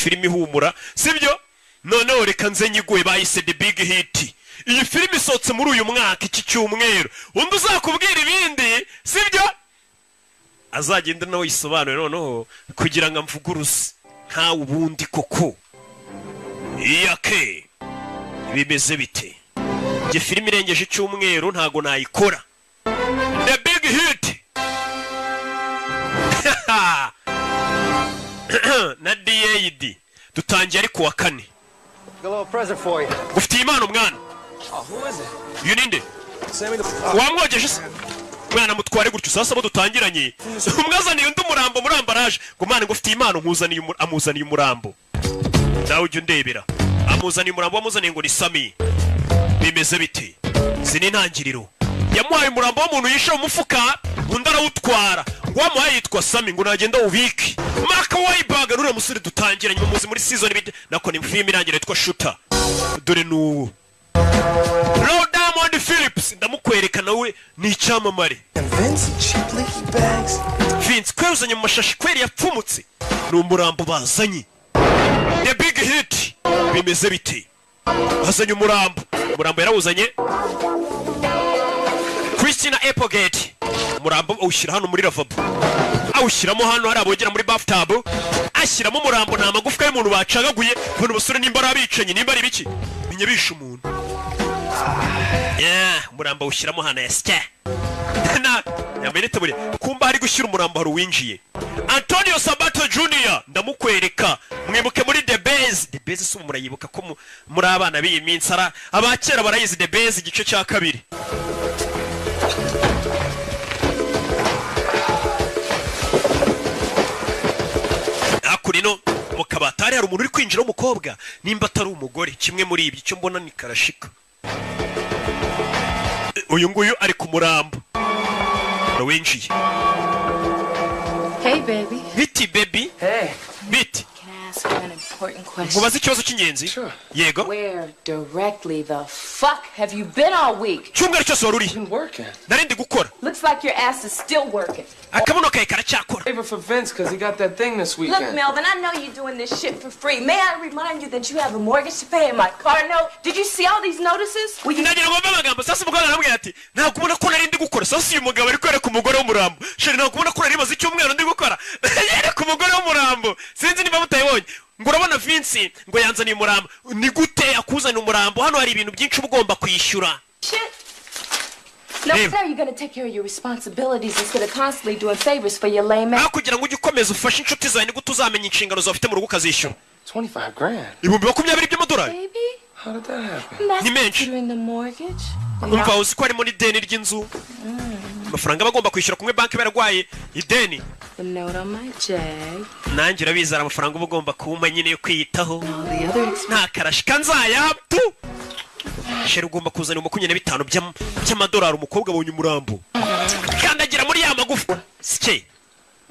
Filime ihumura, sibyo? Noneho reka nze nyiguhe. Bayise The Big Hit. Iyi filime isohotse muri uyu mwaka, iki cyumweru. Undi uzakubwira ibindi, sibyo, azagenda nawe yisobanure. Noneho kugira ngo amvuguruze nkawe ubundi koko iyake bimeze bite? Njye filime irengeje icyumweru ntago nayikora. The Big Hit na DAD dutangiye ari kuwa kane. Got a little present for you. Ufitiye impano, mwana. Oh, who is it? Uyu ninde? Sammy the. Wamwogeje se mwana? Mutware gutyo. Sasa abo dutangiranye, umwazaniye undi umurambo muri emballage, ngo mwana, ngo ufitiye impano nkuzaniye amuzaniye umurambo. Nawe ujya undebera, amuzaniye umurambo. Wamuzaniye ngo ni Sami. Bimeze bite? Izi ni intangiriro. Yamuhaye umurambo w'umuntu yishe mu mufuka, undi arawutwara, ngo wamuhaye yitwa Sami, ngo nagenda wubike. Mark Wahlberg, nuriya musore dutangiranye, muzi muri season bite nako ni filime irangira yitwa Shooter. Dore n'ubu Lou Diamond Phillips ndamukwereka, nawe ni icyamamare. And Vince, cheap leaky bags. Vince kweri uzanye mu mashashi kweri yapfumutse. Ni umurambo bazanye. The Big Hit bimeze bite? Bazanye umurambo, umurambo yarawuzanye. Christina Applegate, umurambo awushyira hano muri lavabo, awushyiramo hano hari abogera muri bathtub, ashyiramo umurambo. Ni amagufwa y'umuntu bacagaguye. Bano basore nimba ari abicanyi, nimba ari ibiki, menya bishe umuntu. Yeah, umurambo awushyiramo hano yasya na yambaye n'itaburiya. Kumba hari gushyira umurambo, hari uwinjiye, Antonio Sabato Junior, ndamukwereka. Mwibuke muri The Base. The Base si ubu murayibuka ko muri abana b'iyi minsi, ara abakera barayizi. The Base igice cya kabiri. Hakurino mu kabati hari umuntu uri kwinjira w'umukobwa, nimba atari umugore, kimwe muri ibyo. Icyo mbona ni karashika. Uyu nguyu ari ku murambo winjiye. Hey, baby. Biti, baby. Hey. Biti. Can I ask you an important question? Nkubaze ikibazo cy'ingenzi? Yego. Where directly the fuck have you been all week? Cyumweru cyose wari uri? Been working. Nari ndi gukora. Looks like your ass is still working. Akabuno kawe karacyakora. Favor for Vince because he got that thing this Look, weekend. Melvin, I know you're doing this shit for free. May I remind you that you have a mortgage to pay and my car note? Did you see all these notices? Will you Ndagira ngo mbe amagambo. Sasa umugore aramubwira ati: "Ntabwo ubona ko nari ndi gukora?" Sasa uyu mugabo ari kwereka umugore w'umurambo: "Chérie, ntabwo ubona ko nari maze icyumweru ndi gukora?" Yereka umugore w'umurambo, sinzi niba mutayibonye. Ngo urabona Vince ngo yanzaniye umurambo. Ni gute akuzanira umurambo? Hano hari ibintu byinshi uba ugomba kwishyura. Shit? Now, Babe. when are you gonna take care of your responsibilities instead of constantly doing favors for your lame ass? Aho kugira ngo ujye ukomeza ufashe inshuti zawe, ni gute uzamenya inshingano zawe ufite mu rugo ukazishyura? 25 grand. 20,000 by'amadolari. Baby? How did that happen? That's Ni menshi. considering the mortgage. Umva, uzi ko harimo n'ideni ry'inzu, amafaranga aba agomba kwishyura kumwe banki barwaye ideni. The note on my Jag. Nanjye urabizi, hari amafaranga uba ugomba kumpa nyine yo kwiyitaho. All the other expenses. Nta karashika nzayatu. Chérie, ugomba kuzana 25 by'amadolari. Umukobwa abonye umurambo, kandagira muri ya magufa sike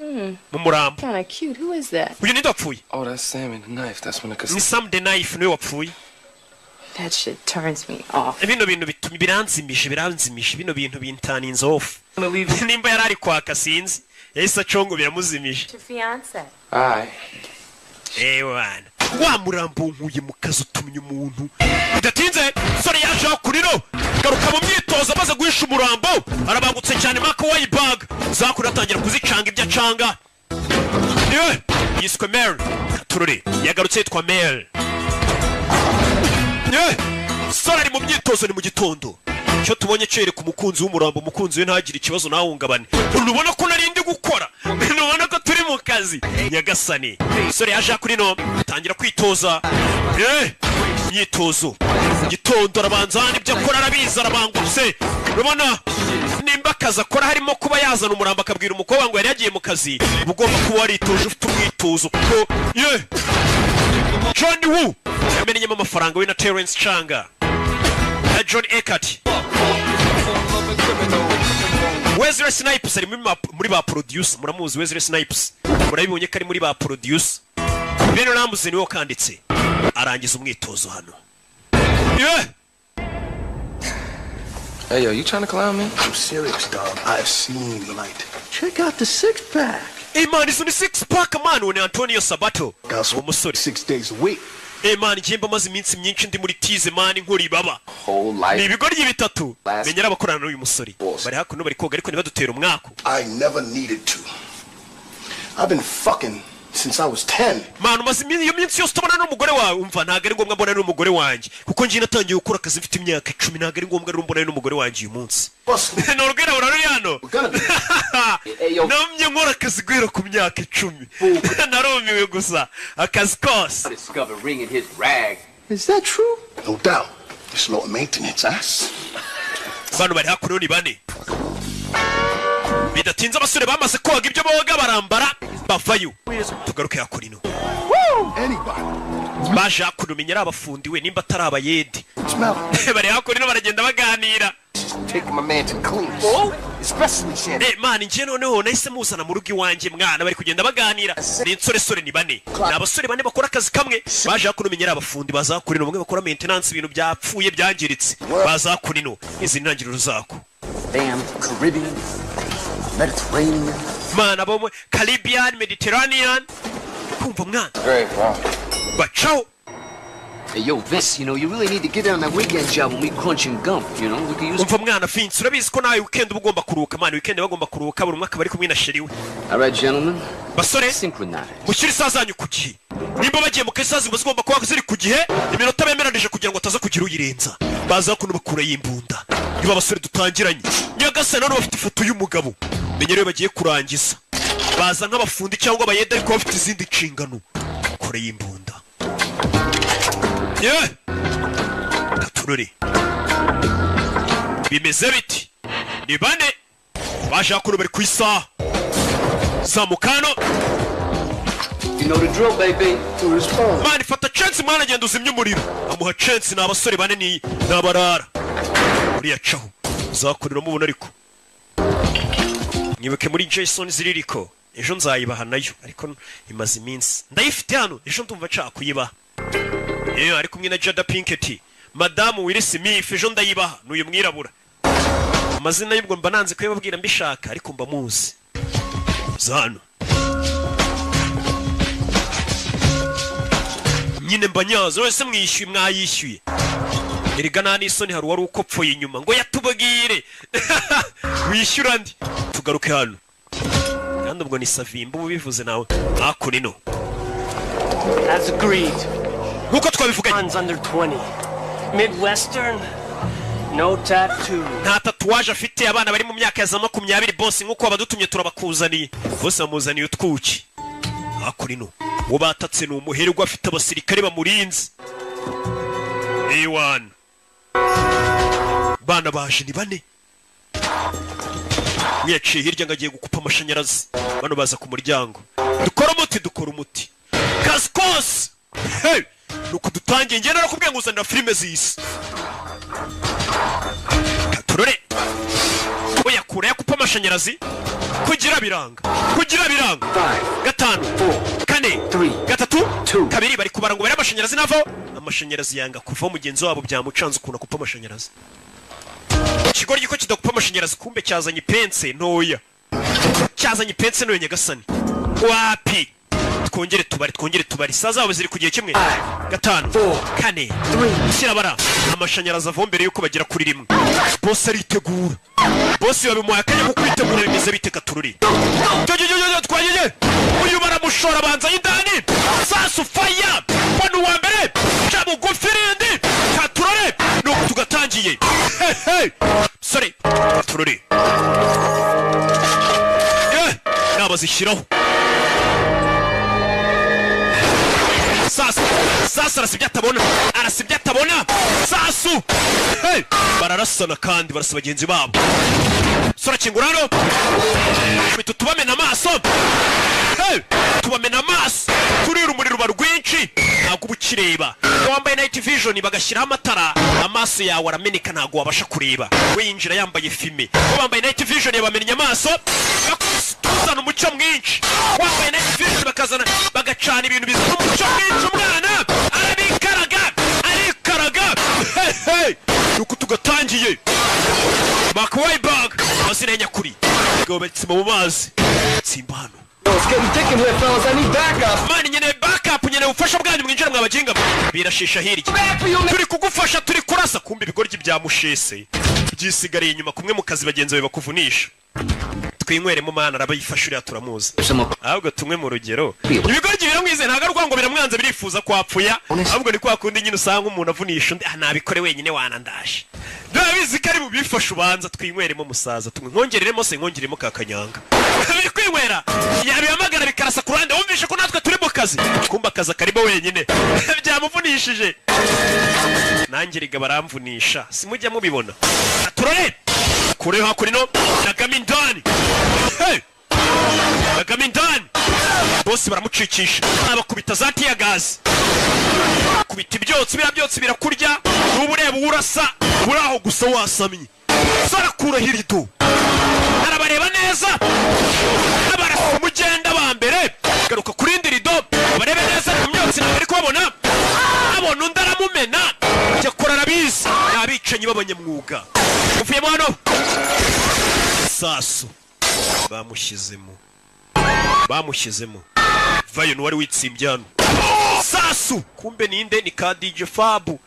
mu murambo. Kinda cute. Who is that? Uyu ninde wapfuye? Oh, that's Sammy the knife. That's when the Ni Sam the Knife, niwe wapfuye. That shit turns me off. Bino bintu bituma biranzimije, biranzimije. Bino bintu bintaninze off. Nimba yari ari kwaka, sinzi, yahise acongo, biramuzimije. Your fiance. Alright. Ewana wa murambo nkuye mu kazi utumye umuntu. Bidatinze sore yaje kuriro garuka mu myitozo, amaze guhisha umurambo arabangutse cyane. Mark Wahlberg zakuri atangira kuzicanga ibyo acanga. Yiswe Mary Katurore, yagarutse yitwa Mary. Sore ari mu myitozo, ni mu gitondo. Icyo tubonye cyereka umukunzi w'umurambo, umukunzi we ntagire ikibazo, ntahungabane. Ntubona ko nari ndi gukora? Ntubona ko turi mu kazi? Nyagasani, sore yaje kuri no atangira kwitoza. Imyitozo gitondo, arabanza hano ibyo akora arabizi, arabangutse. Urabona nimba akazi akora harimo kuba yazana umurambo akabwira umukobwa ngo yari yagiye mu kazi, uba ugomba kuba waritoje, ufite umwitozo, kuko ye John Woo yamenyemo amafaranga, we na Terence Chang na John Eckert. Wesley Snipes ari muri ba producer, muramuzi Wesley Snipes, murabibonye ko ari muri ba producer. Ben Ramsey niwe wakanditse. Arangiza umwitozo hano, yeah! Hey, yo, you trying to clown me? I'm serious, dog. I've seen the light. Check out the six pack. Hey man, izo ni six pack man. Uwo ni Antonio Sabato, uwo musore. 6 days a week. Hey man, njye mba maze iminsi myinshi ndi muri tize man, nkora ibaba. Whole Ni life. ibigoryi bitatu menya ari abakorana n'uyu musore. Bari hakuno bari koga, ariko ntibadutera umwaku. I never needed to. I've been fucking since I was 10. Man, umaze iyo minsi yose utabona n'umugore wawe. Umva, ntabwo ari ngombwa mbona n'umugore wanjye, kuko njye natangiye gukora akazi mfite imyaka 10. Ntabwo ari ngombwa rero mbona n'umugore wanjye uyu munsi. Ni urwirabura ruri hano. Namye nkora akazi guhera ku myaka 10, narumiwe gusa akazi kose. Discover ring in his rag. Is that true? No doubt. It's low maintenance, huh? Bano bari hakuno ni bane. Bidatinze abasore bamaze koga ibyo boga, barambara, bavayo. Tugaruke hakuno. Anybody. Baje hakuno, menya ari abafundi we, nimba atari abayede. Bari hakuno baragenda baganira. Taking my man to clean. Especially Shannon. Eh man, njye noneho nahise muzana mu rugo iwanjye mwana. Bari kugenda baganira, ni insoresore, ni bane, ni abasore bane bakora akazi kamwe. Baje hakuno, menya ari abafundi. Baza hakuno, bamwe bakora maintenance, ibintu byapfuye byangiritse. Baza hakuno, izi ni intangiriro zako. Damn Caribbean, Mediterranean. Mana, bo mu Caribbean, Mediterranean, kumva mwana. Great, bro. Bacaho. Hey, yo, Vince, you really need to get on that weekend job when we crunching gum, you know? We could use. Umva mwana Vince, urabizi ko nawe weekend uba ugomba kuruhuka mwana. Weekend bagomba kuruhuka, buri umwe akaba ari kumwe na chérie we. All right, gentlemen. Basore, Synchronize. mushyire isaha zanyu ku gihe. Nimba bagiye mu kazi, ziba zigomba kuba ziri ku gihe, iminota bemeranije, kugira ngo ataza kugira uyirenza. Baza kuno bakurayo imbunda. Niba abasore dutangiranye, nyagasani, none bafite ifoto y'umugabo, menya rero bagiye kurangiza. Baza nk'abafundi cyangwa abayede, ariko bafite izindi nshingano. Kure y'imbunda ye katurore bimeze biti. Ni bane baje hakuno, bari ku isaha zamukano. You know the drill, baby. Mwana, ifata chance mwana, agenda uzimya umuriro. Amuha chance. Ni abasore bane, ni abarara. Uriya caho uzakorera mubona, ariko mwibuke muri Jason ziririko ejo nzayibaha nayo, ariko imaze iminsi ndayifite hano, ejo ndumva nshaka kuyibaha. Yewe, ari kumwe na Jada Pinkett, madamu Will Smith. Ejo ndayibaha. N'uyu mwirabura, amazina y'ubwo mba nanze kuyababwira mbishaka, ariko mba muzi zano nyine mba nyazo wese. Mwishyuye, mwayishyuye erega, nta n'isoni. Hari uwari ukopfoye inyuma ngo yatubwire wishyura ndi. Tugaruke hano kandi ubwo ni Savimba uba ubivuze nawe hakuno ino. As agreed. Nkuko twabivuganye. Guns under 20. Midwestern, no tattoo. Nta tatouage afite, abana bari mu myaka ya za 20. Bose nkuko badutumye turabakuzaniye. Bose bamuzaniye utwuki. Hakuno ino uwo batatse ni umuherwe, afite abasirikare bamurinze. Ewana, bana baje ni bane. Yaciye hirya ngo agiye gukupa amashanyarazi. Bano baza ku muryango. Dukora umuti, dukora umuti, kazi kose. Hey! Nuko dutangiye. Njye narakubwiye ngo uzanira filime z'isi. Katurore uyakura yakupa amashanyarazi kugira biranga, kugira biranga. Gatanu, kane, gatatu, kabiri. Bari kubara ngo bare amashanyarazi navaho. Amashanyarazi yanga kuva. Mugenzi wabo byamucanze ukuntu akupa amashanyarazi. Ikigoryi ko kidakupa amashanyarazi, kumbe cyazanye ipense ntoya, cyazanye ipense ntoya. Nyagasani, wapi! Twongere tubare, twongere tubare. Isaha zabo ziri ku gihe kimwe. Gatanu, kane, kirabara. Amashanyarazi ava mbere yuko bagera kuri rimwe. Bose aritegura, bose babimuhaye akanya ko kwitegura. Bimeze bite? Katururi twagiye. Uyu baramushora, banza y'indani. Sasu faya bano uwa mbere ca bugufi rindi. Katurore, nuko tugatangiye. Hey, sore katurore nabazishyiraho. Sasu, sasu arasa ibyo atabona, arasa ibyo atabona. Sasu, hey! Bararasana kandi barasa bagenzi babo. Sora kingura hano, bitu tubamena amaso. Hey! Tubamena amaso, turira umuriro uba rwinshi, ntabwo uba ukireba. Iyo wambaye night vision bagashyiraho amatara, amaso yawe arameneka, ntabwo wabasha kureba. We yinjira yambaye fumé, bo bambaye night vision yabamennye amaso. Tuzana umucyo mwinshi. Wambaye night vision bakazana bagacana ibintu bizana umucyo mwinshi. Umwana arabikaraga, arikaraga. Hey, hey! Nuko tugatangiye. Mark Wahlberg, amazina ya nyakuri. Ngo batsima mu mazi, tsimba hano. It's getting thick in here, fellas. I need backup. Man, nkeneye backup, nkeneye ubufasha bwanyu. Mwinjira mwabaginga, birashisha hirya. Turi kugufasha, turi kurasa. Kumva ibigoryi bya mushese byisigariye inyuma kumwe mu kazi bagenzi bawe bakuvunisha. Twinyweremo mana, arabayifasha uriya turamuzi. Ahubwo tumwe mu rugero, ibigoryi biramwize, ntabwo ari ukuvuga ngo biramwanze, birifuza kwapfuya. Ahubwo ni kwa kundi nyine usanga umuntu avunisha undi, ah, nabikore wenyine wanandaje, biba bizi ko ari bubifashe. Ubanza twinyweremo musaza, tumwe nkongereremo se, nkongeremo ka kanyanga. Biri kwinywera, yabihamagara bikarasa ku ruhande. Wumvishe ko natwe turi mu kazi, kumba akazi akarimo wenyine byamuvunishije. Nanjye riga baramvunisha, simujya mubibona. Turore kure hakurino nagamo indani. Hey! Nagamo indani, bose baramucikisha, abakubita za tear gas, kubita ibyotsi. Biriya byotsi birakurya, nuba ureba uwo urasa uri aho gusa wasamye. Sarakuraho irido, arabareba neza, abarasa umugenda ba mbere. Garuka kuri indi rido barebe neza mu myotsi, ntabwo ari kubabona. Abona undi aramumena. Cyakora arabizi, ni abicanyi b'abanyamwuga. Uvuyemo hano, sasu bamushyizemo, bamushyizemo vayo. N'uwari witsimbye hano sasu, kumbe ninde? Ni ka DJ Fabu,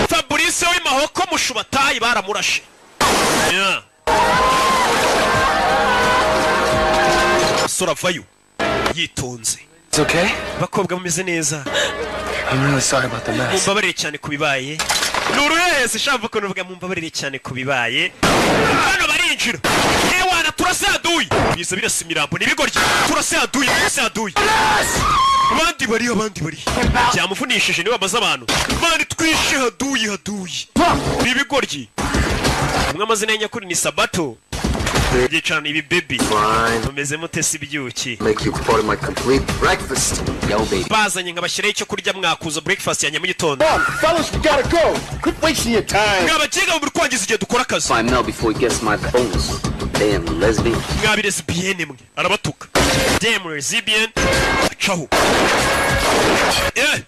Fabrice w'Imahoko Mushubatayi, baramurashe. Yeah. Sora vayo yitonze. It's okay? Abakobwa bameze neza? I'm really sorry about the mess. Mumbabarire cyane ku bibaye. Ni uruhehesi shaka ukuntu uvuga mumbabarire cyane ku bibaye. Hano barinjira. Ewana, turasaduye, biza birasa imirambo. Ni ibigoryi, turasaduye, turasaduye. Abandi bari, abandi bari, byamuvunishije niwe bamaze abantu. Man, twishe haduyi, haduyi. Ni ibigoryi. Umwe amazina ye nyakuri ni Sabato. Byicarana ibi baby. Mumeze mute si ibyuki? Make you part of my complete breakfast. Yo, baby. Bazanye nkabashyiraho icyo kurya, mwakuza breakfast yanjye mu gitondo. Come on, fellas, we gotta go. Quit wasting your time. Mwabagenga muri kwangiza igihe dukora akazi. Find Mel before he gets my bonus. Damn lesbian. Mwabi lesbienne mwe, arabatuka, damn lesbian. Acaho. Eh!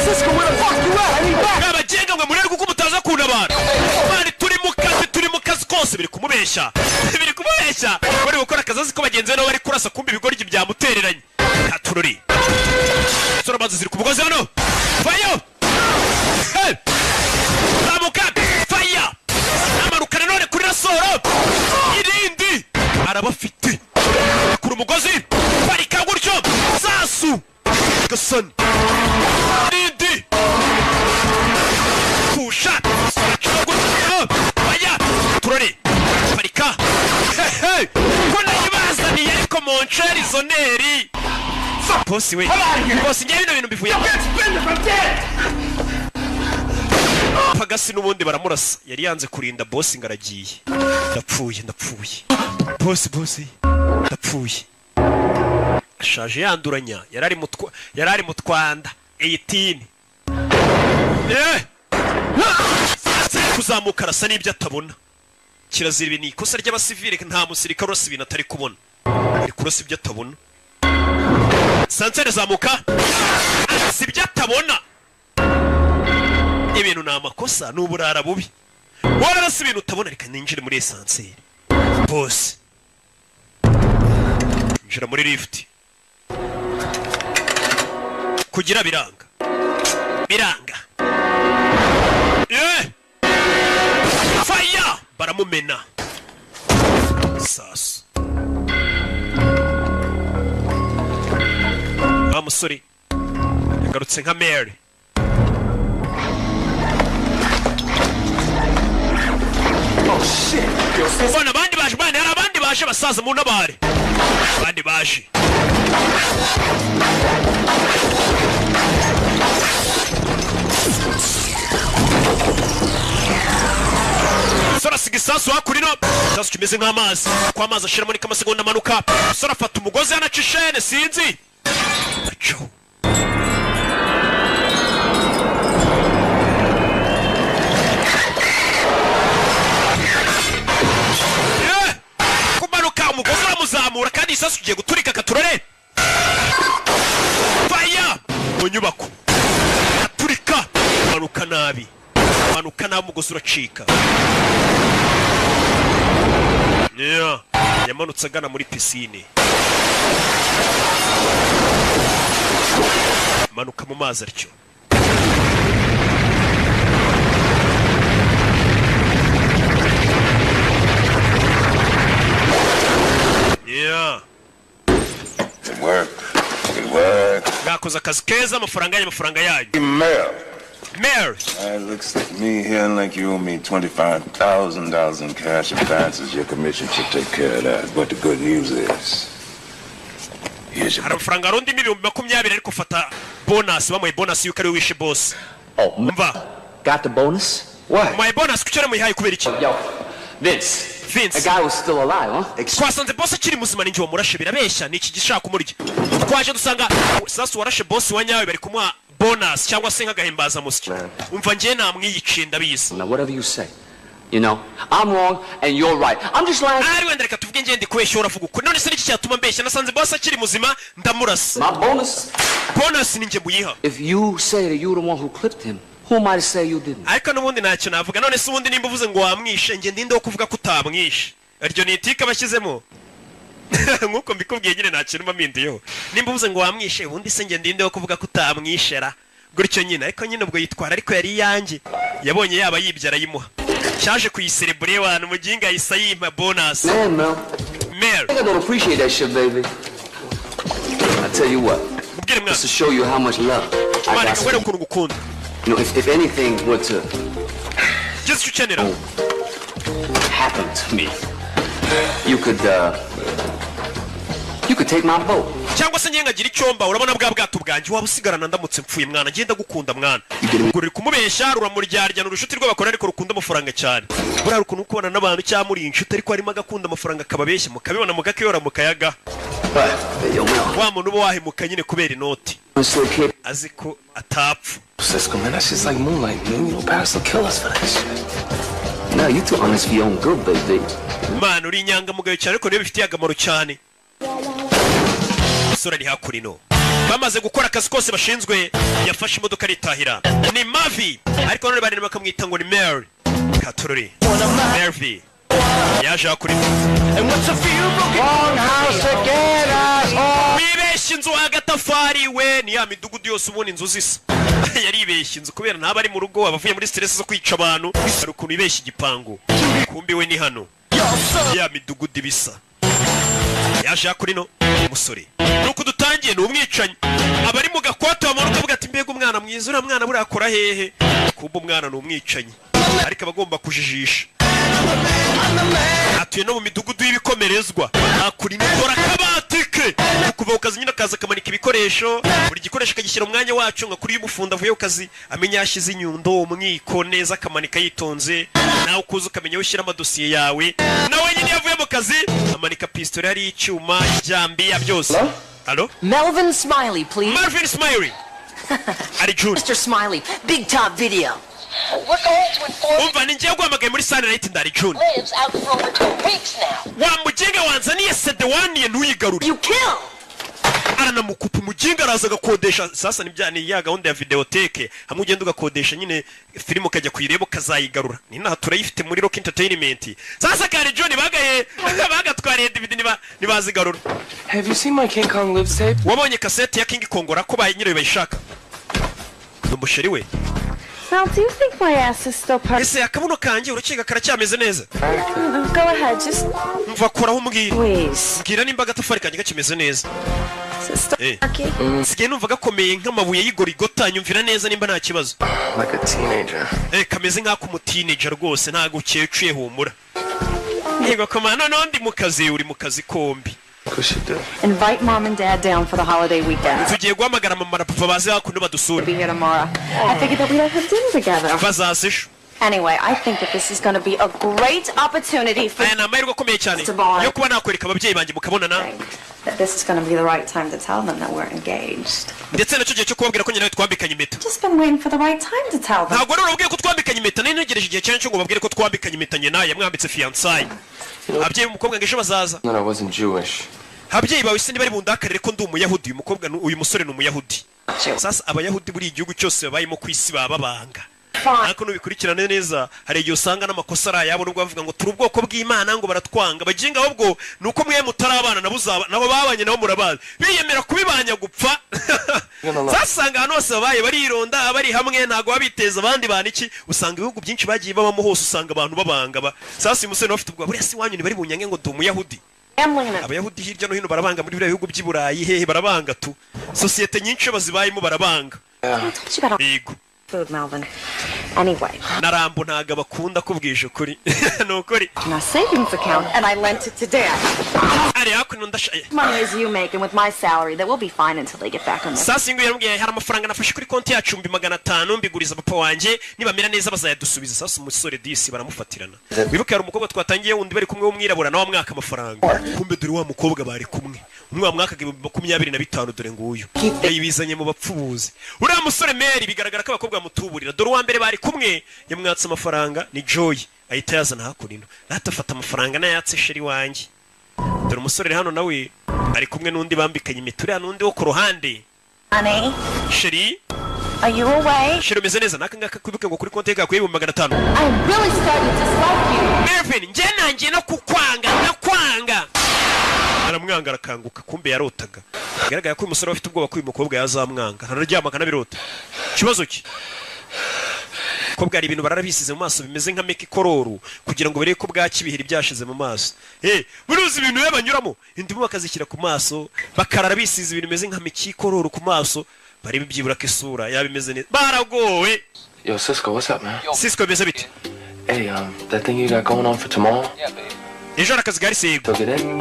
Cisco, where the fuck you at? I need back. Mwabagenga mwe, murebe kuko mutaza kuntabara. Man, turi mu kazi, turi mu kazi kose. Biri kumubeshya, biri kumubeshya. Bari gukora akazi azi ko bagenzi be nabo bari kurasa. Kumva ibigoryi byamutereranye. Katurori sora ziri ku mugozi hano. Vayo. Hey! Zamuka, faya, amanuka nanone kuri rasoro irindi. Arabafite kuri umugozi, parika gutyo sasu gasani irindi kusha faya. Turore, parika. Hehe, ko nayibazaniye ariko monsheri zoneri. Boss we, boss, ngewe bino bintu bivuye pagasi. N'ubundi baramurasa. Yari yanze kurinda boss ngo aragiye. Ndapfuye, ndapfuye boss, boss ndapfuye. Ashaje yanduranya, yari ari mu twanda 18. Eh, kuzamuka arasa n'ibyo atabona. Kirazira, ibi ni ikosa ry'abasivile. Nta musirikare urasa ibintu atari kubona. Ari kurasa ibyo atabona. Sansere zamuka, arasa ibyo atabona. Ibintu ni amakosa, ni uburara bubi. Wararasa ibintu utabona. Reka ninjire muri ascenseur bose. Injira muri lift kugira biranga, biranga. Eh! Fire, baramumena sasu. Wa musore yagarutse nka Mary. Oh shit. Yo, sis. Bana, abandi baje bana, hari abandi baje basaza, mu ntabare, abandi baje. Sora asiga isasu hakurino, isasu kimeze nk'amazi, ko amazi ashiramo niko amasegonda amanuka. Sora afata umugozi yanaca ishene, sinzi acaho. Eh! Kumanuka umugozi uramuzamura kandi isasu ugiye guturika. Katurore, faya mu nyubako, aturika, manuka nabi, manuka nabi, umugozi uracika. Yeah. Yamanutse agana muri pisine, manuka mu mazi atyo. Yeah. It worked. It worked. Mwakoze akazi keza, amafaranga yanyu, amafaranga yanyu. Mel. Mel. It looks like me here like you owe me $25,000 in cash advances. Your commission should take care of that. But the good news is, here's your Hari amafaranga arundimo 20,000, ariko fata bonus. Bamuhaye bonus yuko ariwe wishe boss. Umva. Got the bonus? What? Muhaye bonus, kuki yaramuyihaye? Kubera iki? Yo, Vince. Vince. The guy was still alive, huh? Twasanze boss akiri muzima, ninjye wamurashe. Birabeshya, ni iki gishaka kumurya. Twaje dusanga sasa warashe boss wa nyawe bari kumuha bonus cyangwa se nk'agahimbazamusyi. Umva, njye namwiyiciye, ndabizi. Now, whatever you say. I'm wrong and you're right. I'm just lying. Ari wenda reka tuvuge ngende kubeshya, uravuga ukuri. None se niki cyatuma mbeshya? Nasanze boss akiri muzima, ndamurasa. My bonus. Bonus ni njye muyiha. If you say that you're the one who clipped him, who am I to say you didn't? Ariko n'ubundi ntacyo navuga. None se ubundi nimba uvuze ngo wamwishe, njye ndinde wo kuvuga ko utamwishe? Iryo ni itike bashyizemo nk'uko mbikubwiye nyine, nta kintu mba mpinduyeho. Nimba uvuze ngo wamwishe, ubundi se njye ndinde wo kuvuga ko utamwishera gutyo nyine? Ariko nyine ubwo yitwara, ariko yari iyanjye. Yabonye yaba yibye, arayimuha. Cyaje kuyiserebure wantu umuginga yahise yimpa bonus. Man, Mel. Mel. I think I don't appreciate that shit, baby. I tell you what. Just to show you how much love I Mwana got for kubera you. ukuntu ngukunda. If anything were to Ugeze icyo ukenera happen to me, you could take my boat. Cyangwa se ngiye nkagira icyomba, urabona bwa bwato bwanjye waba usigarana ndamutse mpfuye. Mwana, ngenda gukunda mwana. Ubwo ruri kumubeshya, ruramuryarya. Ni urushuti rw'abakora ariko rukunda amafaranga cyane. Buriya ukuntu ukubona n'abantu cyangwa muri inshuti ariko harimo agakunda amafaranga akababeshya, mukabibona mugakiyora mukayaga. Wa muntu uba wahemuka nyine kubera inoti, azi ko atapfa. Cisco, man, that's just like moonlight, man. Paris will kill us for that shit. No, you too honest for your own good, baby. Mwana, uri inyangamugayo cyane, ariko niyo bifitiye akamaro cyane. Umusore ari hakurino, bamaze gukora akazi kose bashinzwe, yafashe imodoka aritahira. Ni Mavi, ariko none barimo bakamwita ngo ni Mary Katorori. Mervi yaje hakurino. Wibeshye inzu agatafari we ni ya midugudu yose ubona inzu zisa. Yaribeshye inzu kubera ntaba ari mu rugo, aba avuye muri stress zo kwica abantu. Hari ukuntu yibeshye igipangu, kumbi we ni hano ya midugudu ibisa. Yaje hakurino umusore, nuko dutangiye ni umwicanyi. Abari mu gakote bamanuka avuga ati: "Mbega umwana mwiza, uriya mwana buriya akora hehe?" Kumbe umwana ni umwicanyi, ariko aba agomba kujijisha. Atuye no mu midugudu y'ibikomerezwa. Hakurino dore akabati ke. Kuva ku kazi nyine akaza akamanika ibikoresho, buri gikoresho akagishyira mu mwanya wacu, nka kuri y'umufundi avuye ku kazi amenya yashyize inyundo, umwiko neza, akamanika yitonze. Nawe ukuza ukamenya aho ushyira amadosiye yawe. Nawe nyine iyo avuye mu kazi amanika pisitoli, hariho icyuma, ijambiya, byose. Halo? Melvin Smiley, please. Marvin Smiley. Ari June. Mr. Smiley, Big Top Video. We're going to inform Umva, ni ngiye guhamagaye muri Sunlight, ndari June. lives out for over 2 weeks now. Wa muginga wanzaniye CD waniye, ntuyigarure. You kill. Aranamukupa umuginga, araza agakodesha. Sasa ni ya gahunda ya videoteke, hamwe ugenda ugakodesha nyine filime ukajya kuyireba ukazayigarura. Ni naha turayifite muri Rock Entertainment. Sasa kare John bagaye bagatwariye DVD ntibazigarura. Have you seen my King Kong Lives tape? Wabonye kasete ya King Kong? Ko ba nyirayo bayishaka, ni umusheri we. Now, do you think my ass is still part? Ese akabuno kanjye urakeka karacyameze neza? Go ahead, just Mva, koraho umbwira. Please. Mbwira nimba agatafari kanjye gakimeze neza. Is it still rocky? Nsigaye numva gakomeye nk'amabuye y'igorigota. Nyumvira neza nimba nta kibazo. Like a teenager. Kameze nk'ak'umuteenager rwose, ntabwo ukecuye, humura. Yego koma, noneho ndi mu kazi, uri mu kazi kombi. Invite Mom and Dad down for the holiday weekend. Tugiye guhamagara mama na papa baze hakuno badusure. Be here tomorrow. I figured that we'd all have dinner together. Bazaza ejo. Anyway, I think that this is going to be a great opportunity for Aya ni amahirwe akomeye cyane yo kuba nakwereka ababyeyi banjye mukabonana. that this is going to be the right time to tell them that we're engaged. Ndetse nacyo gihe cyo kubabwira ko nyine nawe twambikanye impeta. Just been waiting for the right time to tell them. Ntabwo rero urabwiye ko twambikanye impeta, nari ntegereje igihe cyane cyo ngo babwire ko twambikanye impeta. Nyina yamwambitse fiançailles. Ababyeyi b'umukobwa ngo ejo bazaza. That I wasn't Jewish. Ababyeyi bawe se ntibari bundakarire ko ndi umuyahudi? Uyu mukobwa uyu musore ni umuyahudi. Sasa abayahudi buri igihugu cyose babayemo ku isi baba babanga. Fine. Ariko nubikurikirane neza, hari igihe usanga n'amakosa ari ayabo, nubwo bavuga ngo turi ubwoko bw'Imana, ngo baratwanga baginga, ahubwo ni uko mwe mutari abana nabo, uzaba nabo babanye nabo murabazi, biyemera kubibanya gupfa. Sasanga ahantu hose babaye barironda, bari hamwe, ntabwo baba biteza abandi bantu iki. Usanga ibihugu byinshi bagiye babamo hose, usanga abantu babanga ba. Sasa uyu musore nawe afite ubwoba, buriya si wanyu ntibari bunyange ngo ndi Umuyahudi. Gambling and Abayahudi hirya no hino barabanga, muri biriya bihugu by'i Burayi hehe barabanga tu. Sosiyete nyinshi iyo bazibayemo barabanga. I told you about all Yego. food, Melvin. Anyway, Na Rambo ntabwo abakunda, kubwisha ukuri ni ukuri. in our savings account, and I lent it to Dad. Ari hakuno ndasha. Money as you make, and with my salary, that we'll be fine until they get back on their. Sasa ingo yaramubwiye, hari amafaranga nafashe kuri konti yacu 500,000, mbiguriza papa wanjye, nibamera neza bazayadusubiza. Sasa umusore disi baramufatirana. Wibuke hari umukobwa twatangiye wundi bari kumwe w'umwirabura, nawe amwaka amafaranga. Kumbe dore wa mukobwa bari kumwe, umwe wamwakaga 25,000, dore nguyu yayibizanye mu bapfubuzi. Uriya musore Mary bigaragara ko abakobwa bamutuburira. Dore uwa mbere bari kumwe yamwatse amafaranga ni Joy, ahita yazana hakuno natafata amafaranga nayatse chéri wanjye. Dore umusore uri hano nawe ari kumwe n'undi bambikanye impeta, uriya n'undi wo ku ruhande. Honey, Chéri. are you away? Chéri, umeze neza? N'aka ngaka kwibuke ngo kuri konti ye kakuye 500,000. I'm really starting to dislike you. Melvin, njye nangiye no kukwanga, ndakwanga. Aramwanga, arakanguka, kumbe yarotaga. Bigaragara ko uyu musore afite ubwoba ko uyu mukobwa yazamwanga, araryama akanabirota. Ikibazo cye ko bwari ibintu bararabisize mu maso bimeze nka meki kororu, kugira ngo barebe ko bwaki ibiheri byashize mu maso. Buruzi ibintu biba banyuramo, indimu bakazishyira ku maso, bakarara bisize ibintu bimeze nka meki kororu ku maso, barebe byibura ko isura yaba imeze neza. Baragowe. Yo, Cisco, what's up, man? Cisco, bimeze bite? Hey, that thing you got going on for tomorrow? Ejo hari akazi gahari se? Yego. Took it in?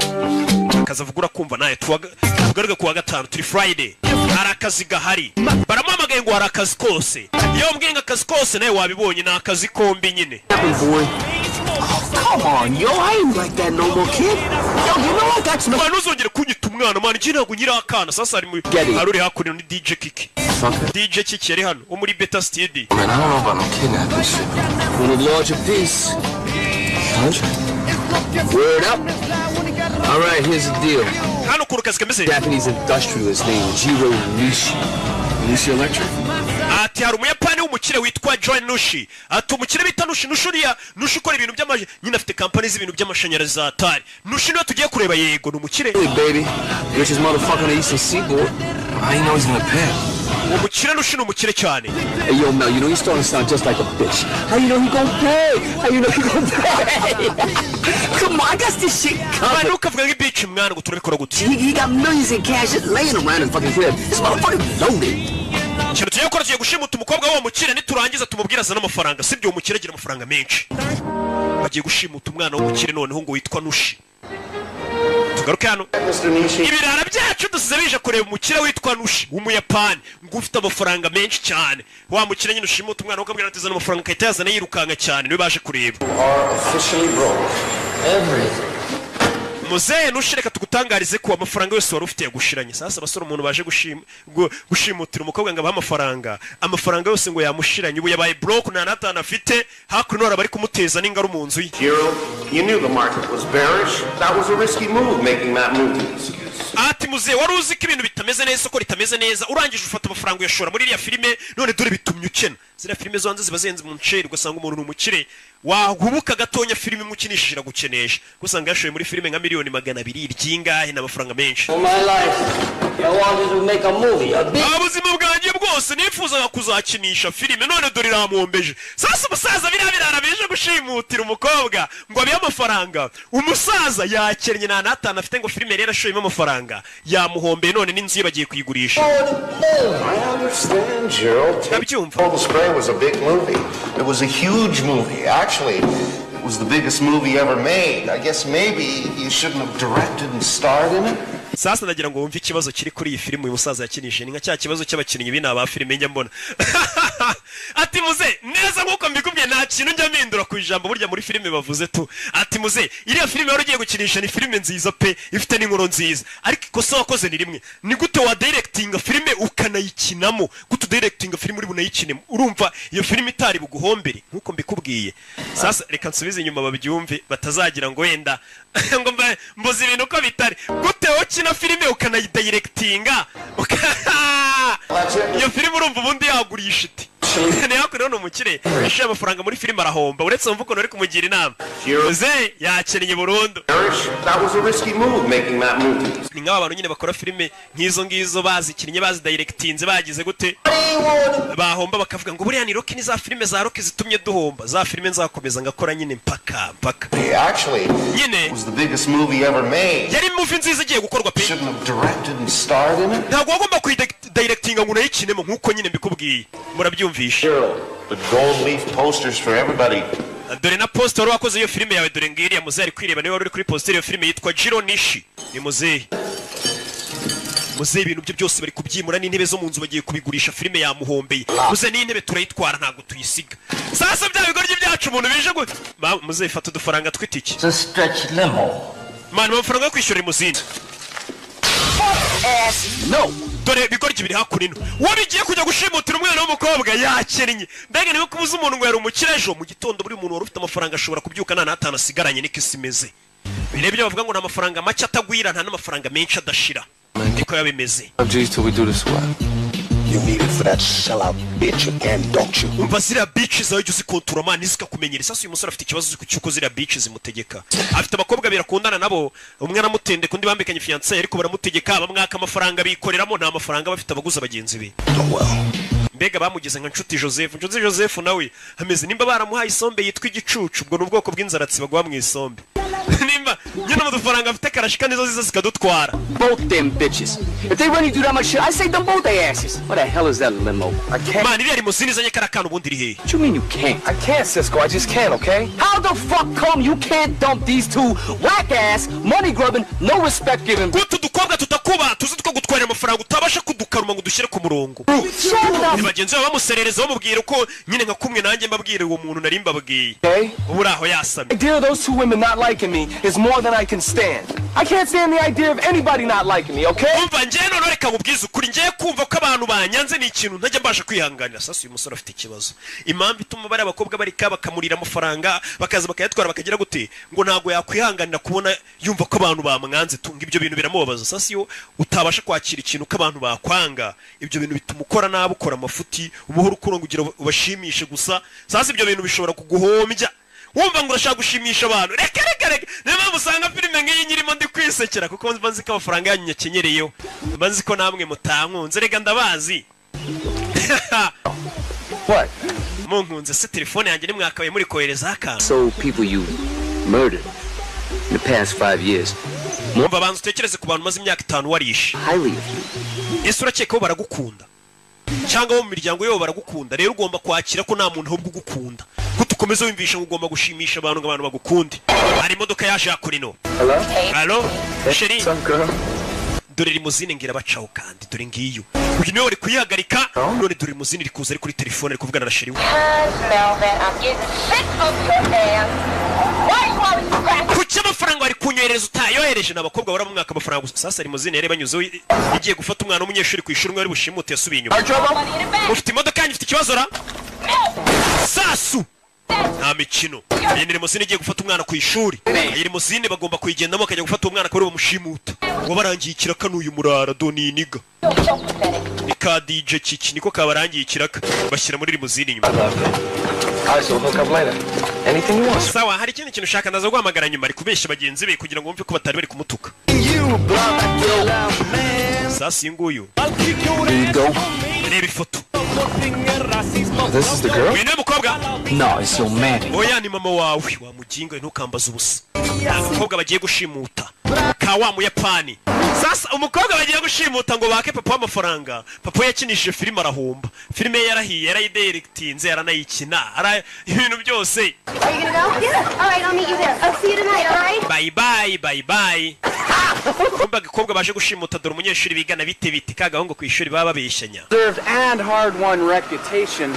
Akazi avuga urakumva nawe, tugaruke kuwa gatanu, turi Friday, hari akazi gahari. Baramuhamagaye ngo hari akazi kose. Iyo wambwiye ngo akazi kose, nawe wabibonye, ni akazi kombi nyine. Boy. Come on, yo, I ain't like that no more, kid. Yo, you know what? That's Mwana, ntuzongere kunyita umwana, mwana, njye ntabwo nyiri akana. Sasa hari Get it. hari uri hakuno ni DJ Kiki. DJ Kiki yari hano wo muri Beta Studio. Man, I don't know about no kidnapping shit. Wanted larger piece. 100. Word up. All right, here's the deal. Hano ukuntu kazi kameze. Japanese industrialist named Jiro Nishi. Nishi Electric? Ati hari Umuyapani w'umukire witwa John Nushi. Ati umukire bita Nushi, Nushi uriya Nushi ukora ibintu by'amaji nyine, afite kampani z'ibintu by'amashanyarazi za Atari. Nushi niwe tugiye kureba. Yego, ni umukire. Hey, baby. Richest motherfucker on the Eastern Seaboard. How you know he's gonna pay? Uwo mukire Nushi ni umukire cyane. Hey, yo, Mel, you know you starting to sound just like a bitch. How you know he gonna pay? How you know he gonna pay? Come on, I got this shit Mwana, covered. ntukavuga nk'ibici mwana, ngo turabikora gute? He got millions in cash just laying around his fucking crib. This motherfucker's loaded. Ikintu tugiye gukora, tugiye gushimuta umukobwa w'uwo mukire, niturangiza tumubwire azane amafaranga. Sibyo, uwo mukire agira amafaranga menshi. Bagiye gushimuta umwana w'umukire noneho ngo witwa Nushi. Tugaruke hano, ibirara byacu dusize bije kureba umukire witwa Nushi w'Umuyapani, ngo ufite amafaranga menshi cyane. Wa mukire nyine ushimuta umwana ukabwira ati zana amafaranga, agahita yazana yirukanka cyane, niwe baje kureba. Are officially broke. Everything. Muzehe Nushi, reka tugutangarize ko amafaranga yose wari ufite yagushiranye. Sasa abasore, umuntu baje gushimutira umukobwa ngo abahe amafaranga, amafaranga yose ngo yamushiranye, ubu yabaye broke, nta n'atanu afite. Hakuno hari abari kumuteza n'ingaru mu nzu ye. Jiro, you knew the market was bearish. That was a risky move, making that movie. Ati muzehe, wari uzi ko ibintu bitameze neza, isoko ritameze neza, urangije ufata amafaranga uyashora muri iriya filime, none dore bitumye ukena. Ziriya filime zo hanze ziba zihenze mu nceri, ugasanga umuntu ni umukire, wahubuka gatonya filime imwe ukinishije iragukenesha, usanga yashoye muri filime nka 200,000,000 ryingahe, ni amafaranga menshi. All my life, I wanted to make a movie, a big Nta buzima bwanjye bwose nifuzaga kuzakinisha filime, none dore iramwombeje. Sasa umusaza, biriya birara bije gushimutira umukobwa ngo abihe amafaranga, umusaza yakennye, nta n'atanu afite, ngo filime rero ashoyemo amafaranga yamuhombeye, none n'inzu ye bagiye kuyigurisha. I understand, Gerald. Ndabyumva. Cold Spray was a big movie. It was a huge movie. Actually, it was the biggest movie ever made. I guess maybe you shouldn't have directed and starred in it. Sasa ndagira ngo wumve ikibazo kiri kuri iyi filime uyu musaza yakinishije, ni nka cya kibazo cy'abakinnyi b'ina ba filime njya mbona. Ati muze neza, nk'uko mbikubwiye, nta kintu njya mpindura ku ijambo burya muri filime bavuze tu. Ati muze, iriya filime wari ugiye gukinisha ni filime nziza pe, ifite n'inkuru nziza, ariko ikosa wakoze ni rimwe: ni gute wa directinga filime ukanayikinamo? Gute udirectinga filime uri bunayikinemo? Urumva iyo filime itari buguhombere? Nk'uko mbikubwiye, sasa reka nsubize inyuma babyumve, batazagira ngo wenda ngo mbuze ibintu uko bitari. Gute wowe ukina filime ukanayidirectinga? Iyo filime urumva ubundi yagurisha iti? Actually, Ni hakuno ni umukire yishyuye amafaranga muri filime arahomba. Uretse wumva ukuntu uri kumugira inama, muzehe yakennye burundu. That was a risky move, making that movie. Ni nk'aba bantu nyine bakora filime nk'izo ngizo, bazikinnye, bazidayirekitinze, bagize gute, bahomba bakavuga ngo buriya ni Rocky, ni za filime za Rocky zitumye duhomba. Za filime nzakomeza ngakora nyine mpaka mpaka. Actually, nyine it was the biggest movie ever made. Yari movie nziza igiye gukorwa pe. Shouldn't have directed and starred in it. Ntabwo wagomba kuyidayirekitinga ngo unayikinemo, nk'uko nyine mbikubwiye, murabyumvisha. The gold leaf posters for everybody. Dore na poster wari wakoze iyo filime yawe, dore ngiriya. Muzehe ari kwireba, niwe wari uri kuri poster iyo filime yitwa Jiro Nishi. Ni muzehe, muzehe ibintu bye byose bari kubyimura, n'intebe zo mu nzu bagiye kubigurisha. Filime yamuhombeye muzehe, n'intebe turayitwara, ntabwo tuyisiga. Sasa bya bigoryi byacu umuntu bije gu muzehe, fata udufaranga tw'itike. It's a stretch limo. Man, amafaranga yo kwishyura limousine. No. Dore bigoryi biri hakuno, uwo bigiye kujya gushimutira umwana w'umukobwa yakennye. Mbega niba kubuza umuntu ngo yari umukire, ejo mu gitondo buri muntu wari ufite amafaranga ashobora kubyuka nta n'atanu asigaranye. Niko isi imeze. Bireba ibyo bavuga ngo nta mafaranga make atagwira, nta n'amafaranga menshi adashira, niko biba bimeze. G's till we do the swap. You need it for that sellout bitch again, don't you? Umva, ziriya bitch zawe jya uzikontura, man, zikakumenyera. Sasa uyu musore afite ikibazo cy'uko ziriya bitch zimutegeka. Afite abakobwa babiri akundana nabo, umwe aramutendeka, undi bambikanye fiancé, ariko baramutegeka, bamwaka amafaranga bikoreramo. Nta mafaranga bafite, abaguza bagenzi be. Mbega bamugize nka Nshuti Joseph. Nshuti Joseph nawe ameze nimba baramuhaye isombe yitwa igicucu. Ubwo ni ubwoko bw'inzaratsi baguha mu isombe. Nimba nyine mu dufaranga afite karashika, nizo ziza zikadutwara. Both them bitches. If they really do that much shit, I say them both their asses. What the hell is that limo? I can't. Man, iriya limousine izanye kariya kana ubundi iri hehe? What you mean you can't? I can't, Cisco. I just can't, okay? How the fuck come you can't dump these two whack ass, money grubbing, no respect giving? Guta udukobwa tutakuba tuzi two gutwarira amafaranga, utabasha kudukaruma ngo udushyire ku murongo. Shut the Ni bagenzi babo bamuserereza, bamubwira uko nyine nka kumwe nanjye mbabwira uwo muntu nari mbabwiye. Okay? Ubu uri aho yasamye. The idea of those two women not liking me is more than I can stand. I can't stand the idea of anybody not liking me, okay? Umva, njyewe noneho reka nkubwize ukuri, ngiye kumva ko abantu banyanze ni ikintu ntajya mbasha kwihanganira. Sasa uyu musore afite ikibazo. Impamvu ituma bariya bakobwa barika bakamurira amafaranga, bakaza bakayatwara, bakagira gute, ngo ntabwo yakwihanganira kubona yumva ko abantu bamwanze. Tunga ibyo bintu biramubabaza. Sasa iyo utabasha kwakira ikintu ko abantu bakwanga, ibyo bintu bituma ukora nabi, ukora amafuti, umuhora ukura ngo ugira ubashimishe gusa. Sasa ibyo bintu bishobora kuguhombya, wumva ngo urashaka gushimisha abantu. Reka reka reka, niyo mpamvu usanga filime nk'iyi nyirimo ndi kwisekera, kuko mba nzi ko amafaranga yanyu nyakenyereyeho, mba nzi ko namwe mutankunze. Reka ndabazi. What? Munkunze se telefone yanjye nimwakabaye muri koherezaho akantu? So people you murdered in the past 5 years. Mwumva, banza utekereze ku bantu umaze imyaka 5 warishe. Highly of you. Ese urakeka bo baragukunda, cyangwa bo mu miryango yabo baragukunda? Rero ugomba kwakira ko nta muntu ahubwo ugukunda, ko tukomeza wumvisha ngo ugomba gushimisha abantu ngo abantu bagukunde. Hari imodoka yaje hakurino. Hello? Allo, chérie. What's up, girl? Dore limousine ngira bacaho, kandi dore ngiyo. Uyu niwe wari kuyihagarika none. Dore limousine iri kuza, ari kuri telefone, ari kuvugana na chérie we. Melvin, I'm getting sick of your ass. Why you always cracking? Kuki amafaranga wari kunyohereza utayohereje? Ni abakobwa bahora bamwaka amafaranga gusa. Sasa limousine yari banyuzeho igiye gufata umwana w'umunyeshuri ku ishuri, umwe wari bushimute yasubiye inyuma. Ufite imodoka yanjye, ufite ikibazo ra sasu, nta mikino. Iyi ni limousine igiye gufata umwana ku ishuri. Iyi limousine bagomba kuyigendamo bakajya gufata uwo mwana, akaba ariwe bamushimuta. Wabarangiye ikiraka n'uyu murara doniniga ni ka DJ Kiki, niko kabarangiye ikiraka, bashyira muri limousine inyuma. All right, so we'll hook up later. Anything you want. Sawa, hari ikindi kintu ushaka? Ndaza guhamagara nyuma. Ari kubeshya bagenzi be kugira ngo bumve ko batari bari kumutuka. Sasa uyu nguyu. Here you go. Reba ifoto. This is the girl? Uyu niwe mukobwa? No, it's your mammy. Oya, ni mama wawe wa mugingo, ntukambaze ubusa. Umukobwa bagiye gushimuta ka wa muyapani. Sasa umukobwa bagiye gushimuta ngo bake papa w'amafaranga. Papa we yakinishije filime arahomba, filime ye yarahiye, yarayidirectinze, yaranayikina, ibintu byose. Are you gonna go? Yeah. All right, I'll meet you there. I'll see you tonight, all right? Bye bye, bye bye. Kumva agakobwa baje gushimuta, dore umunyeshuri bigana. Bite bite ka gahungu ku ishuri baba babeshyanya. Deserved and hard-won reputation.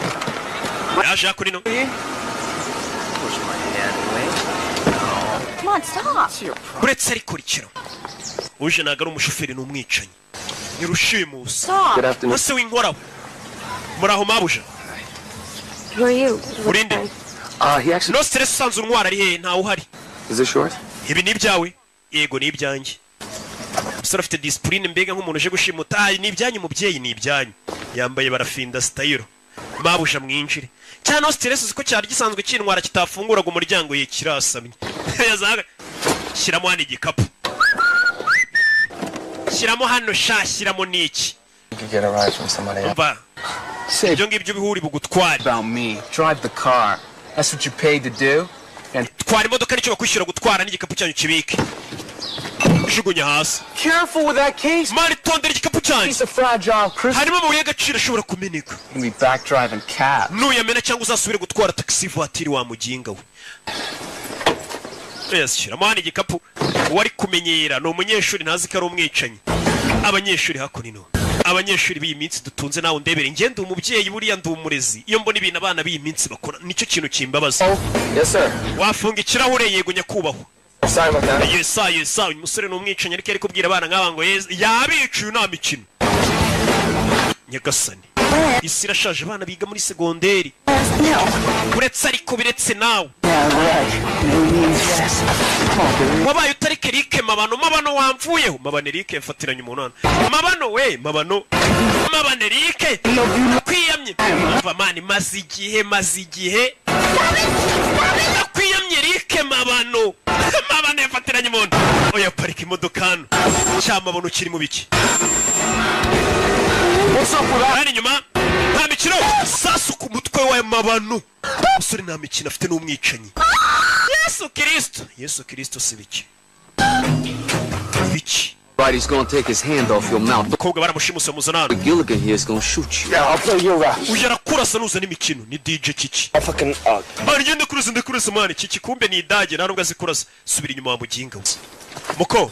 Yaje kuri no. Push my hand away. Come on, stop. Uretse ariko rikiro uje ntabwo ari umushoferi, ni umwicanyi, ni rushimusi. Stop. Good afternoon. Ese w'inkoraho, muraho mabuja. Who are you? Urinde? He actually. No stress. Usanzwe untwara ari hehe? Ntawe uhari. Is this yours? Ibi ni ibyawe? Yego, ni ibyanjye. Umusore afite discipline, mbega nk'umuntu uje gushimuta. Ah, ni ibyanyu mubyeyi, ni ibyanyu. Yambaye barafinda style. Mabuja, mwinjire. Cyane stress, uzi ko cyari gisanzwe kintwara kitafunguraga umuryango? Ye kirasamye. Yazaga shyiramo hano igikapu, shyiramo hano sha, shyiramo n'iki. You could get a ride from somebody else. Umva, ibyo ngibyo bihuri bugutware. About me. Drive the car. That's what you paid to do. And Twara imodoka, nicyo bakwishyura gutwara, n'igikapu cyanyu kibike, jugunya hasi. Careful with that case. Mani, tondera igikapu cyanjye. Piece of fragile crystal. Harimo amabuye y'agaciro ashobora kumeneka. You be back driving cabs. Nuyamena cyangwa uzasubire gutwara taxi voiture, wa muginga we. Yes, shyiramo hano igikapu. Uwari kumenyera ni umunyeshuri, ntazi ko ari umwicanyi. Abanyeshuri hakuno, abanyeshuri b'iyi minsi dutunze, nawe ndebere. Njye ndi umubyeyi, buriya ndi umurezi. Iyo mbona ibintu abana b'iyi minsi bakora, nicyo kintu kimbabaza. Yes, sir. Wafunga ikirahure? Yego nyakubahwa. Sorry about that. Yesa yesa, uyu musore ni umwicanyi, ariko yari kubwira abana nk'aba ngo yes, yabicuye, nta mikino. Nyagasani, isi irashaje. Abana biga muri segonderi, uretse ariko biretse nawe. Yeah, right. No means yes. Come on, baby. Wabaye utari Kerike Mabano. Mabano wamvuyeho. Mabano Erike yafatiranye umuntu hano. Mabano we, Mabano, Mabano Erike kwiyamye. Umva man, maze igihe, maze igihe kwiyamye. Erike Mabano, Mabano yafatiranye umuntu. Oya, parika imodoka hano. Cyamabono kiri mu biki hano inyuma? Nta mikino. Sasu ku mutwe wa Mabano. Umusore nta mikino afite, n'umwicanyi. Yesu Kirisito, Yesu Kirisito, si biki biki. Right, he's gonna take his hand off your mouth. Umukobwa baramushimuse, muzana hano. Gilligan here is gonna shoot you. Yeah, I'll play your rap. Uyu arakurasa nuza n'imikino. Ni DJ Kiki. I fucking Man, ngende kurasa, ndakurasa man. Kiki kumbe ni idage, nta nubwo azi kurasa. Subira inyuma wa muginga we. Muko.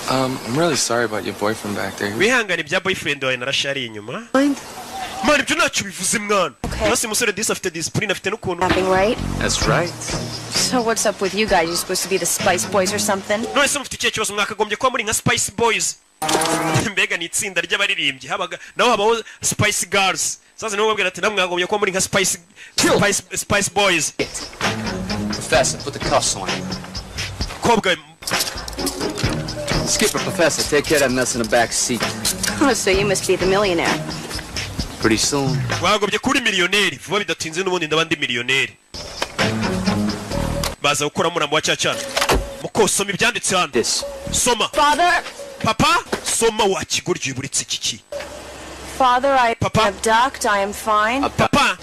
I'm really sorry about your boyfriend back there. Wihangane ibya boyfriend wawe, narashariye inyuma man. Ibyo ntacyo bivuze mwana. Urasa umusore disi afite discipline, afite n'ukuntu. Rapping, right? That's right. So what's up with you guys? You supposed to be the Spice Boys or something? None se mufite ikihe kibazo? Mwakagombye kuba muri nka Spice Boys. Mbega ni itsinda ry'abaririmbyi, habaga naho habaho Spice Girls. Sasa nibo babwira ati namwe mwakagombye kuba muri nka Spice Boys. Professor, put the cuffs on him. Kobwa. Skipper, Professor, take care of that mess in the back seat. Oh, so you must be the millionaire. Pretty soon. Wagobye kuba uri miliyoneri vuba bidatinze. N'ubundi ndaba ndi miliyoneri. Baza gukora umurambo wa cyacyana. Muko, soma ibyanditse hano, soma. Father, Papa, soma wa kigoryi buritse kiki. Father, I Papa? Abduct. I am fine. Papa.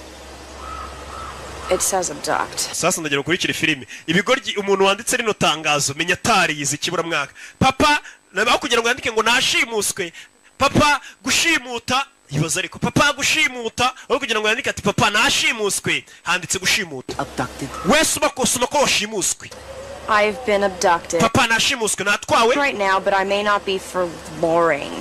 It says abduct. Sasa ndagira ukurikire filime. Ibigoryi, umuntu wanditse rino tangazo menya atariyize ikiburamwaka. Papa nabaho kugira ngo yandike ngo nashimuswe, papa gushimuta, ibaza ariko, papa gushimuta, aho kugira ngo yandike ati papa nashimuswe, handitse gushimuta. Abducted. Wese uba soma ko washimuswe. I've been abducted. Papa, nashimuswe, natwawe. Right now, but I may not be for boring.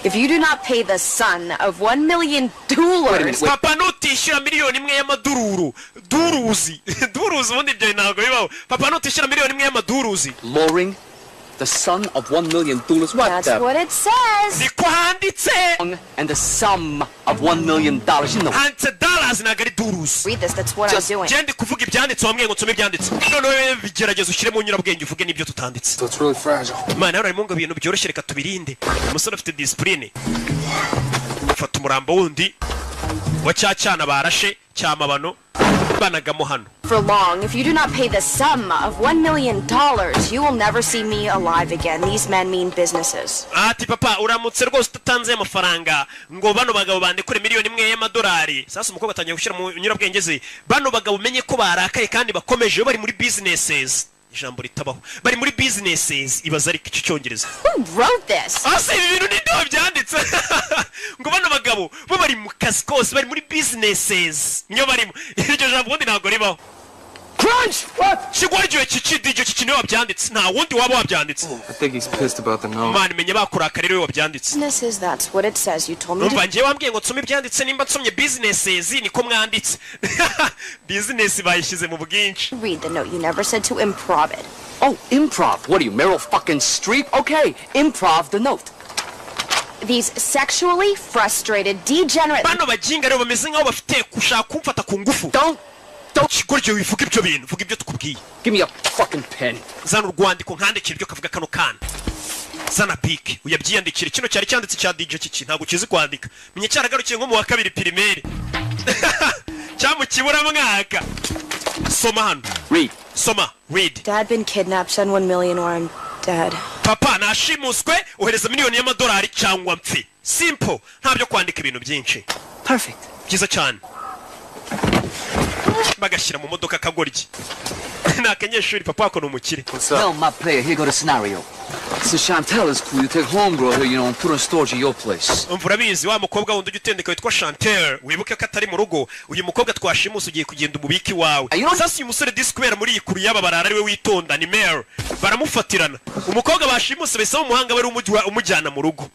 If you do not pay the sum of $1 million, Papa, nutishyura 1 miliyoni y'amadururu, duruzi, duruzi, ubundi ibyo ntabwo bibaho. Papa, nutishyura 1 miliyoni y'amaduruzi. Loring, the son of $1 million. What That's the? What it says. Niko handitse. And the sum of $1 million. You know. Handitse dollars, ntabwo ari duruzi. Read this. That's what I'm doing. Genda kuvuga ibyanditse, wambwiye ngo nsome ibyanditse. Noneho bigerageza ushyiremo nyurabwenge uvuge n'ibyo tutanditse. So it's really fragile. Imana harimo ngo ibintu byoroshye, reka tubirinde. Umusore afite discipline. Fata umurambo wundi wa cya cyana barashe cyamabano, banagamo hano. For long, if you do not pay the sum of $1 million, you will never see me alive again. These men mean businesses. Ati papa, uramutse rwose utatanze amafaranga ngo bano bagabo bandekure 1 miliyoni y'amadolari. Sasa umukobwa atangiye gushyira mu nyurabwenge ze. Bano bagabo umenye ko barakaye kandi bakomeje, bari muri businesses, ijambo ritabaho, bari muri businesses. Ibaza ariko icyo cyongereza. Who wrote this? Ase ibi bintu ni nde byanditse ngo bano bagabo bo bari mu kazi kose, bari muri businesses, niyo barimo? Iryo jambo ubundi ntabwo ribaho. Crunch! What? Kigwaryoye kiki DJ kiki, niwe wabyanditse, nta wundi waba wabyanditse. I think he's pissed about the note. Man, menya bakurakara rero wabyanditse. Businesses, that's what it says. You told me to Numva ngewe wambwiye ngo nsome ibyanditse. Nimba nsomye businesses, niko mwanditse, business bayishyize mu bwinshi. Read the note. You never said to improv it. Oh, improv. What are you, Meryl fucking Streep? Okay, improv the note. These sexually frustrated, degenerate. Bano baginga rero bameze nk'aho bafite gushaka kumfata ku ngufu. Don't. Kigoryi, wivuga ibyo bintu, vuga ibyo tukubwiye. Give me a fucking pen. Zana urwandiko nkandikira ibyo kavuga kano kana. Zana pike uyabyiyandikire. Kino cyari cyanditse cya DJ kiki, ntabwo kizi kwandika, menye cyaragarukiye nko mu wa kabiri primaire cyangwa mu kiburamwaka. Soma hano. Read. Soma, read. Dad been kidnapped. Send 1 million or I'm dead. Papa nashimuswe, ohereza miliyoni y'amadolari cyangwa mpfi. Simple, nta byo kwandika ibintu byinshi. Perfect. Byiza cyane. Bagashyira mu modoka akagoryi ni akanyeshuri, papa wako ni umukire. Well, my player, here go the scenario. So Chantel is cool. You take homegirl here, and put her in storage at your place. Umva, urabizi wa mukobwa wundi ujya utendeka witwa Chantel, wibuke ko atari mu rugo. Uyu mukobwa twashimuse ugiye kugenda umubiki wawe. Sasa uyu musore disi kubera muri iyi kuru y'aba barara ariwe witonda ni Mel, baramufatirana. Umukobwa bashimuse bahise umuhanga wari umujyana mu rugo.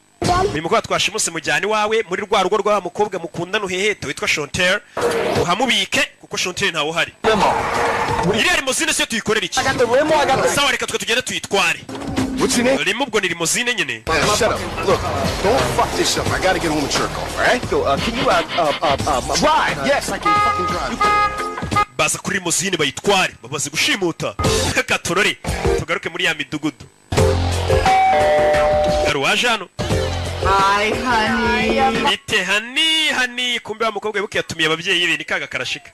Uyu mukobwa twashimuse mujyana iwawe muri rwa rugo rwa wa mukobwa mukundana uheheta witwa Chantel, uhamubike kuko Chantel ntawe uhari. Iriya limousine siyo tuyikorera iki? Sawa, reka twe tugende tuyitware. Limo ubwo ni limousine nyine. Man, shut up. Look, don't fuck this up. I gotta get home and jerk off, all right? So, can you, drive? Yes, I can fucking drive. Baza kuri limousine bayitware, bamaze gushimuta. Reka turore, tugaruke muri ya midugudu. Hari uwaje hano. Hi, honey. Bite honey, honey. Kumbe wa mukobwa wibuke yatumiye ababyeyi be, ni kaga karashika.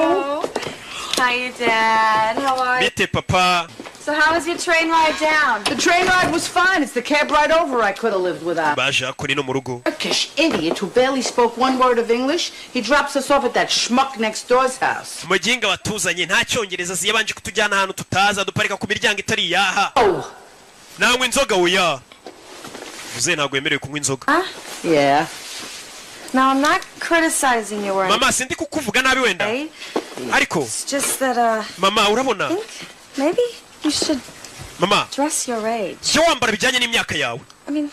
Hi, Dad. How are you? Bite papa? So how was your train ride down? The train ride was fine. It's the cab ride over I could have lived without. Baje hakuri no mu rugo. Turkish idiot who barely spoke one word of English. He drops us off at that schmuck next door's house. Umuginga watuzanye nta cyongereza azi, yabanje kutujyana ahantu tutaza, duparika ku miryango itari iyaha. Nanywa inzoga? Oya, uze, ntabwo wemerewe kunywa inzoga. Huh? Yeah. Now, I'm not criticizing you or Mama, sindi kukuvuga nabi wenda, ariko It's just that, mama, urabona maybe you should mama dress your age. Jya wambara bijyanye n'imyaka yawe. I mean,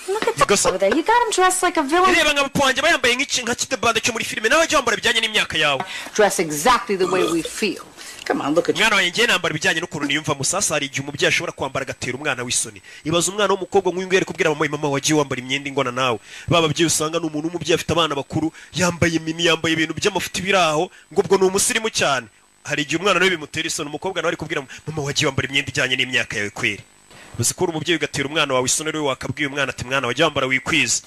look at that over there. You got him dressed like a villain. Reba nka papa wanjye aba yambaye nka kitebande cyo muri filime, nawe jya wambara bijyanye n'imyaka yawe. Dress exactly the way we feel. Come on, look at you. Mwana wanjye, ngiye nambara ibijyanye n'ukuntu niyumva. Musasa hari igihe umubyeyi ashobora kwambara agatera umwana w'isoni. Ibaza umwana w'umukobwa nk'uyu nguyu ari kubwira mama: "Mama, wagiye wambara imyenda ingana nawe." Ba babyeyi usanga ni umuntu w'umubyeyi afite abana bakuru, yambaye mini, yambaye ibintu by'amafuti biri aho, ngo ubwo ni umusirimu cyane. Hari igihe umwana nawe bimutera isoni. Umukobwa nawe ari kubwira mama: "Wagiye wambara imyenda ijyanye n'imyaka yawe kweri." Uzi ko uri umubyeyi ugatera umwana wawe isoni? Rero wakabwiye umwana ati: "Mwana, wajya wambara wikwiza."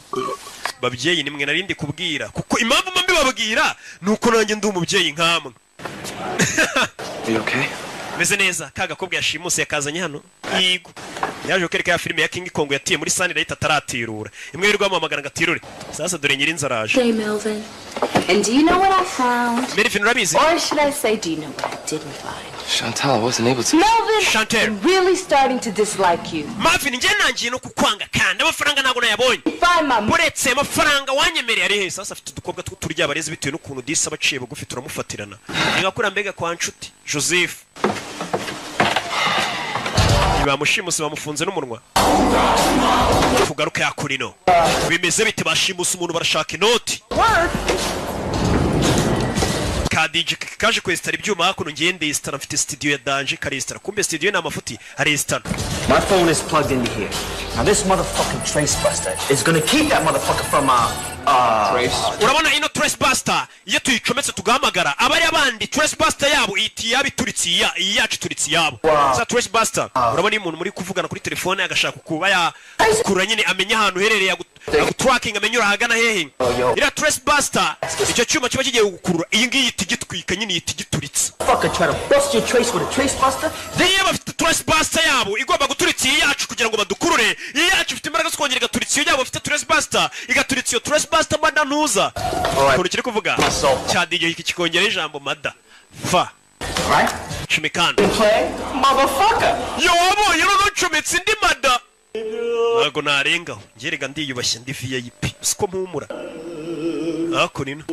Babyeyi, nimwe narindi kubwira, kuko impamvu mba mbibabwira ni uko nanjye ndi umubyeyi nkamwe. You okay? Meze neza. Ka gakobwa yashimuse yakazanye hano, yego yaje kwereka ya filime ya King Kong yatiye muri Sunlight ataratirura, imwe yirirwa bamuhamagara ngo atirure. Sasa dore nyirinzu araje. Hey, Melvin. And do you know what I found? Melvin, urabizi? Or should I say, do you know what I didn't find? Chantal, I wasn't able to. Melvin, Chantel. I'm really starting to dislike you. Marvin, njye nangiye no kukwanga, kandi amafaranga ntabwo nayabonye. Find my Uretse amafaranga wanyemereye ari he? Sasa afite udukobwa tw'uturya abarezi bitewe n'ukuntu disi aba aciye bugufi, turamufatirana. Ni nka kuriya mbega kwa nshuti Joseph bamushimuse, bamufunze n'umunwa. Tugaruke yakurino, bimeze bite? Bashimuse umuntu, barashaka inoti. Ka DJ kaje kwesitara ibyuma hakuno. Ngiye ndesitara, mfite studio ya danger. Karesitara, kumbe studio ni amafuti, aresitara. My phone is plugged into here. Now this motherfucking trace buster is gonna keep that motherfucker from Trace. Urabona ino trace buster, iyo tuyicometse tugahamagara abari abandi, trace buster yabo ihita iyaba ituritse iyi yacu ituritse iyabo. Za trace buster, urabona iyo umuntu muri kuvugana kuri telefone agashaka kuba yakurura nyine amenya ahantu uherereye, agutracking, amenye urahagana hehe, iriya trace buster, icyo cyuma kiba kigiye gukurura iyi ngiyi ihita igitwika nyine, ihita igituritse. Fucker try to bust your trace with a trace buster. Niyo bafite trace buster yabo igomba guturitsa iyi yacu kugira ngo badukurure, iyi yacu ifite imbaraga zo kongera igaturitsa iyo yabo bafite trace buster, igaturitsa iyo trace buster. Mada ntuza ukuntu kiri kuvuga cya DJ iki kikongera ijambo mada fa cumikana. Play, motherfucker. Yo, wabonye noneho ncometse indi mada, ntabwo narengaho ngerega, ndiyubashye, ndi VIP, siko mpumura hakuno ino.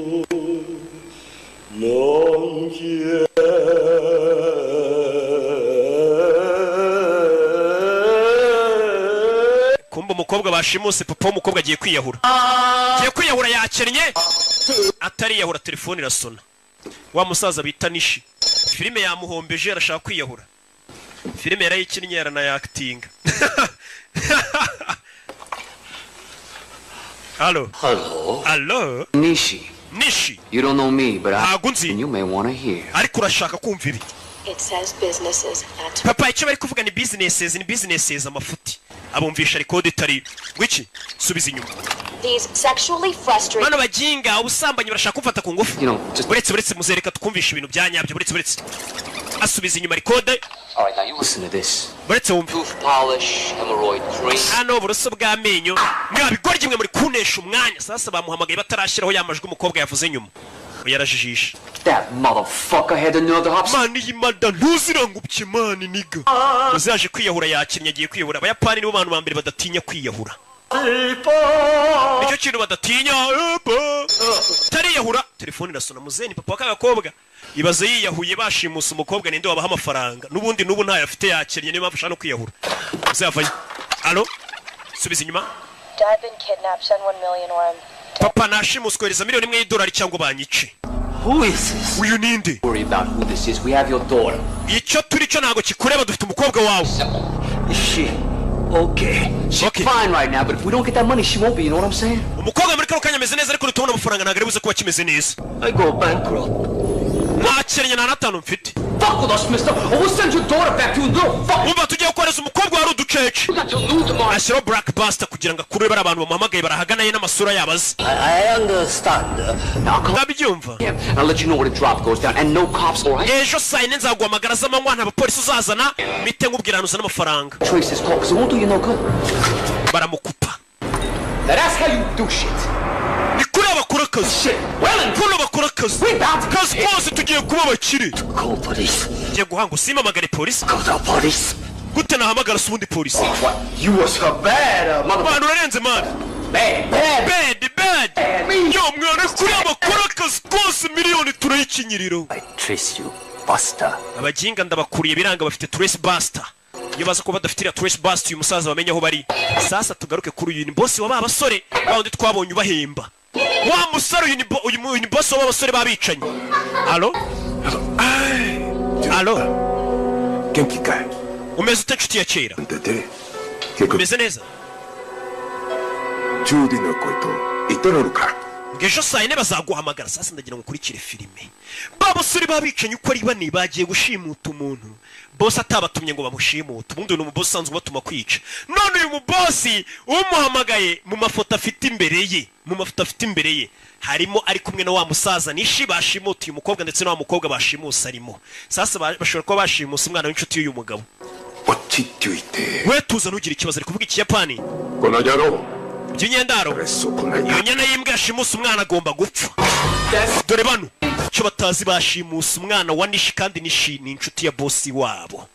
Non Kumba umukobwa bashimuse, papa w'umukobwa agiye kwiyahura, agiye kwiyahura, yakennye. Atariyahura telefone irasona. Wa musaza bita Nishi, filime yamuhombeje, arashaka kwiyahura. Filime yarayikinnye, yaranayakitinga. Halo? Hello. Halo? Nishi. Nishi. You don't know me, but I. Ntabwo unzi. And you may want to hear. Ariko urashaka kumva ibi. It says businesses. That's Papa, icyo bari kuvuga ni businesses, ni businesses, amafuti. Abumvisha record itari ngwiki. Subiza inyuma. These sexually frustrated. Bano baginga ubusambanyi barashaka kumfata ku ngufu. Buretse, buretse, muzereka twumvisha ibintu bya nyabyo. Buretse, buretse, asubiza inyuma record. All right, now you listen to this. Buretse wumve. Tooth polish, hemorrhoid cream. Hano uburoso bw'amenyo. Mwabigoryi mwe, muri kunesha umwanya. Sasa bamuhamagaye batarashyiraho ya majwi umukobwa yavuze nyuma. Oya, arajijisha. That motherfucker had the nerve to hop. Man, iyi mada ntuzirangubye, man, nigga. Uzaje kwiyahura, yakinnye, agiye kwiyahura. Abayapani nibo bantu ba mbere badatinya kwiyahura, nicyo kintu badatinya. Eba. Tariyahura, telefone irasona. Muzeni papa w'akagakobwa, ibaze yiyahuye bashimusa umukobwa, ninde wabaha amafaranga? N'ubundi n'ubu ntayo afite, yakennye, niyo mpamvu ashaka no kwiyahura. Uzavayo. Alo, subiza inyuma. Dad been kidnapped. Send 1 million or I'm. Papa nashimuswe, kohereza 1 miliyoni y'idolari cyangwa banyice. Who is this? Uyu ninde? Worry about who this is. We have your daughter. Icyo turi cyo ntabwo kikureba, dufite umukobwa wawe. Is she okay? She's fine right now, but if we don't get that money, she won't be. You know what I'm saying? Umukobwa muri kano kanya ameze neza, ariko nitubona amafaranga ntabwo ari buze kuba kimeze neza. I go bankrupt. Ntakennye, nta n'atanu mfite. Fuck with us, mister, or we'll send your daughter back to you, little fuck. Umva, tugiye kohereza umukobwa wari uducece. Ashyiraho black buster kugira ngo akurure bari abantu bamuhamagaye barahaganaye n'amasura yabo azi. I understand. Ndabyumva. I'll let you know when the drop goes down, and no cops, all right? Ejo saa 4 nzaguhamagara z'amanywa, nta bapolisi uzazana, mite nkubwira ahantu uzana amafaranga. Trace this call, because it won't do you no good. Baramukupa. Now that's how you do shit. Ni kuri bakora akazi, kuno bakora akazi kazi kose. Tugiye kuba abakire. Ngiye guhanga usimamagare polisi. Gute nahamagara se ubundi polisi? You was a bad mother. Mwana, urarenze, man. Bad, bad. Bad, bad. Yo mwana, kuri abakora akazi kose, miliyoni turayikinyiriro. Trace you, Buster. Abaginga ndabakuriye biranga, bafite trace buster. Iyo baza kuba badafite iriya trace buster, uyu musaza bamenye aho bari. Sasa tugaruke kuri uyu ni boss wa ba basore ba wundi twabonye ubahemba, wa musore. Uyu ni uyu ni boss wa ba basore babicanyi. Alo, alo. 元気かい？ Umeze ute, nshuti ya kera? だって結構 Umeze neza? ジュディの声と言っとるのか？ Ngo ejo saa 4 bazaguhamagara. Sasa ndagira ngo ukurikire filime. Ba basore babicanyi uko ari bane bagiye gushimuta umuntu, boss atabatumye ngo bamushimute. Ubundi uyu ni umubosi usanzwe ubatuma kwica. None uyu mubosi umuhamagaye, mu mafoto afite imbere ye, mu mafoto afite imbere ye harimo ari kumwe na wa musaza Nishi bashimutiye umukobwa, ndetse na wa mukobwa bashimuse arimo. Sasa bashobora kuba bashimuse umwana w'inshuti y'uyu mugabo. 落ち着いて。 We tuza, ntugire ikibazo. Ari kuvuga Ikiyapani. この野郎。 By'imyendaro, iyo nyana y'imbwa yashimuse umwana agomba gupfa. Dore bano icyo batazi, bashimuse umwana wa Nishi, kandi Nishi ni inshuti ya bosi wabo,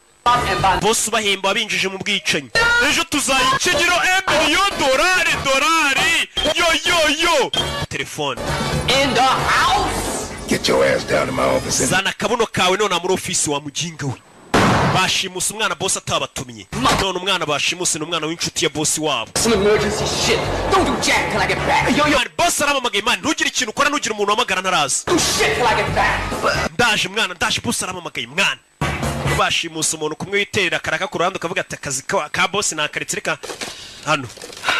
bosi ubahemba wabinjije mu bwicanyi. Ejo tuzayikinyiro emiliyo dorari dorari. Yo yo yo, telefone. In the house! Get your ass down to my office and Zana akabuno kawe none muri ofisi, wa muginga we. Bashimuse umwana bosi atabatumye, none umwana bashimuse ni umwana w'inshuti ya bosi wabo. Some emergency shit. Don't do jack till I get back. Yo, yo. Man, bosi arampamagaye. Man, ntugire ikintu ukora, ntugire umuntu uhamagara ntaraza. Do shit till I get back. Ndaje mwana, ndaje, bosi arampamagaye. Mwana, bashimuse umuntu kumwe witerera akaraka ku ruhande, ukavuga ati akazi ka bosi nakaretse, reka hano.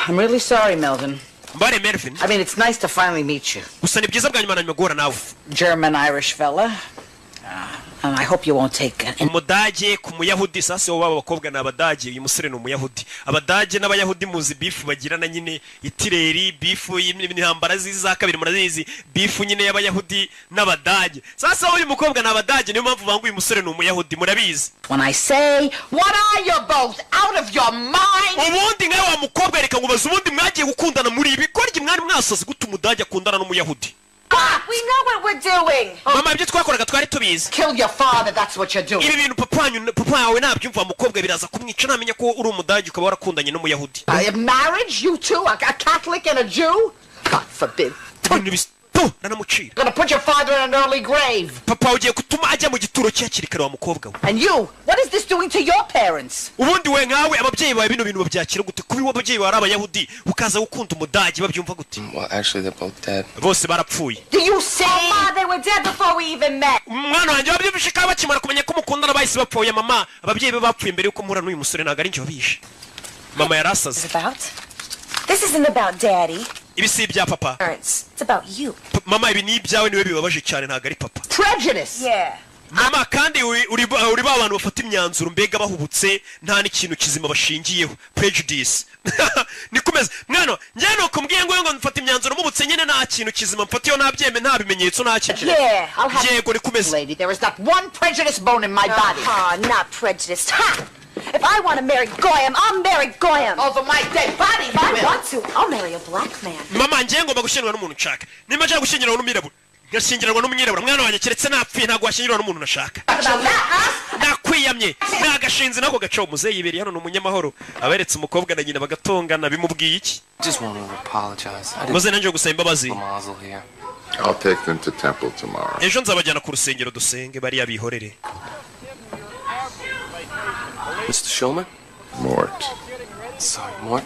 I'm really sorry, Melvin. Mbare, Melvin. I mean, it's nice to finally meet you. Gusa ni byiza bwa nyuma na nyuma guhura nawe. German Irish fella. And I hope you won't take it. Umudage ku Muyahudi. Sasa wowe, baba bakobwa ni Abadage, uyu musore ni Umuyahudi. Abadage n'Abayahudi muzi beef bagirana nyine, itireri beef y'intambara ziza kabiri, murazizi beef nyine y'Abayahudi n'Abadage. Sasa uyu mukobwa ni Abadage, niyo mpamvu banga uyu musore ni Umuyahudi, murabizi. When I say, what are you both out of your mind? Ubundi nkawe wa mukobwa, reka nkubaze, ubundi mwagiye gukundana muri ibi korye mwari mwasaze gute? Umudage akundana n'Umuyahudi? We know what we're doing. Mama, ibyo twakoraga twari tubizi. Kill your father, that's what you're doing. Ibi bintu papa wanyu, papa wawe nabyumva, wa mukobwa, biraza kumwica namenya ko uri Umudage ukaba warakundanye n'Umuyahudi. Marriage, you two, a Catholic and a Jew? God forbid. Ibintu tu nanamucira. Gonna put your father in an early grave. Papa ugiye gutuma ajya mu gituro cye hakiri kare, wa mukobwa we. And you, what is this doing to your parents? Ubundi we nkawe, ababyeyi bawe bino bintu babyakira gute? Kuba iwe ababyeyi bawe ari Abayahudi ukaza gukunda Umudage, babyumva gute? Well, actually, they're both dead. Bose barapfuye. Do you see? Oh, Ma, they were dead before we even met. Umwana wanjye wabyumvishe ko bakimara kumenya ko mukundana bahise bapfuye? Mama, ababyeyi be bapfuye mbere yuko mpura n'uyu musore, ntabwo ari njye wabishe. Mama yari asaze. About? This isn't about Daddy. Ibi si ibya papa. Parents. It's about you. Mama, ibi ni ibyawe, niwe bibabaje cyane, ntabwo ari papa. Prejudice. Yeah. Mama, kandi uri ba bantu bafata imyanzuro mbega bahubutse, nta n'ikintu kizima bashingiyeho, prejudice. Nikomeza mwana, njye nuko mbwiye ngo mfata imyanzuro mubutse nyine, nta kintu kizima mfatiyeho, nta byeme, nta bimenyetso, nta kintu. Yeah, I'll have Yego, nikomeza. Lady, there is not one prejudice bone in my body. Ah, not prejudiced. Ha! If I want to marry Goyam, I'll marry Goyam. Over my dead body, If I you will. want to, I'll marry a black man. Mama, njye ngomba gushyingirwa n'umuntu nshaka. Nimba nshaka gushyingirwa n'umwirabura, ngashyingirwa n'umwirabura. Mwana wanjye, keretse napfuye, ntabwo washyingirwa n'umuntu nashaka. About that, huh? Nakwiyamye nagashinze nako gaca. Umuzeyi yibereye hano, ni umunyamahoro, aberetse umukobwa na nyina bagatongana, bimubwiye iki? Just wanted to apologize. I didn't Muze nanjye gusaba imbabazi. mazel here. I'll take them to temple tomorrow. Ejo nzabajyana ku rusengero dusenge, bariya bihorere. Mr. Shulman? Mort. Sorry, Mort.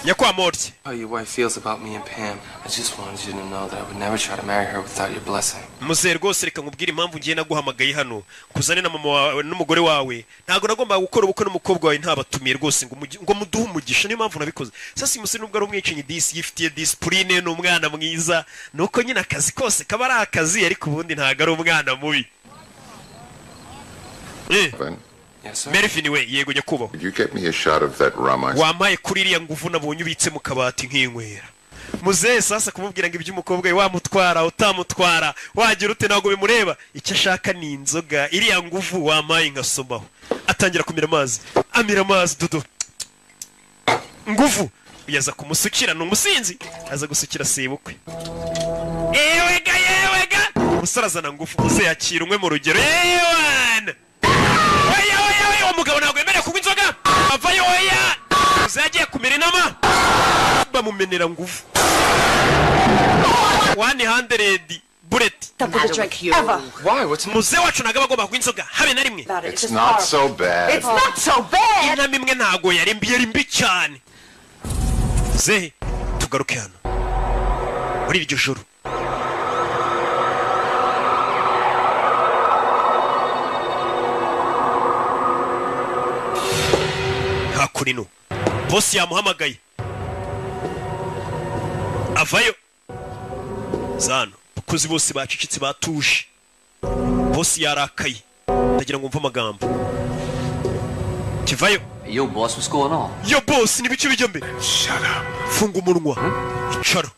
Nyakwa Mort. How your wife feels about me and Pam. I just wanted you to know that I would never try to marry her without your blessing. Muzehe, rwose reka nkubwire impamvu ngiye naguhamagaye hano kuzane na mama wawe n'umugore wawe. Ntabwo nagombaga gukora ubukwe n'umukobwa wawe ntabatumiye rwose ngo muduhe umugisha, niyo mpamvu nabikoze. Sasa uyu musore, nubwo ari umwicanyi, disi yifitiye discipline, ni umwana mwiza. Nuko nyine akazi kose kaba ari akazi, ariko ubundi ntabwo ari umwana mubi. Melvin, Yes, sir. Melvin we. Yego nyakubahwa. could you get me a shot of that rum I Wampaye kuri iriya nguvu nabonye ubitse mu kabati nk'inywera? Muzehe sasa kumubwira ngo iby'umukobwa we, wamutwara utamutwara, wagira ute, ntabwo bimureba. Icyo ashaka ni inzoga, iriya nguvu wampaye nkasomaho. Atangira kumira amazi, amira amazi dudu nguvu yaza kumusukira. Ni umusinzi, aza gusukira sebukwe. Ewega yewega, umusore azana ngufu, muzehe yakira umwe mu rugero. Yewana, oya oya oya, uwo mugabo ntabwo yemerewe kunywa inzoga, avayo. Oya, muzehe agiye kumira inama, bamumenera ngufu 100 bullet. Stop with a drink. Ever. Why? What's Muzehe wacu ntabwo aba agomba kunywa inzoga habe na rimwe. About it. It's Just not horrible. so bad. It's not so bad. Inama imwe ntabwo yari mbi, yari mbi cyane. Muzehe, tugaruke hano muri iryo joro. Hakurino bosi yamuhamagaye, avayo zano. Abakozi bose bacecetse, batuje, bosi yarakaye. Ndagira ngo mve amagambo kivayo. Yo, boss, what's going on? Yo boss, ni ibiki bijya mbere? Shut up. Funga umunwa, icara.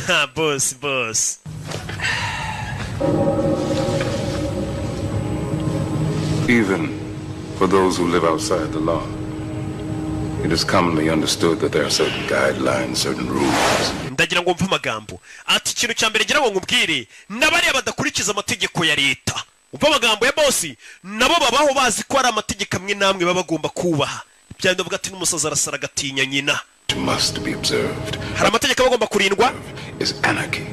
Ha, boss, boss. Even for those who live outside the law, it is commonly understood that there are certain guidelines, certain rules. Ndagira ngo mve amagambo. Ati ikintu cya mbere ngira ngo nkubwire, n'abariya badakurikiza amategeko ya leta, umva amagambo ya bosi, nabo babaho bazi ko hari amategeko amwe n'amwe baba bagomba kubaha. Byandi bavuga ati n'umusazi arasara agatinya nyina. Must be observed Hari amategeko aba agomba kurindwa. is anarchy.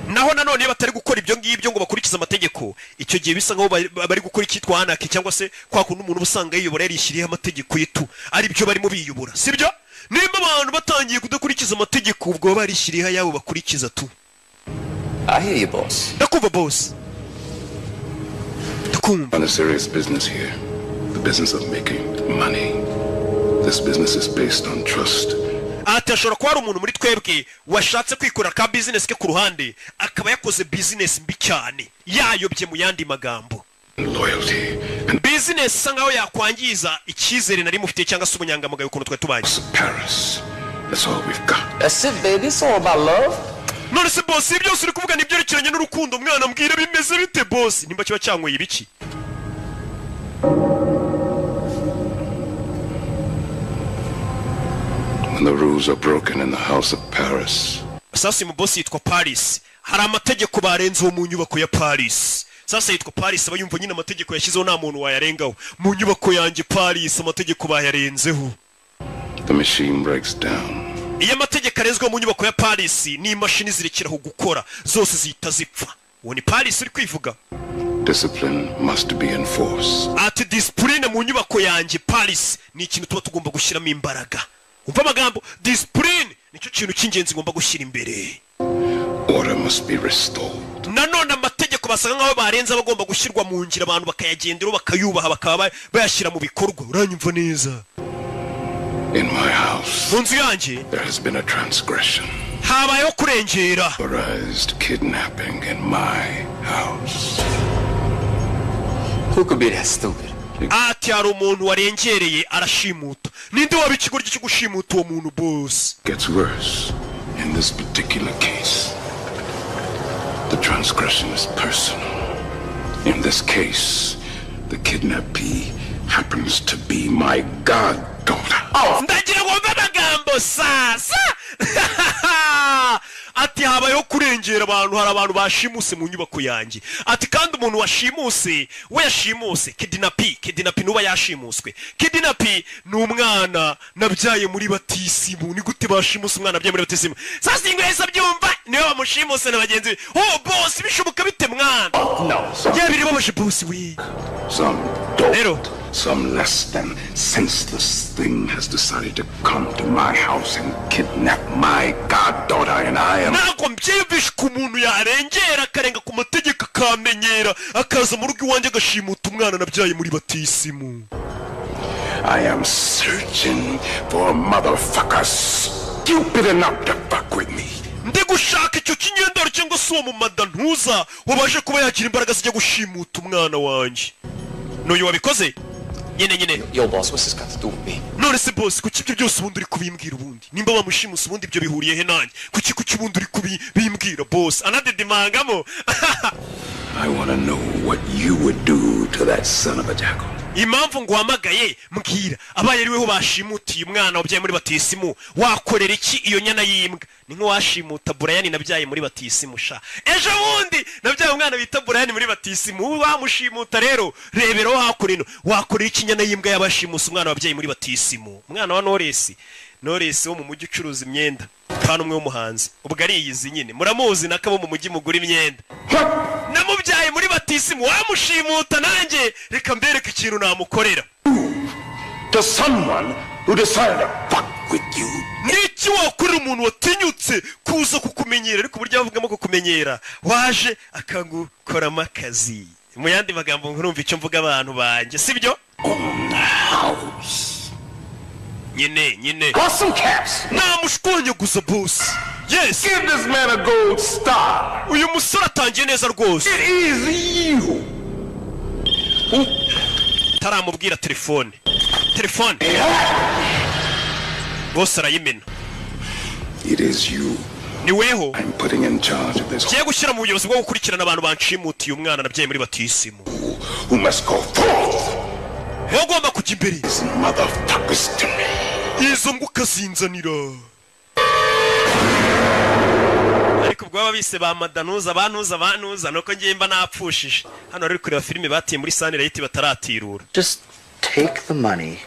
Naho nanone iyo batari gukora ibyo ngibyo ngo bakurikize amategeko, icyo gihe bisa nkaho bari gukora icyitwa anarchy, cyangwa se kwa kundi umuntu uba usanga yiyobora, yarishyiriyeho amategeko ye tu, ari byo barimo biyobora, sibyo? Nimba abantu batangiye kudakurikiza amategeko, ubwo baba barishyiriyeho ayabo bakurikiza tu. I hear you, boss. Ndakumva boss, ndakumva. On a serious business here, the business of making money. This business is based on trust. Ati hashobora kuba hari umuntu muri twebwe washatse kwikorera ka bizinesi ke ku ruhande, akaba yakoze bizinesi mbi cyane, yayobye. Mu yandi magambo, and loyalty and bizinesi isa nkaho yakwangiza icyizere nari mufitiye cyangwa se ubunyangamugayo ukuntu twari tubanye. Paris. That's all we've got. That's it, baby. It's all about love. None se boss, ibi byose uri kuvuga ni ibyerekeranye n'urukundo? Mwana, mbwira bimeze bite boss, nimba kiba cyanyweye ibiki? When the rules are broken in the house of Paris, Sasa uyu boss yitwa Paris. Hari amategeko barenzeho mu nyubako ya Paris. Sasa yitwa Paris, aba yumva nyine amategeko yashyizeho nta muntu wayarengaho. Mu nyubako yanjye Paris, amategeko bayarenzeho. the machine breaks down. Iyo amategeko arenzweho mu nyubako ya Paris, n'imashini zirekeraho gukora, zose zihita zipfa. Uwo ni Paris uri kwivuga. Discipline must be enforced. Ati discipline mu nyubako yanjye Paris ni ikintu tuba tugomba gushyiramo imbaraga. Umva amagambo, discipline nicyo kintu cy'ingenzi ngomba gushyira imbere. Order must be restored. Nanone amategeko basaga nkaho barenze aba agomba gushyirwa mu ngiro, abantu bakayagenderaho, bakayubaha, bakaba bayashyira mu bikorwa. Uranyumva neza? In my house, Mu nzu yanjye there has been a transgression. habayeho kurengera. Authorized kidnapping in my house. Who could be that stupid? Ati hari umuntu warengereye arashimuta. Ninde waba ikigoryi cyo gushimuta uwo muntu, boss? Gets worse. In this particular case, the transgression is personal. In this case, the kidnappee happens to be my goddaughter. Ndagira ngo mve amagambo sasa. Ati habayeho kurengera abantu, hari abantu bashimuse mu nyubako yanjye. Ati kandi umuntu washimuse we, yashimuse kidnappee. Kidnappee nuba yashimuswe. Kidnappee ni umwana nabyaye muri batisimu. Ni gute bashimuse umwana nabyaye muri batisimu? Sasa ingwese abyumva, niwe bamushimuse na bagenzi be. Oh boss, bishoboka bite mwana? No. Yewe, biribabaje boss we. Some dope, some less than senseless thing has decided to come to my house and kidnap my goddaughter, and I am. Ntabwo mbyiyumvisha ko umuntu yarengera akarenga ku mategeko, akamenyera, akaza mu rugo iwanjye agashimuta umwana nabyaye muri batisimu. I am searching for a motherfucker stupid enough to fuck with me. Ndi gushaka icyo kinyendaro cyangwa se uwo mumada ntuza wabashe kuba yagira imbaraga zijya gushimuta umwana wanjye. N'uyu wabikoze nyine nyine. Yo, boss, what's this got to do with me? None se boss, kuki ibyo byose ubundi uri kubimbwira? Ubundi nimba bamushimuse, ubundi ibyo bihuriye he nanjye? Kuki ubundi uri kubimbwira, boss? Anadidimangamo. I want to know what you would do to that son of a jackal. Impamvu nguhamagaye, mbwira, abaye ari weho bashimutiye umwana wabyaye muri batisimu, wakorera iki iyo nyana y'imbwa? Ni nk'uwashimuta Burayani nabyaye muri batisimu sha. Ejo bundi nabyaye umwana bita Burayani muri batisimu. Wamushimuta rero, reberaho hakurino, wakorera iki inyana y'imbwa y'abashimuse umwana wabyaye muri batisimu? Umwana wa Noresi, Noresi wo mu mujyi ucuruza imyenda, kandi umwe w'umuhanzi ubwo ariyizi nyine, muramuzi nakabo mu mujyi mugura imyenda. Namubyaye muri batisimu, wamushimuta nanjye reka mbereke ikintu namukorera. To someone who decided to fuck with you. Niki wakorera umuntu watinyutse kuza kukumenyera? Ariko uburyo bavugamo kukumenyera, waje akagukoramo akazi, mu yandi magambo nkurumva icyo mvuga, abantu banjye, sibyo nyine nyine? Awesome caps. Namushwanyaguza boss, yes. Give this man a gold star. Uyu musore atangiye neza rwose. It is you. Taramubwira telefone, telefone bose arayimena. It is you Ni weho I'm putting in charge of this ngiye gushyira mu buyobozi bwo gukurikirana abantu banshimutiye umwana nabyaye muri batisimu. Who must go forth. Wowe ugomba kujya imbere. These motherfuckers to me. Izo mbwa ukazinzanira. Ariko ubwo baba bise ba madanuza, bantuza bantuza, nuko ngiye mba napfushije. Hano rero kureba filime batiye muri Sunlight bataratirura. Just take the money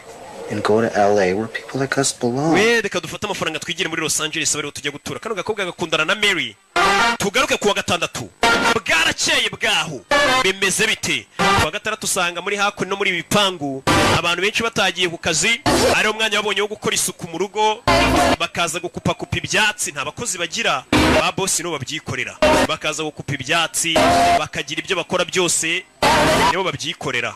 and go to LA where people like us belong. We reka dufate amafaranga twigire muri Los Angeles, bariho tujya gutura. Kano gakobwa gakundana na Mary. Tugaruke kuwa gatandatu, bwarakeye bwaho bimeze bite? Kuwa gatandatu usanga muri hakuno no muri ibi bipangu abantu benshi batagiye ku kazi, ariwo mwanya babonye wo gukora isuku mu rugo, bakaza gukupakupa ibyatsi. Nta bakozi bagira, ba boss nibo babyikorera, bakaza gukupa ibyatsi, bakagira ibyo bakora byose, nibo babyikorera.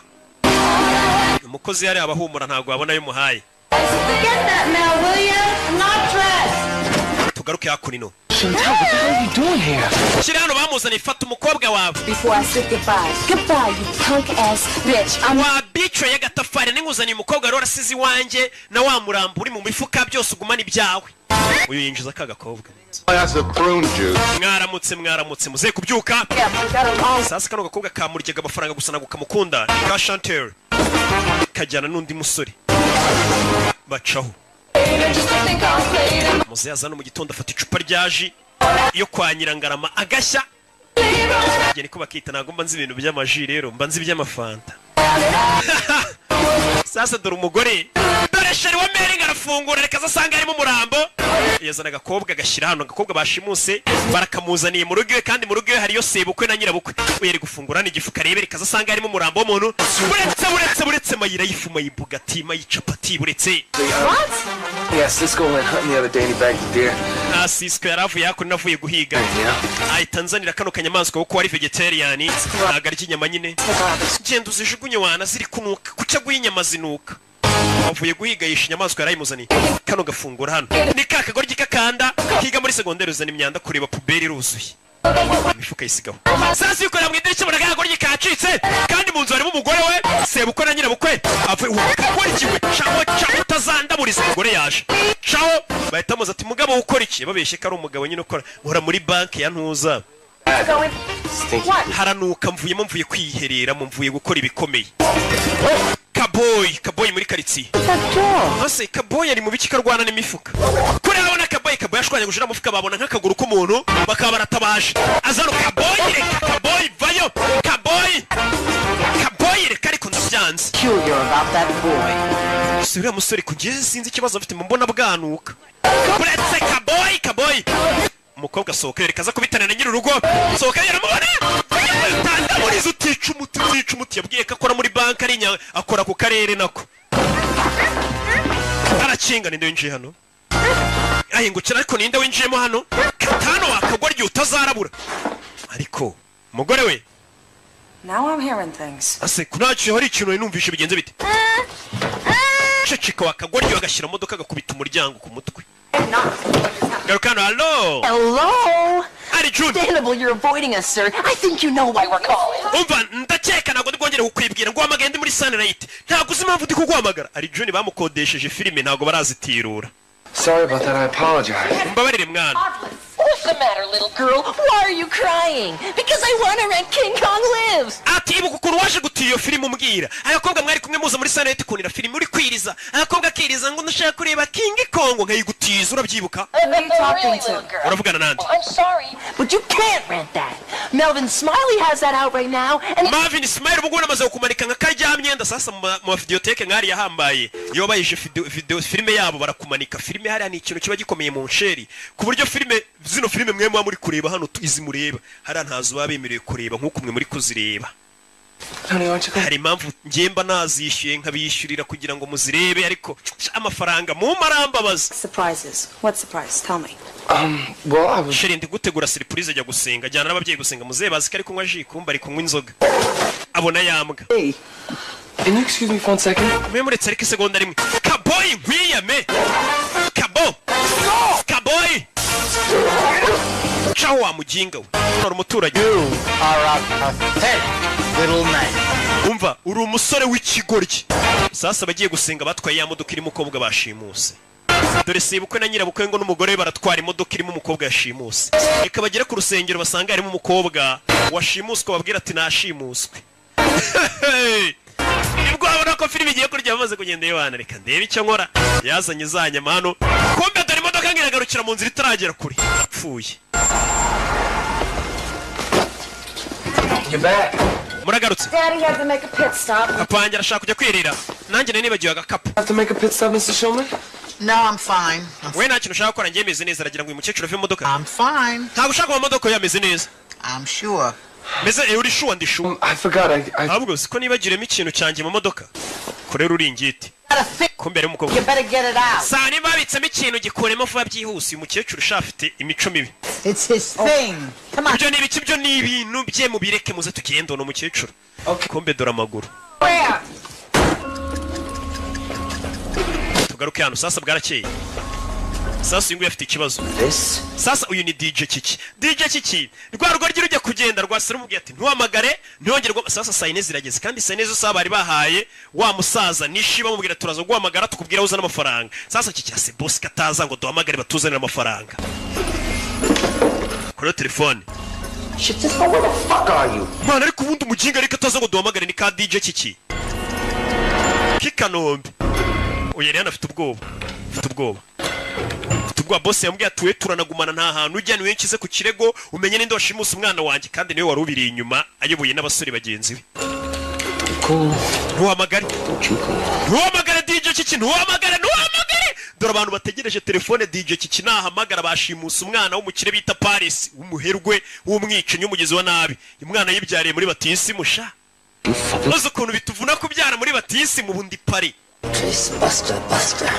Umukozi yari abahumura, ntabwo wabona ayo umuhaye. Get that, Mel, will you? I'm not dressed. Tugaruke hakuno. Chantel, what the hell are you doing here? Shyira hano, bamuzaniye. Fata umukobwa wawe. Before I say goodbye. Goodbye, you punk ass bitch. I'm Wa bico y'agatafari, ninguzaniye umukobwa wari warasize iwanjye na wa murambo uri mu mifuka, byose ugumana ibyawe. Uyu yinjiza ka gakobwa. Glass of prune juice. Mwaramutse, mwaramutse, muze kubyuka. Sasa kano gakobwa kamuryaga amafaranga gusa, ntabwo kamukunda. Ni ka Chantel, kajyana n'undi musore bacaho. Muze yazana mu gitondo, afata icupa rya jus yo kwa Nyirangarama agashya. Njye niko bakita, ntabwo mba nzi ibintu by'amaji, rero mba nzi iby'amafanta. Sasa dore umugore, dore chéri wa Meringi arafungura, reka asanga harimo umurambo. Yazana agakobwa agashyira hano, agakobwa bashimuse barakamuzaniye mu rugo iwe, kandi mu rugo iwe hariyo sebukwe na nyirabukwe. We yari gufungura n'igifu karebe, reka asanga harimo umurambo w'umuntu. Buretse, buretse, buretse, mayira y'ifu, mayibugati, mayicapati, buretse. What? Yeah, Cisco went hunting the other day and he bagged a deer. Nta Cisco yari avuye hakuno, avuye guhiga, ahita anzanira kano kanyamaswa kuko ari vegetarian, ntabwo arya inyama nyine. Genda uzijugunye wana, ziri kunuka. Kuki aguye inyama zinuka? Avuye guhiga yishe inyamaswa, yarayimuzaniye. Kano gafungura hano ni ka kagoryi kakanda kiga muri segonderi, uzana imyanda kureba poubelle iruzuye. Imifuka yisigaho. Sasa yikorera mu idirishya, ubona akagoryi kacitse, kandi mu nzu harimo umugore we, sebukwe na nyirabukwe. Avuye ukora iki we? Caho, caho, utazandaburiza. Umugore yaje, caho, bahita bamuza ati: "Mugabo, ukora iki?" Babeshye ko ari umugabo nyine ukora, nkora muri banki ya ntuza. Haranuka, mvuyemo, mvuye kwihereramo, mvuye gukora ibikomeye. Kaboyi, kaboyi muri karitsiye. Ese kaboyi ari mu biki karwana n'imifuka? Kuri abona kaboyi, kaboyi ashwanyaguje uriya mufuka, babona nk'akaguru k'umuntu, bakaba baratabaje. Azano kaboyi, reka kaboyi, vayo kaboyi, kaboyi reka, ariko ndabyanze. Si uriya musore kugeza, sinzi ikibazo afite, mu mbona bwanuka uretse kaboyi. Kaboyi, umukobwa asohoka, yereka aza kubitana na nyir'urugo. Sohoka, yaramubona. Utandaburiza, utica umuti, utica umuti. Yabwiye ko akora muri banki, ari akora ku karere nako. Arakinga. Ninde winjiye hano? Ahingukira, ariko ninde winjiyemo hano? Katano wakagwa igihe utazarabura. Ariko umugore we. Now I'm hearing things. Ase kunacyo hari ikintu nari numvishe, bigenze bite? Ceceka wakagwa. Agashyira modoka, agakubita umuryango ku mutwe. Garuka hano, hallo. Hello? Ari June. Understandable you're avoiding us, sir. I think you know why we're calling. Umva, ndakeka ntabwo ndi bwongere kukwibwira ngo uhamagaye ndi muri Sunlight. Ntabwo uzi impamvu ndi kuguhamagara. Ari June, bamukodesheje filime, ntabwo barazitirura. Sorry about that. I apologize. Mbabarire mwana. What's the matter, little girl? Why are you crying? Because I want to rent King Kong Lives. Ati ibuka ukuntu waje gutiya iyo filime, umbwira agakobwa mwari kumwe muza muri Sunlight kunira filime, uri kwiriza, agakobwa akiriza ngo ndashaka kureba King Kong, nkayigutiza, urabyibuka? Who are you talking to? Uravugana nande? I'm sorry, but you can't rent that. Melvin Smiley has that out right now, and Marvin Smiley ubu ngubu namaze kumanika nka karya myenda. Sasa mu mavideoteke nk'ariya yahambaye, iyo bayishe video filime yabo barakumanika filime hariya. Ni ikintu kiba gikomeye mu nsheri, ku buryo filime zino, filime mwe muba muri kureba hano, izi mureba hariya ntazo baba bemerewe kureba nk'uko mwe muri kuzireba. Hari impamvu njye mba nazishyuye, nkabishyurira kugira ngo muzirebe, ariko sha, amafaranga mumpa arambabaza. Surprises. What surprise? Tell me. Well, I was. Chérie, ndi gutegura surprise, ajya gusenga, ajyana n'ababyeyi gusenga. Muzehe bazi ko ari kunywa jus, kumba ari kunywa inzoga, abona yambwa. Hey, can you excuse me for one second? Mwe muretse ariko isegonda rimwe. Kaboyi, nkwiyame, kabo, kaboyi, caho wa muginga we. None umuturanyi. Are a pathetic little man. Umva, uri umusore w'ikigoryi. Sasa bagiye gusenga, batwaye ya modoka irimo umukobwa bashimuse. Dore sebukwe na nyirabukwe ngo n'umugore we baratwara imodoka irimo umukobwa yashimuse. Reka bagere ku rusengero basanga harimo umukobwa washimuswe, babwira ati nashimuswe. Nibwo babona ko filime igiye kurya, bamaze kugenda. Yohana, reka ndebe icyo nkora. Yazanye za nyama hano, kumbe dore imodoka ngo iragarukira mu nzira itaragera kure, apfuye. You're back. Muragarutse. Daddy had to make a pit stop. Papa wanjye arashaka kujya kwirira, nanjye nari nibagiwe agakapu. Have to make a pit stop, Mr. Shulman? No, I'm fine. We nta kintu ushaka gukora, njye meze neza. Aragira ngo uyu mukecuru ave mu modoka. I'm fine. Ntabwo ushaka kuva mu modoka? Ye ameze neza. I'm sure. Meze uri sure? Ndi sure. I forgot. I Ahubwo siko nibagiremo ikintu cyanjye mu modoka, korera uringiti, kumbe harimo umukobwa. You better get it out. Saa niba babitsemo ikintu, gikuremo vuba byihuse. Uyu mukecuru usha afite imico mibi. It's his thing. Come on. Ibyo ni ibiki? Ibyo ni ibintu bye, mubireke, muze tugende. Uno mukecuru, kumbe dore amaguru. Where? Tugaruke hano. Sasa bwarakeye. Sasa uyu nguyu afite ikibazo. This? Sasa uyu ni DJ Kiki. DJ Kiki, rwa rugo rujya kugenda rwasira, umubwiye ati ntuhamagare, ntiwongere. Sasa saa 4 zirageze, kandi saa 4 zo saha bari bahaye wa musaza nishi, bamubwira turaza guhamagara tukubwira aho uzana amafaranga. Sasa Kiki ase boss kataza ngo duhamagare batuzanire amafaranga kuri telefone. Shit, Cisco, where the fuck are you? Mana, ariko ubundi umuginga ariko ataza ngo duhamagare ni ka DJ Kiki k'Ikanombe. Uyu yari afite ubwoba, afite ubwoba, afite ubwoba. Boss yambwiye ati we turanagumana, nta hantu ujya, niwe nshyize ku kirego, umenye ninde washimuse umwana wanjye, kandi niwe wari ubiri inyuma ayoboye n'abasore bagenzi be. Ntuhamagare, ntuhamagare DJ Kiki, ntuhamagare, ntuhamagare. Dore abantu bategereje telefone. DJ Kiki nahamagara, bashimuse umwana w'umukire bita Paris, w'umuherwe, w'umwicanyi, w'umugizi wa nabi. Umwana yibyariye muri batisimu sha. Uzi ukuntu bituvuna kubyara muri batisimu? Ubundi pari. Trace Buster Buster.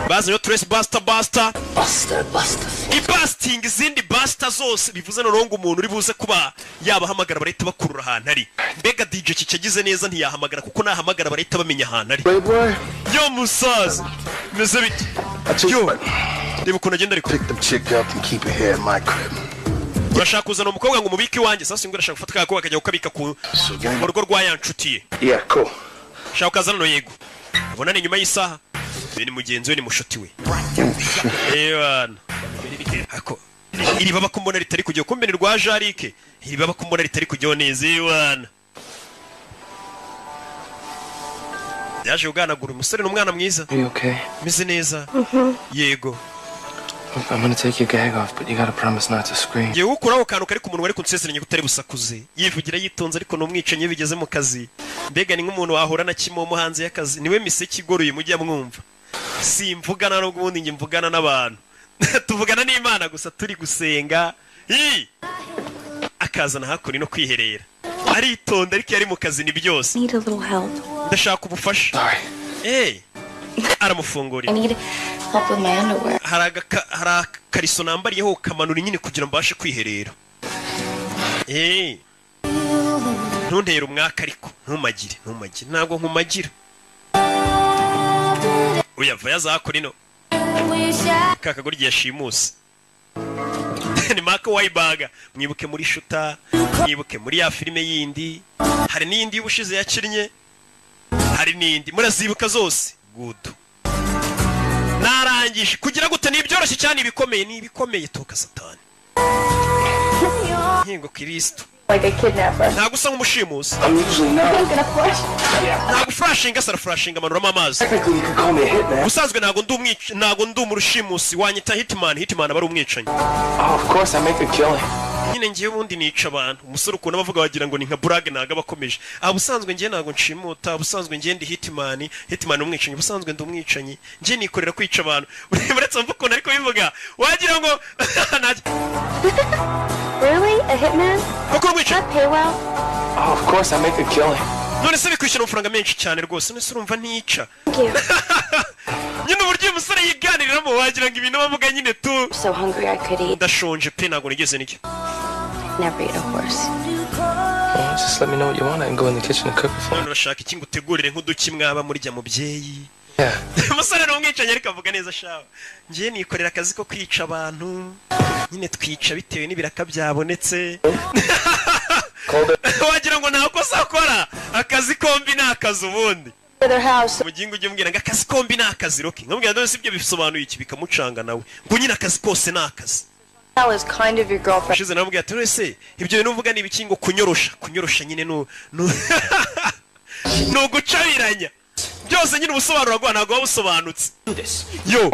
Bazanye Trace Buster Buster. Buster Buster. Ibasitinga izindi buster zose, bivuze noneho ngo umuntu uri buze kuba yabahamagara barahita bakurura ahantu ari. Mbega DJ Kiki agize neza ntiyahamagara, kuko nahamagara barahita bamenya ahantu ari. Playboy. Yo musaza, meze bite? Yo, reba ukuntu agenda ariko. Pick the chick up and keep her here at my crib. Urashaka kuzana umukobwa ngo umubike iwanjye? Sasa ngo urashaka gufata ka akajya kukabika ku mu rugo rwa ya nshuti ye. Yeah, cool. Shaka ukazana no yego. Ubona ni nyuma y'isaha. Uyu ni mugenzi we, ni mushuti we. Ewana. Ako iri baba ko mbona ritari kujya, kumbe ni rwa Jarike. Iri baba ko mbona ritari kujyaho neza, ewana. Yaje uganagura umusore, ni umwana mwiza. Are you okay? Meze neza. Yego. Look, I'm gonna take your gag off, but you gotta promise not to scream. Ngiye gukuraho akantu kari ku munwa, ariko nsezeranye ko utari busakuze. Yivugira yitonze, ariko ni umwicanyi iyo bigeze mu kazi. Mbega ni nk'umuntu wahura na Kimomo hanze y'akazi, niwe miseke igoroye mujya mwumva. Simvugana n'ubwo ubundi njye mvugana n'abantu, tuvugana n'Imana gusa turi gusenga. Ii! Akazana hakuno no kwiherera, aritonda, ariko iyo ari mu kazi ni byose. Need a little help. Ndashaka ubufasha. Eh, aramufungurira. I need help with my underwear. Hari akariso nambariyeho kamanura nyine kugira ngo mbashe kwiherera. Eh, ntuntere umwaka, ariko ntumagire, ntumagire, ntabwo nkumagira. Uyava yazakora ino ka kagoryi yashimuse ni Mark Wahlberg. Mwibuke muri Shooter, mwibuke muri ya filime yindi, hari n'iyindi y'ubushize yakinnye, hari n'indi murazibuka zose. Good, narangije kugira gute? Ni ibyoroshye cyane, ibikomeye ni ibikomeye. Toka satani, nkingo Kristo. Like a kidnapper. Ntabwo usa nk'umushimusi. I'm usually not. I'm gonna flush. Ntabwo flushinga se, araflushinga, amanuramo amazi. Technically, you could call me a hitman. Ubusanzwe ntabwo ndi umwic, ntabwo ndi umurushimusi, wanyita hitman. Hitman aba ari umwicanyi. Oh, of course, I make a killing. Nyine ngewe ubundi nica abantu. Umusore ukuntu abavuga wagira ngo ni nka burage, ntabwo aba akomeje. Ah, ubusanzwe ngewe ntabwo nshimuta, ubusanzwe ngewe ndi hitman. Hitman ni umwicanyi. Ubusanzwe ndi umwicanyi, ngewe nikorera kwica abantu. Uretse mvuga ukuntu ariko bivuga wagira ngo Really? A hitman? Koko umwicanyi? That pay well? Oh, of course, I make a killing. None se bikwishyura amafaranga menshi cyane rwose? None se urumva ntica? Thank you. Nyine uburyo uyu musore yiganiriramo wagira ngo ibintu bavuga nyine tu. I'm so hungry I could eat. Ndashonje pe, ntabwo nigeze nicyo. Never eat a horse. Well, just let me know what you want. I can go in the kitchen and cook it for None you. urashaka iki ngo utegurire nk'uduki mwaba murya, mubyeyi? Yeah. Umusore ni umwicanyi ariko avuga neza shawe. Ngiye nikorera akazi ko kwica abantu nyine, twica bitewe n'ibiraka byabonetse. Wagira ngo nta kosa akora, akazi kombi ni akazi ubundi. Their house. Umugingo ujya umbwira ngo akazi kombi ni akazi, Rocky, nkamubwira none si ibyo bisobanuye iki, bikamucanga nawe ngo nyine akazi kose ni akazi. That was kind of your girlfriend. Ushize namubwira ati: "None ibyo bintu uvuga ni ibiki?" Ngo kunyorosha, kunyorosha nyine nu ni ugucabiranya byose nyine. Ubusobanuro bwa ntabwo buba busobanutse yo.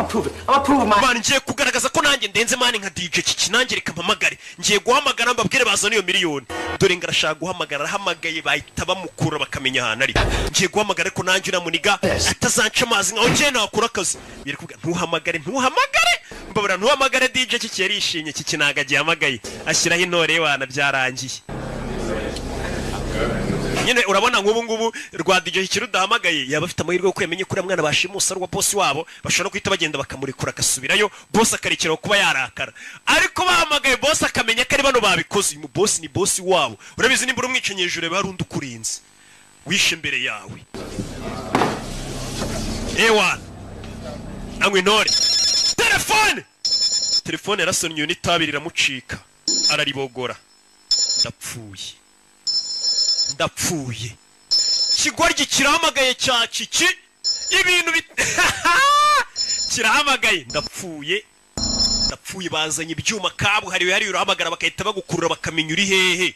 Man, ngiye kugaragaza ko nanjye ndenze, man, nka DJ Kiki. Nanjye reka mpamagare, ngiye guhamagara mbabwire bazana iyo miliyoni. Dore ngo arashaka guhamagara, arahamagaye, bahita bamukura bakamenya ahantu ari. Ngiye guhamagara ariko nanjye uriya muniga atazanca amazi nkaho ngiye nakura akazi. Biri kuvuga ntuhamagare, ntuhamagare, mbabura ntuhamagare. DJ Kiki yarishimye. Kiki ntabwo agihamagaye, ashyiraho intore wana, byarangiye nyine. Urabona nk'ubu ngubu rwa DJ Kiki rudahamagaye, yaba afite amahirwe yo kwemenya ko uriya mwana bashimusa ari uwa bosi wabo, bashobora no guhita bagenda bakamurekura agasubirayo, bosi akarekeraho kuba yarakara. Ariko bahamagaye bosi akamenya ko ari bano babikoze, uyu bosi ni bosi wabo. Urabizi nimba uri umwicanyi, hejuru reba hari undi ukurinze wishe imbere yawe. Ewana, anywa intore. Telefone, telefone yarasonnye, iyo n'itabi riramucika araribogora. Ndapfuye, ndapfuye! Kigoryi kirahamagaye cya Kiki, ibintu kirahamagaye. Ndapfuye, ndapfuye! Bazanye ibyuma kabuhariwe hariya, urahamagara bagahita bagukurura bakamenya uri hehe.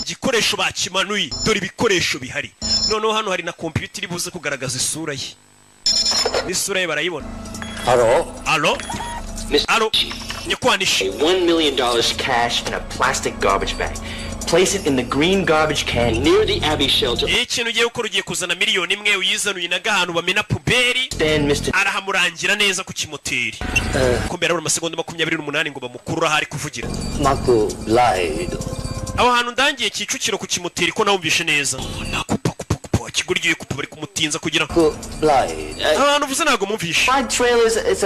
Igikoresho bakimanuye, dore ibikoresho bihari. Noneho hano hari na kompiyuta iri buze kugaragaza isura ye, n'isura ye barayibona. Hello? Alo, alo, nyakwanishe. $1 million cash in a plastic garbage bag. Place it in the green garbage can near the Abbey shelter. Iyo ikintu ugiye gukora, ugiye kuzana miliyoni 1, uyizanuye n'agahantu bamena poubelle. Stand, Mr. Arahamurangira neza ku kimoteri. Ko mbere habura amasegonda 28 ngo bamukurure aho ari kuvugira. Marco lied. Aho hantu ndangiye Kicukiro ku kimoteri, ko nawumvishe neza? Kupa kupa kupa, ikigoryi kupa, bari kumutinza kugira Lied. aho hantu uvuze ntabwo mumvishe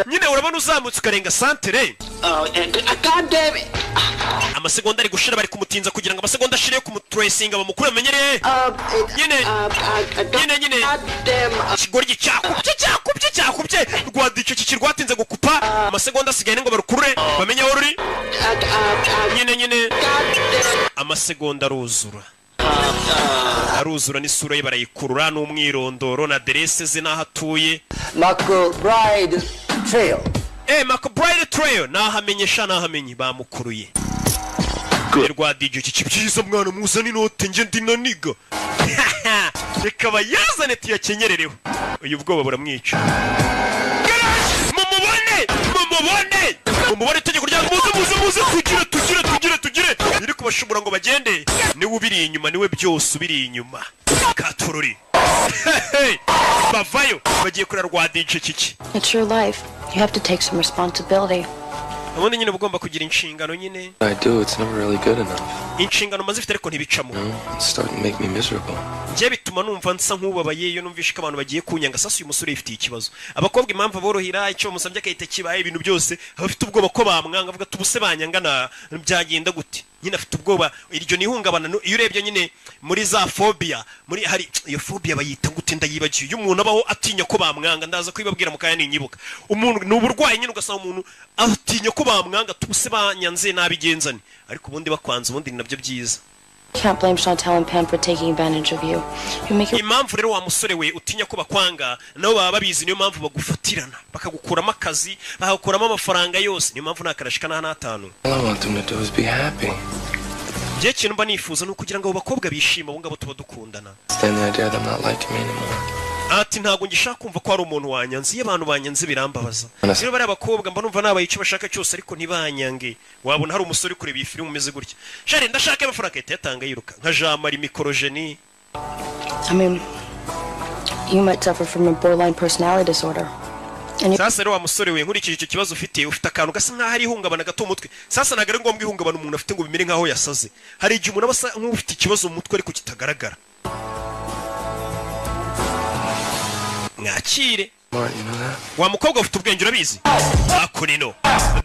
nyine. Urabona uzamutse ukarenga santere. God damn it. Amasegonda ari gushira, bari kumutinza kugira ngo amasegonda ashire yo kumutracinga, bamukure, bamenyere nyine nyine nyine. Ikigoryi cyakubye, cyakubye, cyakubye rwada. Icyo kiki rwatinze gukupa. Amasegonda asigaye ngo barukurure, bamenye aho ruri nyine nyine. Amasegonda aruzura, aruzura, n'isura ye barayikurura, n'umwirondoro na aderese ze n'aho atuye. McBride Trail. McBride Trail, nahamenyesha, nahamenye, bamukuruye rwa DJ. Iki byiza mwana, muzane inote, nge ndi na niga, reka bayazane tuyakenyerereho. Uyu bwoba buramwica. Mumubone, mumubone, mumubone! Itegeko rya muze, muze, muze, tugire, tugire, tugire, tugire! Iri kubashobora ngo bagende. Niwe ubiri inyuma, niwe byose ubiri inyuma. Katururi bavayo, bagiye kurera rwa DJ Kiki. It's your life. You have to take some responsibility. Ubundi nyine uba ugomba kugira inshingano nyine. I do, it's never really good enough. Inshingano maze ifite, ariko ntibicamo. It's starting to make me miserable. Njye bituma numva nsa nk'ubabaye iyo numvishe ko abantu bagiye kunyanga. Sasa uyu musore yifitiye ikibazo. Abakobwa impamvu aborohera, icyo bamusabye agahita kibaye, ibintu byose, aba afite ubwoba ko bamwanga. Avuga ati: "Ubuse banyanga na byagenda gute?" Nyine afite ubwoba, iryo ni ihungabana. Iyo urebye nyine muri za phobia, muri hari iyo phobia bayita gute? Ndayibagiwe. Iyo umuntu abaho atinya ko bamwanga, ndaza kubibabwira mu kanya ninyibuka. Umuntu ni uburwayi nyine, ugasanga umuntu atinya ko bamwanga, tubuse banyanze nabigenzane. Ariko ubundi bakwanze, ubundi ni nabyo byiza. Can't blame Chantel and Pam for taking advantage of you. You make it Impamvu rero wa musore we utinya ko bakwanga, nabo baba babizi. Niyo mpamvu bagufatirana, bakagukuramo akazi, bakagukuramo amafaranga yose. Niyo mpamvu nta karashika n'atanu. All I want them to do is be happy. Njye ikintu mba nifuza ni ukugira ngo abo bakobwa bishime, abo ngabo tuba dukundana. Stand the idea of them not liking me anymore. Ati: "Ntabwo ngishaka kumva ko hari umuntu wanyanze. Iyo abantu banyanze birambabaza." Rero bariya bakobwa mba numva nabaye icyo bashaka cyose, ariko ntibanyange. Wabona hari umusore uri kureba iyi filime umeze gutya: "Shari, ndashaka amafaranga," ahita yatanga yiruka nka Jean Marie Microgenie. I mean, you might suffer from a borderline personality disorder. And you Sasa rero wa musore we, nkurikije icyo kibazo ufite, ufite akantu gasa nk'aho ari ihungabana gato mu mutwe. Sasa ntabwo ari ngombwa ihungabana umuntu afite ngo bimere nk'aho yasaze. Hari igihe umuntu aba asa nk'ufite ikibazo mu mutwe ariko kitagaragara. Mwakire. Smart, you know that? Wa mukobwa ufite ubwenge, urabizi. Hakuno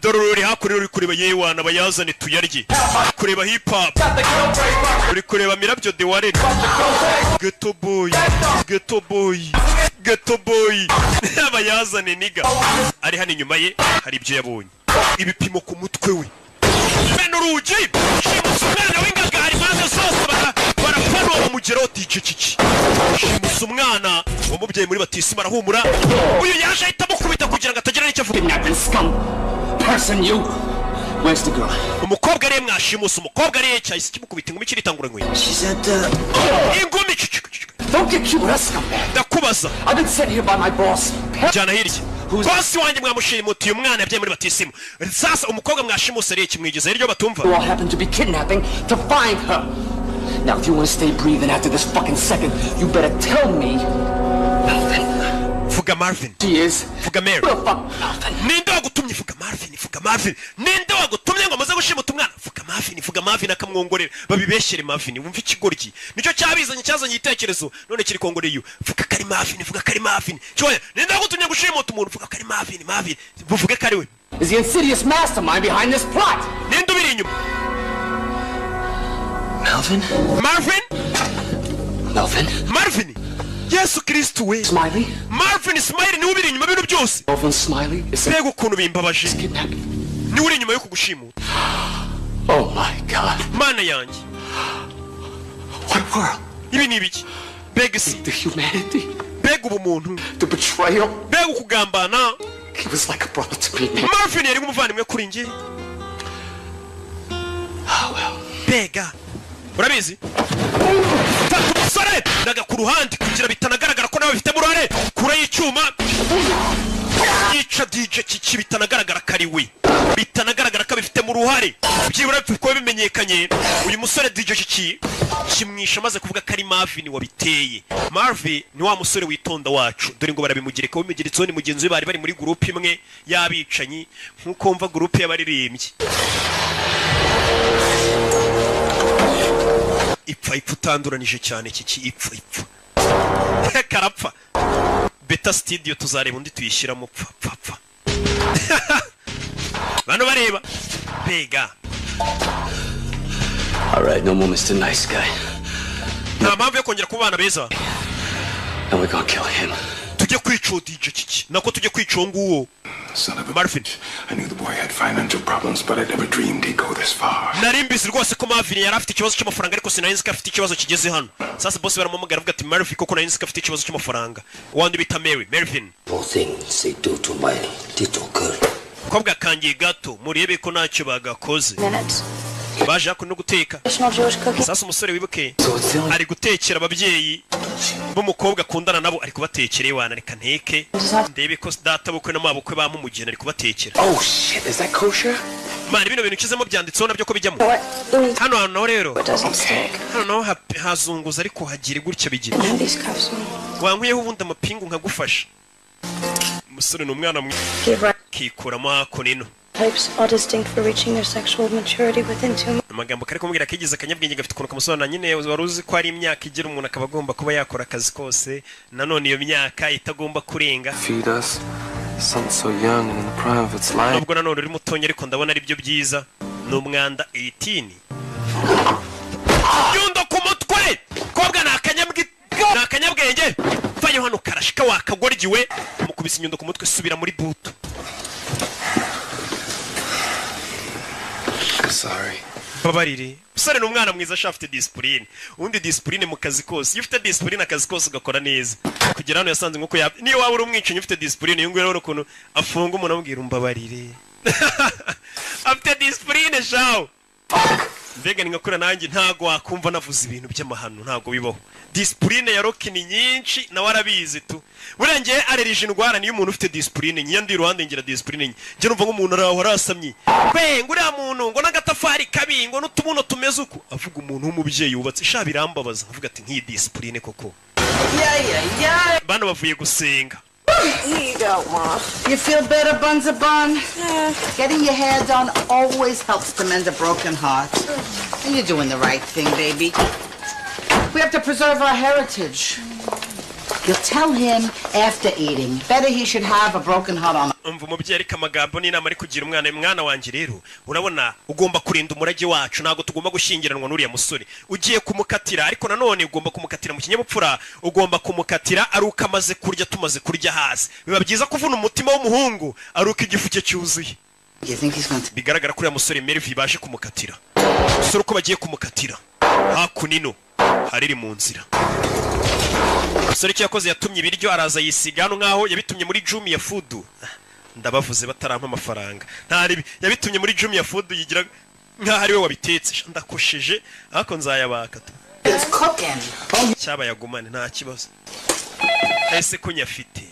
dore uri hakuno, uri kureba yewana, bayazane tuyarye. Kureba hip hop, uri kureba mirabyo de warene, ghetto boy, ghetto boy, ghetto boy, bayazane. Niga ari hano, inyuma ye hari ibyo yabonye, ibipimo ku mutwe we. Bene urugi, shimusa umwana w'ingagari, impande zose barapanura, bamugeraho. DJ Kiki shimusa umwana wamubyaye muri batisimu, arahumura. Uyu yaje ahita amukubita kugira ngo atagira n'icyo avuga. Person, you. Where's the girl? Umukobwa ariye? Mwashimusa umukobwa ariye? Cyahise kimukubita ingumi kiritangura inkweto. She's at, Ingumi. Don't get cute with us, scumbag. Ndakubaza. I've been sent here by my boss. Jyana hirya. Bosi wanjye mwamushimutiye umwana yabyaye muri batisimu. Sasa umukobwa mwashimuse ariye? Kimwigeze hirya batumva. Who all happen to be kidnapping to find her. Now, if you want to stay breathing after this fucking second, you better tell me. Melvin. Vuga Marvin. She is. Vuga Mary. Who the fuck? Melvin. Ninde wagutumye? Vuga Marvin, vuga Marvin. Ninde wagutumye ngo amaze gushimuta umwana? Vuga Marvin, vuga Marvin. Akamwongorera babibeshyere Marvin. Wumva ikigoryi nicyo cyabizanye, cyazanye igitekerezo none kiri kongoreye iyo. Vuga ko ari Marvin, vuga ko ari Marvin. Cyoya, ninde wagutumye gushimuta umuntu? Vuga ko ari Marvin, Marvin, buvuge ko ari we. Is the insidious mastermind behind this plot. Ninde ubiri inyuma? Melvin? Marvin. Melvin? Marvin, Yesu Kristu we! Smiley? Marvin Smiley niwe ubiri inyuma ibintu byose. Melvin Smiley is Mbega ukuntu bimbabaje! Niwe uri inyuma yo kugushimuta. Oh my God. Mana yanjye! What a world. Ibi ni ibiki? Mbega isi! The humanity. Mbega ubumuntu! The betrayal. Mbega ukugambana! He was like a brother to me, man. Marvin yari nk'umuvandimwe kuri njye. Mbega urabizi, fata umusore naga ku ruhande kugira bitanagaragara ko nawe bifitemo uruhare. Kure y'icyuma yica DJ Kiki, bitanagaragara ko ari we, bitanagaragara ko abifitemo uruhare. Byibura kuba bimenyekanye uyu musore DJ Kiki kimwisha amaze kuvuga ko ari Marvin wabiteye. Marvin ni wa musore witonda wacu. Dore ngo barabimugereka, bimugeretseho ni mugenzi we, bari bari muri groupe imwe y'abicanyi, nk'uko wumva groupe y'abaririmbyi. Ipfa, ipfa utanduranije cyane kiki, ipfa, ipfa, karapfa. Beta studio, tuzareba undi tuyishyiramo. Pfa, pfa, pfa. Bano bareba mbega. All right, no more Mr. Nice Guy. Nta mpamvu yo kongera kuba abana beza. And we're gonna kill him. Tujye kwica uwo DJ kiki, nako tujye kwica uwo nguwo. Son of a Marvin. I knew the boy had financial problems, but I never dreamed he'd go this far. Nari mbizi rwose ko Marvin yari afite ikibazo cy'amafaranga, ariko sinari nzi ko afite ikibazo kigeze hano. Sasa boss baramuhamagara, avuga ati: "Marvin, koko nari nzi ko afite ikibazo cy'amafaranga." Wandi bita Mary Marvin. Poor things they do to my little girl. Kobwa kangiye gato, murebe ko ntacyo bagakoze. Minutes. Baje hakuno no guteka. Traditional Jewish cooking. Sasa umusore, wibuke, ari gutekera ababyeyi b'umukobwa akundana nabo, ari kubatekera. Iwana reka nteke ndebe ko data bukwe na mabukwe bamumugeni, ari kubatekera. Oh shit, is that kosher? Man, bino bintu ukizemo byanditseho nabyo ko bijyamo hano hantu naho. Rero hano naho hazunguza, ariko hagira gutya bigira. And have these cuffs on. Wankwiyeho ubundi amapingu nkagufasha. Umusore ni umwana mwiza. Give right Kikuramo hakuno ino. types all distinct for reaching their sexual maturity within 2 months. Amagambo kari kumubwira kigize akanyabwenge gafite ukuntu kamusobanura nyine. Wari uzi ko hari imyaka igira umuntu akaba agomba kuba yakora akazi kose, nanone iyo myaka itagomba kurenga. Feed us. Something so young and in the prime of its life. Nubwo nanone uri mutonya, ariko ndabona aribyo byiza. Ni umwanda 18 nyundo ku mutwe. Kobwa ni akanyabwenge. Vayo hano karashika wakagoryiwe. Mukubise inyundo ku mutwe. Subira muri buto. Sorry. Babarire. Musore ni umwana mwiza sha, afite discipline. Ubundi discipline mu kazi kose, iyo ufite discipline akazi kose ugakora neza. Kugera hano yasanze nk'uko ya niyo waba uri umwicanyi ufite discipline. Uyu nguyu urabona ukuntu afunga umuntu, amubwira umbabarire. Afite discipline shawo. Mbega ni nka kuriya nanjye ntago wakumva navuze ibintu by'amahano, ntago bibaho. Discipline ya Rocky ni nyinshi, nawe arabizi tu. Buriya ngewe arerije indwara niyo umuntu ufite discipline nyiya, ndi iruhande ngira discipline nke. Njye numva nk'umuntu araho arasamye we, ngo uriya muntu ngo n'agatafari kabi, ngo n'utubuno tumeze uku, avuga umuntu w'umubyeyi wubatse sha, birambabaza. Avuga ati nk'iyi discipline koko. Yeah. Bano bavuye gusenga. Here you go, Mom. You feel better, Bunza Bun? Getting your hair done always helps to mend a broken heart. And you're doing the right thing, baby. We have to preserve our heritage. You'll tell him after eating. Better he should have a broken heart on Umva umubyeyi, ariko amagambo n'inama ari kugira umwana: "Mwana wanjye, rero urabona ugomba kurinda umurage wacu. Ntabwo tugomba gushyingiranwa n'uriya musore. Ugiye kumukatira, ariko nanone ugomba kumukatira mu kinyabupfura. Ugomba kumukatira ari uko amaze kurya, tumaze kurya hasi. Biba byiza kuvuna umutima w'umuhungu ari uko igifu cye cyuzuye." Bigaragara ko uriya musore Melvin baje kumukatira. Umusore uko bagiye kumukatira hakuno ino hariri mu nzira. Umusore icyo yakoze, yatumye ibiryo, araza yisiga hano nk'aho yabitumye muri Jumia Food. Ndabavuze batarampa amafaranga. Ntaribi yabitumye muri Jumia Food, yigira nk'aho ari we wabitetse. Sha, ndakosheje ariko nzayabaka tu. It's cooking. Cyaba yagumane, nta kibazo. Ese ko nyafite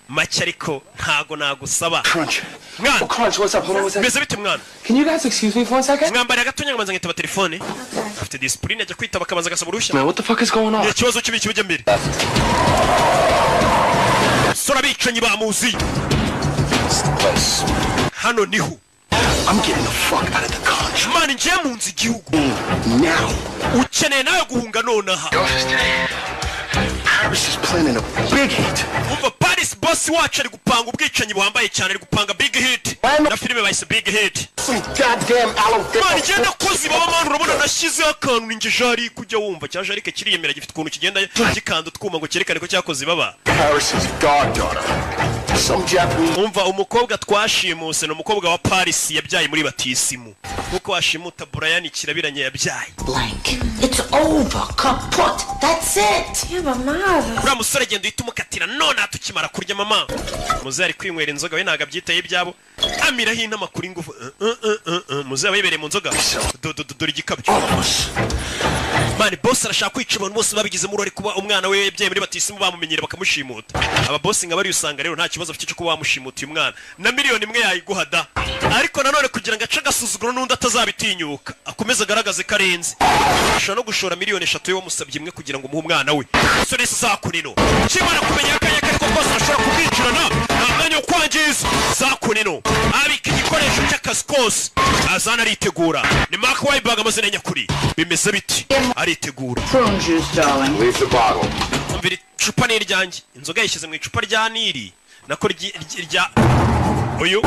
make, ariko ntago nagusaba mwana. Crunch, what's up? Hold on one second. Bimeze bite mwana? Can you guys excuse me for one second? Mwambariye agatonya nkabanza nkitaba telefone. Afite discipline, ajya kwitaba akabanza agasaba uruhushya. Man, what the fuck is going on? Ni ikibazo kibi kibijya mbere. Sora abicanyi bamuzi hano niho. I'm getting the fuck out of the country. Man, ngiye mu nzu igihugu. Now. Ukeneye nawe guhunga nonaha. Paris is planning a big hit. Umva, Paris boss wacu ari gupanga ubwicanyi buhambaye cyane, ari gupanga big hit, na filime bayise Big Hit. Some goddamn aloe Man, njye nakoze ibaba. Man, urabona nashyizeho akantu ninjye Jarike. Ujya wumva cya Jarike kiriyemera, gifite ukuntu kigenda gikanda utwuma ngo cyerekane ko cyakoze ibaba. Paris's goddaughter. Some Japanese. Umva, umukobwa twashimuse ni umukobwa wa Paris yabyaye muri batisimu, nkuko washimuta Brian Kirabiranye yabyaye. Blank. It's over. Kaput. That's it. Yeah, but Mom. Uriya musore agenda uhita umukatira none tukimara kurya. Mama muzehe ari kwinywera inzoga, we ntabwo abyitaye ibyabo, amiraho inama kuri ngufu. Muzehe aba yibereye mu nzoga. Dore igikabyo. Man, boss arashaka kwica abantu bose babigizemo uruhare kuba umwana we yabyaye muri batisimu bamumenyera bakamushimuta. Aba boss nka bari usanga rero nta kibazo afite cyo kuba bamushimuta uyu mwana, na miliyoni 1 yayiguha da. Ariko nanone kugira ngo ace agasuzuguro n'undi atazabitinyuka, akomeze agaragaze ko arenze, ashobora no gushora miliyoni 3 yo wamusabye imwe kugira ngo umuhe umwana we. Sore zakunino kimara kumenya akanya kariko kose ashobora kumwicirana, nta mwanya wo kwangiza. Zakunino abika igikoresho cy'akazi kose, azana aritegura. Ni Mark Wahlberg, amazina nyakuri. Bimeze biti? Aritegura. Prune juice, darling. Leave the bottle. Umvira, icupa ni iryanjye. Inzoga yayishyize mu icupa rya Nili, nako rya uyu.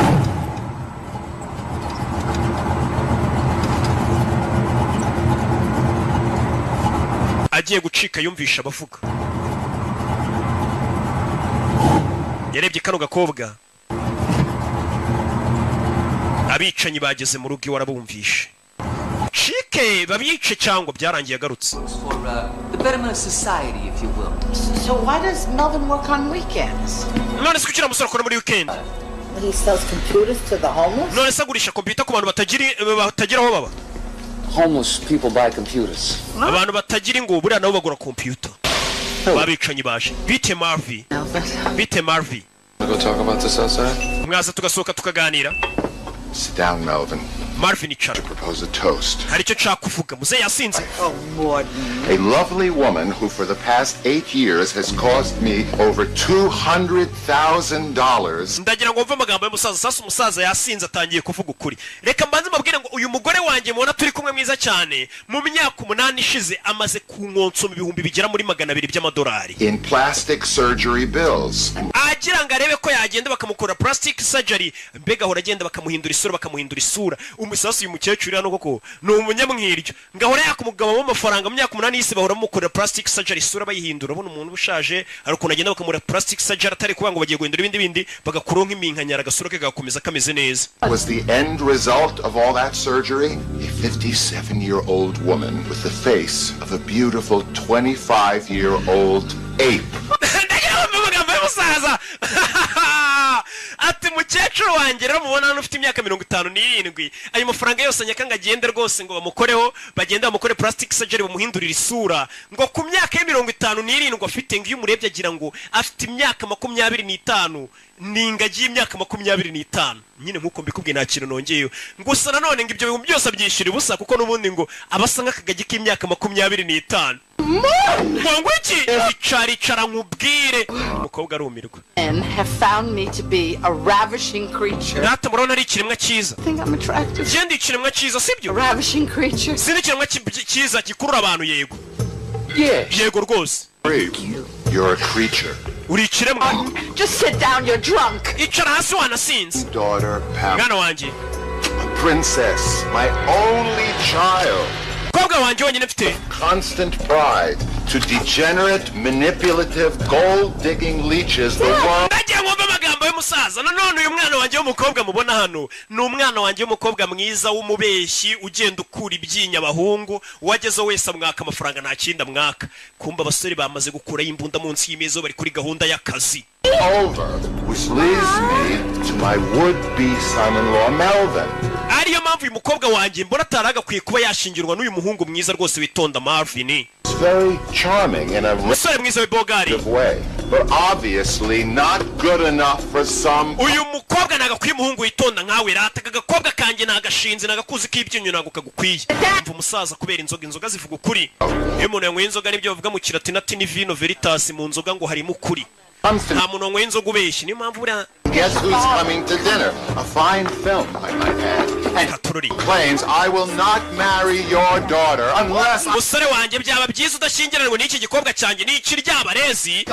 Agiye gucika yumvisha abavuga. Yarebye kano gakobwa. Abicanyi bageze mu rugo iwe, arabumvishe. Cike babice cyangwa byarangiye agarutse. For the betterment of society, if you will. So why does Melvin work on weekends? None se kuki uriya musore akora muri weekend? He sells computers to the homeless? None se agurisha kompiyuta ku bantu batagira aho baba? Homeless people buy computers. Abantu batagira ingo buriya nabo bagura kompiyuta. Babicanyi baje. Bite Marvi, bite Marvi. Wanna go talk about this outside? Mwaza tugasohoka tukaganira? Sit down, Melvin. Marvin, icara. To propose a toast. Hari icyo nshaka kuvuga. Muzehe yasinze. Oh, Morden. A lovely woman who, for the past 8 years, has cost me over $200,000. Ndagira ngo mve amagambo y'umusaza. Sasa umusaza yasinze, atangiye kuvuga ukuri. Reka mbanze mbabwire ngo uyu mugore wanjye mubona turi kumwe mwiza cyane, mu myaka 8 ishize amaze kunkonsoma ibihumbi bigera muri 200 by'amadolari In plastic surgery bills. agira ngo arebe ko yagenda bakamukora plastic surgery. Mbega ahora agenda bakamuhindura isura, bakamuhindura isura. Umusasu uyu mukecuru hano koko ni umunyamwiryo, ngahora yakumugabamo amafaranga. Mu myaka 8 y'isi bahora bamukorera plastic surgery, isura bayihindura. Urabona umuntu ushaje hari ukuntu agenda bakamura plastic surgery, atari kuvuga ngo bagiye guhindura ibindi bindi, bagakuraho nk'iminkanyara, agasura ke kagakomeza kameze neza. Was the end result of all that surgery? A 57 year old woman with the face of a beautiful 25 year old ape. Ndagira ngo amagambo y'umusaza ati: "Mukecuru wanjye rero mubona hano ufite imyaka 57, ayo mafaranga yose nyakanga agende rwose ngo bamukoreho, bagende bamukore plastic surgery, bamuhindurire isura, ngo ku myaka ye 57 afite, ngo iyo umurebye agira ngo afite imyaka 25, ni ingagi y'imyaka 25 nyine." Nk'uko mbikubwiye, nta kintu nongeyeho. Gusa nanone ngo ibyo bihumbi byose abyishyura ubusa, kuko n'ubundi ngo aba asa nk'akagagi k'imyaka 25. Ngo iki? Icara, icara nkubwire. Umukobwa arumirwa. Men have found me to be a ravishing creature. Data, murabona ari ikiremwa cyiza? Think I'm attractive? Genda, ikiremwa cyiza, sibyo? Ravishing creature. Sindi ikiremwa cyiza gikurura abantu? Yego, yego rwose. You're a creature. Uri ikiremwa. Just sit down, you're drunk. Icara hasi, wanasinze. Daughter Pam. Mwana wanjye. A princess, my only child. Mukobwa wanjye wenyine mfite. Constant pride to degenerate, manipulative, gold-digging leeches the world. Ndagiye nkumva amagambo y'umusaza. Nanone uyu mwana wanjye w'umukobwa mubona hano ni umwana wanjye w'umukobwa mwiza w'umubeshyi, ugenda ukura ibyinyo abahungu. Uwagezeho wese amwaka amafaranga, nta kindi amwaka. Kumva abasore bamaze gukuraho imbunda munsi y'imeza, bari kuri gahunda y'akazi. Over, which leads me to my would-be son-in-law, Melvin. Ariyo mpamvu uyu mukobwa wanjye mbona atari agakwiye kuba yashingirwa n'uyu muhungu mwiza rwose witonda Marvin. It's very charming in a Umusore mwiza w'ibogari. way, but obviously not good enough for some. Uyu mukobwa ntabwo akwiye umuhungu witonda nkawe. Rata aka gakobwa kanjye nagashinze, nagakuzi k'ibyinyo, ntabwo kagukwiye. Umva umusaza, kubera inzoga, inzoga zivuga ukuri. Iyo umuntu yanyweye inzoga, nibyo bavuga mu kilatini ati ni vino veritas, mu nzoga ngo harimo ukuri. Nta muntu wanyweye inzoga ubeshya, niyo mpamvu buriya. Guess who's coming to dinner? A fine film, I might add. And claims I will not marry your daughter unless Musore wanjye, byaba byiza udashyingiranwe n'iki gikobwa cyanjye, ni ikiryabarezi.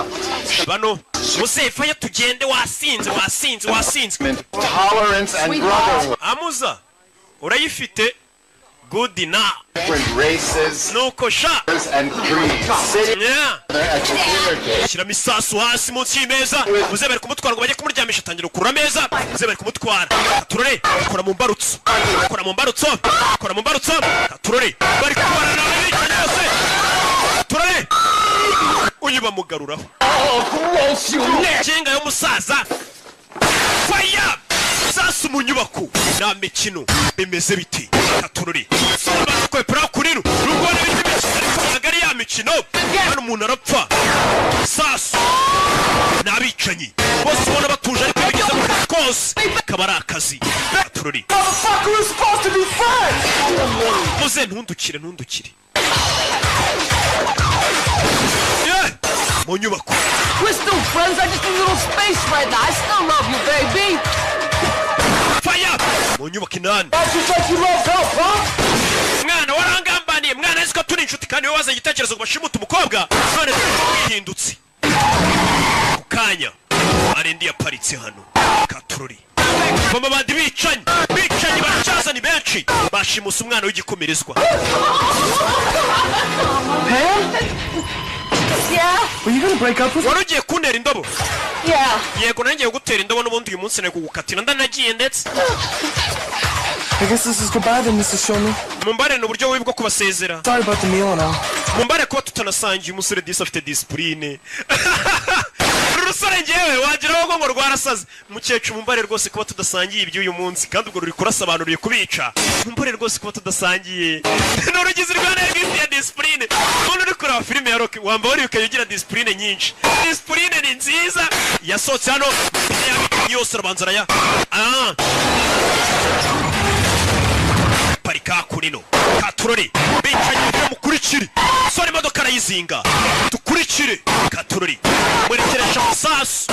Bano muzefayo tugende, wasinze, wasinze, wasinze. Tolerance and brotherhood. Amuza urayifite good na Different races nuko sha and creeds sitting Yeah. at the dinner table. Shyiramo isasu hasi munsi y'imeza. Muze bari kumutwara ngo bajye kumuryamisha, atangira gukurura ameza. Muze bari kumutwara, turore kora mu mbarutso, kora mu mbarutso, kora mu mbarutso, turore bari kubarana bicanyi bose, turore uyu bamugaruraho. Kinga y'umusaza, fire sasu mu nyubako, nta mikino. Bimeze biti katururi kwepera kuriro rugona bindi mikino, ariko ntabwo ari ya mikino. Hano umuntu arapfa sasu. Ni abicanyi bose ubona batuje, ariko bigeze mu kazi kose kaba ari akazi katururi. Motherfucker, we're supposed to be friends! Muze ntundukire, ntundukire. Yeah! Mu nyubako. We're still friends. I just need a little space right now. I still love you, baby. Fire mu nyubako inani. Mwana, warangambaniye mwana, azi ko turi inshuti kandi wowe wazanye igitekerezo ngo bashimute umukobwa, none wihindutse ku kanya. Arendi yaparitse hano katururi. Mama, bandi bicanyi, bicanyi baracyaza ni benshi, bashimuse umwana w'igikomerezwa. Pam? Were you gonna break up with Wari ugiye kuntera indobo? Yeah. Yego, nanjye gutera indobo n'ubundi uyu munsi nari kugukatira, ndanagiye ndetse. I guess this is goodbye then, Mrs. Shulman. Mumbare, ni uburyo bubi bwo kubasezera. Sorry about the meal and all. Mumbare kuba tutanasangiye. Umusore disi afite disipurine. Uru rusore ngewe wagira ngo rwarasaze. Mukecuru, mumbare rwose kuba tudasangiye iby'uyu munsi, kandi ubwo ruri kurasa abantu, ruri kubica. Mumbare rwose kuba tudasangiye. Ni urugizi rwa nabi ya disipurine. Umuntu uri kureba filime ya Rocky wamba wari ukajya ugira disipurine nyinshi. Disipurine ni nziza. Yasohotse hano yose arabanza araya ah parika kurino katurori bicaye mukurikire. Sore, imodoka arayizinga, dukurikire katurori mwerekeresha amasasu.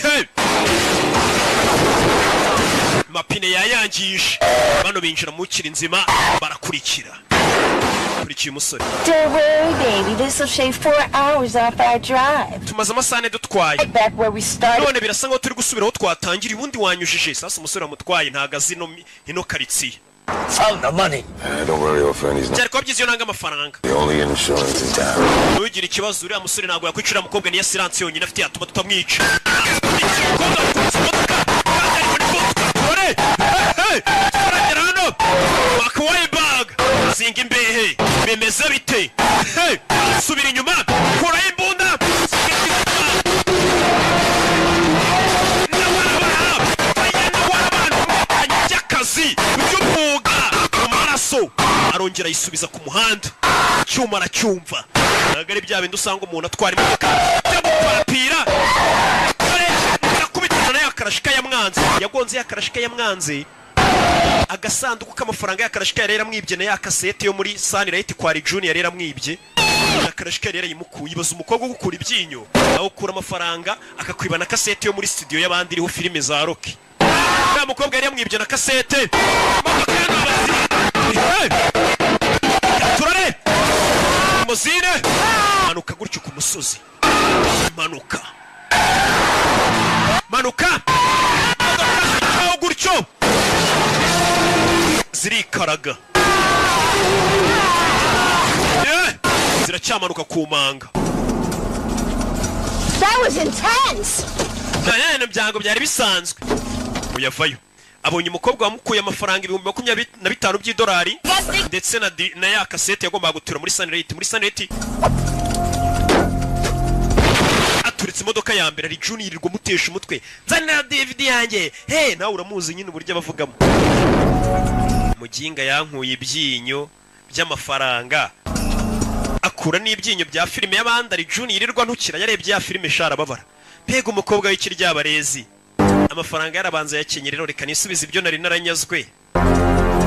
Hey! Mapine yayangije. Bano binjira mu kiri nzima, barakurikira, kurikiye umusore. Don't worry, baby. This will shave 4 hours off our drive. Tumaze amasaha 4 dutwaye. Right back where we started. None birasa nkaho turi gusubira aho twatangiriye ubundi. Wanyujije sasa umusore wamutwaye ntago azi ino karitsiye. Found the money. Don't worry, old friend. He's not Byari kuba byiza iyo nanga amafaranga. the only insurance in town. Ntugire ikibazo, uriya musore ntabwo yakwicira. Mukobwa niyo assurance yonyine afite yatuma tutamwica. Umukobwa akubise imodoka kandi ari muri modoka. Dore turagera hano, Mark zinga imbehe, bimeze bite? Hey, subira inyuma, kuraho imbunda, subira inyuma. By'akazi by'umwuga mu maraso, arongera ayisubiza ku muhanda. Icyuma aracyumva, ntabwo ari bya bindi usanga umuntu atwara imodoka byamupapira. Akubitana nayo akarashika yamwanze, yagonze yakarashika yamwanze agasanduku k'amafaranga. Yakarashika yari yaramwibye na ya kasete yo muri Sunlight kwa Junior yari yaramwibye. Akarashika yari yarayimukuye. Ibaza umukobwa ugukura ibyinyo, aho ukura amafaranga akakwiba na kasete yo muri studio y'abandi iriho filime za Rocky. Uriya mukobwa yari yamwibye na kasete. Imodoka y'abazi. Turare limousine, manuka gutyo ku musozi, manuka, manuka. Imodoka zicaho gutyo zirikaraga. Ziracyamanuka ku manga. That was intense! Nta byango, byari bisanzwe. Uyavayo abonye umukobwa wamukuye amafaranga 25,000 by'idolari ndetse na ya kasete yagombaga gutura muri Sunlight. Muri Sunlight aturitse imodoka ya mbere. Ari Junior yirirwa mutesha umutwe, nzanira DVD yanjye. He, nawe uramuzi nyine uburyo abavugamo. Muginga yankuye ibyinyo by'amafaranga, akura n'ibyinyo bya filime y'abandi. Ari Junior yirirwa ntukira, yarebye ya filime shara ababara. Mbega umukobwa w'ikiryabarezi! Amafaranga yarabanza yakenyera. Rero reka nisubize ibyo nari naranyazwe.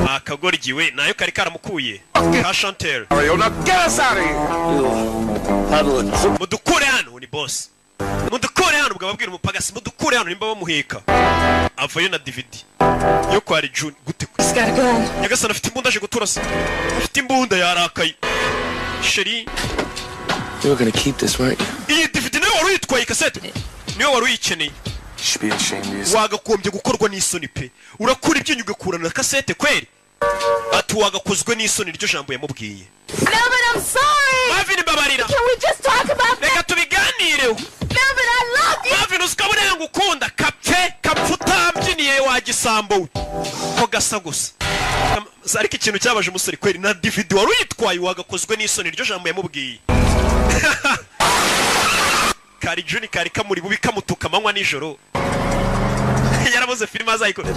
Akagoryiwe nayo kari karamukuye ka Chantel. Get us out of here! Mudukure hano, ni boss, mudukure hano. Ubwo ababwira umupagasi mudukure hano nimba bamuheka. Avayo na DVD yo kwa June gute? Nyagasani, afite imbunda, aje guturasa, afite imbunda, yarakaye chérie. You were gonna keep this, weren't you? Iyi DVD niwe wari uyitwaye, kasete niwe wari uyikeneye. You should be ashamed of yourself. Wagakombye gukorwa n'isoni pe! Urakura ibyinyo ugakurana na kasete kweri? Ati wagakozwe n'isoni, iryo jambo yamubwiye. Melvin, I'm sorry! Marvin, mbabarira. Can we just talk about that? Reka tubiganireho. Melvin, I love you! Marvin, uzi ko buriya ngukunda. Kapfe kapfe utambyiniye wa gisambo we, ko gasa gusa. Ariko ikintu cyabaje umusore kweri, na DVD wari uyitwaye, wagakozwe n'isoni, iryo jambo yamubwiye. Kari Juni kari kamuri bubi, kamutuka amanywa nijoro, yarabuze filime azayikora.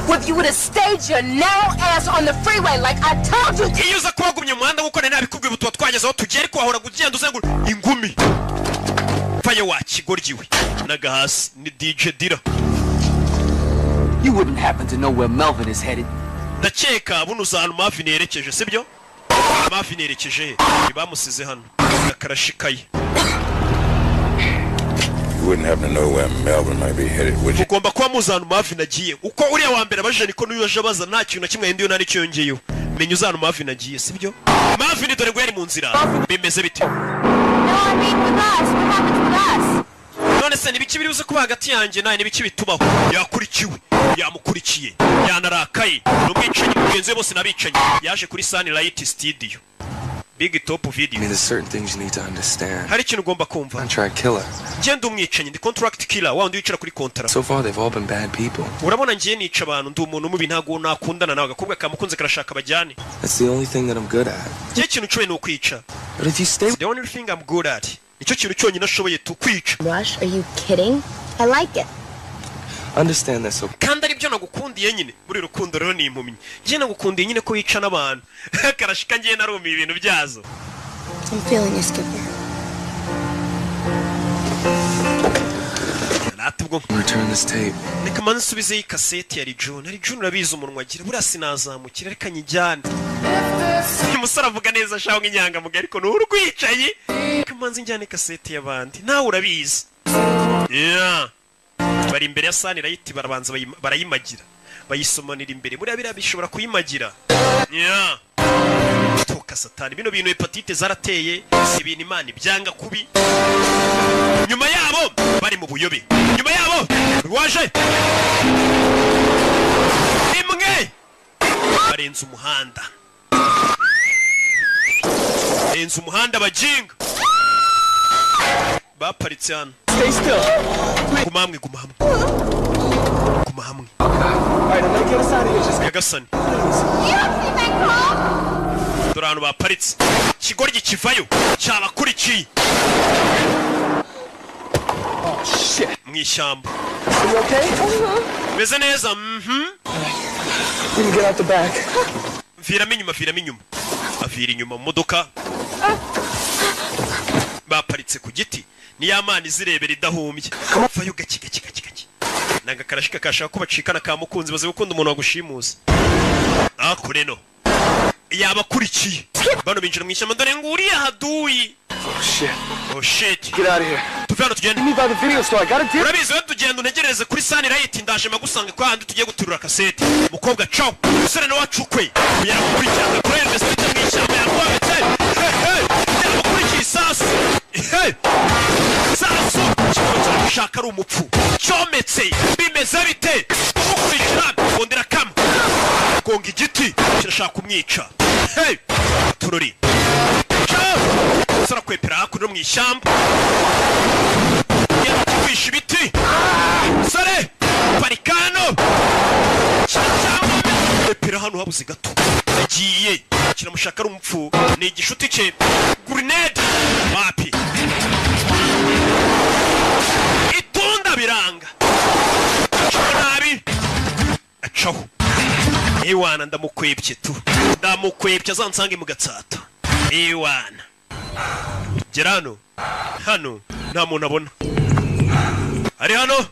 Well, if you would have stayed your narrow ass on the freeway like I told you to. Iyo uza kuba wagumye mu muhanda nk'uko nari nabikubwiye, ubu tuba twageze aho tugiye, ariko wahora ugenda uzengura ingumi pfaye wa kigoryiwe. N'agahasi ni DJ Dira. You wouldn't happen to know where Melvin is headed. Ndakeka buno uza ahantu Marvin yerekeje, sibyo? Marvin yerekeje he? Bamusize hano akarashikaye. You wouldn't happen to know where Melvin might be headed, would you? Mugomba kuba muzi ahantu Marvin agiye. Uko uriya wa mbere abajije niko n'uyu aje abaza, nta kintu na kimwe yahinduye, nta n'icyo yongeyeho. Menya uzi ahantu Marvin agiye, sibyo? Marvin dore ngo yari mu nzira. Bimeze bite? No, I mean with us. What happens with us? None se nibiki biri buze kuba hagati yanjye nawe? Nibiki bitubaho? Yakurikiwe, yamukurikiye, yanarakaye. Ni umwicanyi mugenzi we, bose n'abicanyi. Yaje kuri Sunlight Studio. Big Top I Video. mean, there's certain things you need to understand. Hari ikintu ugomba kumva. Contract killer. Ngenda umwicanyi, ndi contract killer, wa wundi wicara kuri kontara. So far, they've all been bad people. Urabona, ngiye nica abantu, ndi umuntu mubi, ntabwo nakundana nawe. Agakobwa kamukunze karashaka bajyane. That's the only thing that I'm good at. Ngiye ikintu nshoboye ni ukwica. But if you stay The only thing I'm good at, nicyo kintu cyonyine ashoboye tu, kwica. Rush, are you kidding? I like it. Understand this, okay? Kandi aribyo nagukundiye nyine muri rukundo. Rero ni impumyi, ngiye nagukundiye nyine ko wica n'abantu. Karashika, ngiye narumiye ibintu byazo. I'm feeling you, Skipper. Rata ubwo. Return this tape. Reka manze nsubizeyo ikaseti ya Rijuni. Rijuni, urabizi umunwa agira, buriya sinazamukira, reka nyijyane. Uyu musore avuga neza ashaka nk'inyangamugayo, ariko ni urwicaye. Reka manze njyane kaseti y'abandi, nawe urabizi. Yeah. Bari imbere ya Sunlight, barabanza barayimagira, bayisomanira imbere. Buriya biriya bishobora kuyimagira. Yeah. Toka satani, bino bintu hepatite zarateye, si ibintu Imana ibyanga kubi. Nyuma yabo bari mu buyobe, nyuma yabo waje rimwe barenze umuhanda, barenze umuhanda. Bajinga baparitse hano. Stay still. Guma hamwe, guma hamwe, guma hamwe. All right, I'm gonna get us out of here. Just Nyagasani, dore ahantu baparitse. Ikigoryi kivayo cyabakurikiye. Oh shit. Mu ishyamba. Are you okay? Meze neza. We can get out the back. Viramo inyuma, viramo inyuma. Avira inyuma mu modoka. Baparitse ku giti, ni ya mana izirebera idahumbye. Vayo gake gake gake gake. Ni agakarashika kashaka ko bacikana ka mukunzi, bazi gukunda umuntu wagushimuza. Akure no yabakurikiye. Bano binjira mu ishyamba, dore nguriya haduyi. Oh shit. Oh shit. Get out of here. Tuve hano tugende. Meet me by the video store. I got a deal. Urabizi we, tugenda untegereze kuri Sunlight, ndaje magusanga kwa handi tugiye guterura kasete. Mukobwa caw, umusore nawe wacukwe yaramukurikirana kuri investigate mu ishyamba, yamuhabetse. Yaramukurikiye isasu. Hey! Sasu kikaba kiramushaka, ari umupfu cyometse. Bimeze bite kumukurikira? Bondera kama gonga igiti, kirashaka kumwica. Hey! Turori ciao, umusore akwepera hakuno mu ishyamba, kwisha ibiti. Sore parikano cyangwa hano habuze gato, yagiye kiramushaka, ari umupfu, ni igishuti cye. Grenade wapi, itunda biranga, acaho nabi, acaho. Ewana, ndamukwebye tu, ndamukwebye, azansange mu Gatsata. Ewana, gera hano, hano nta muntu abona ari hano,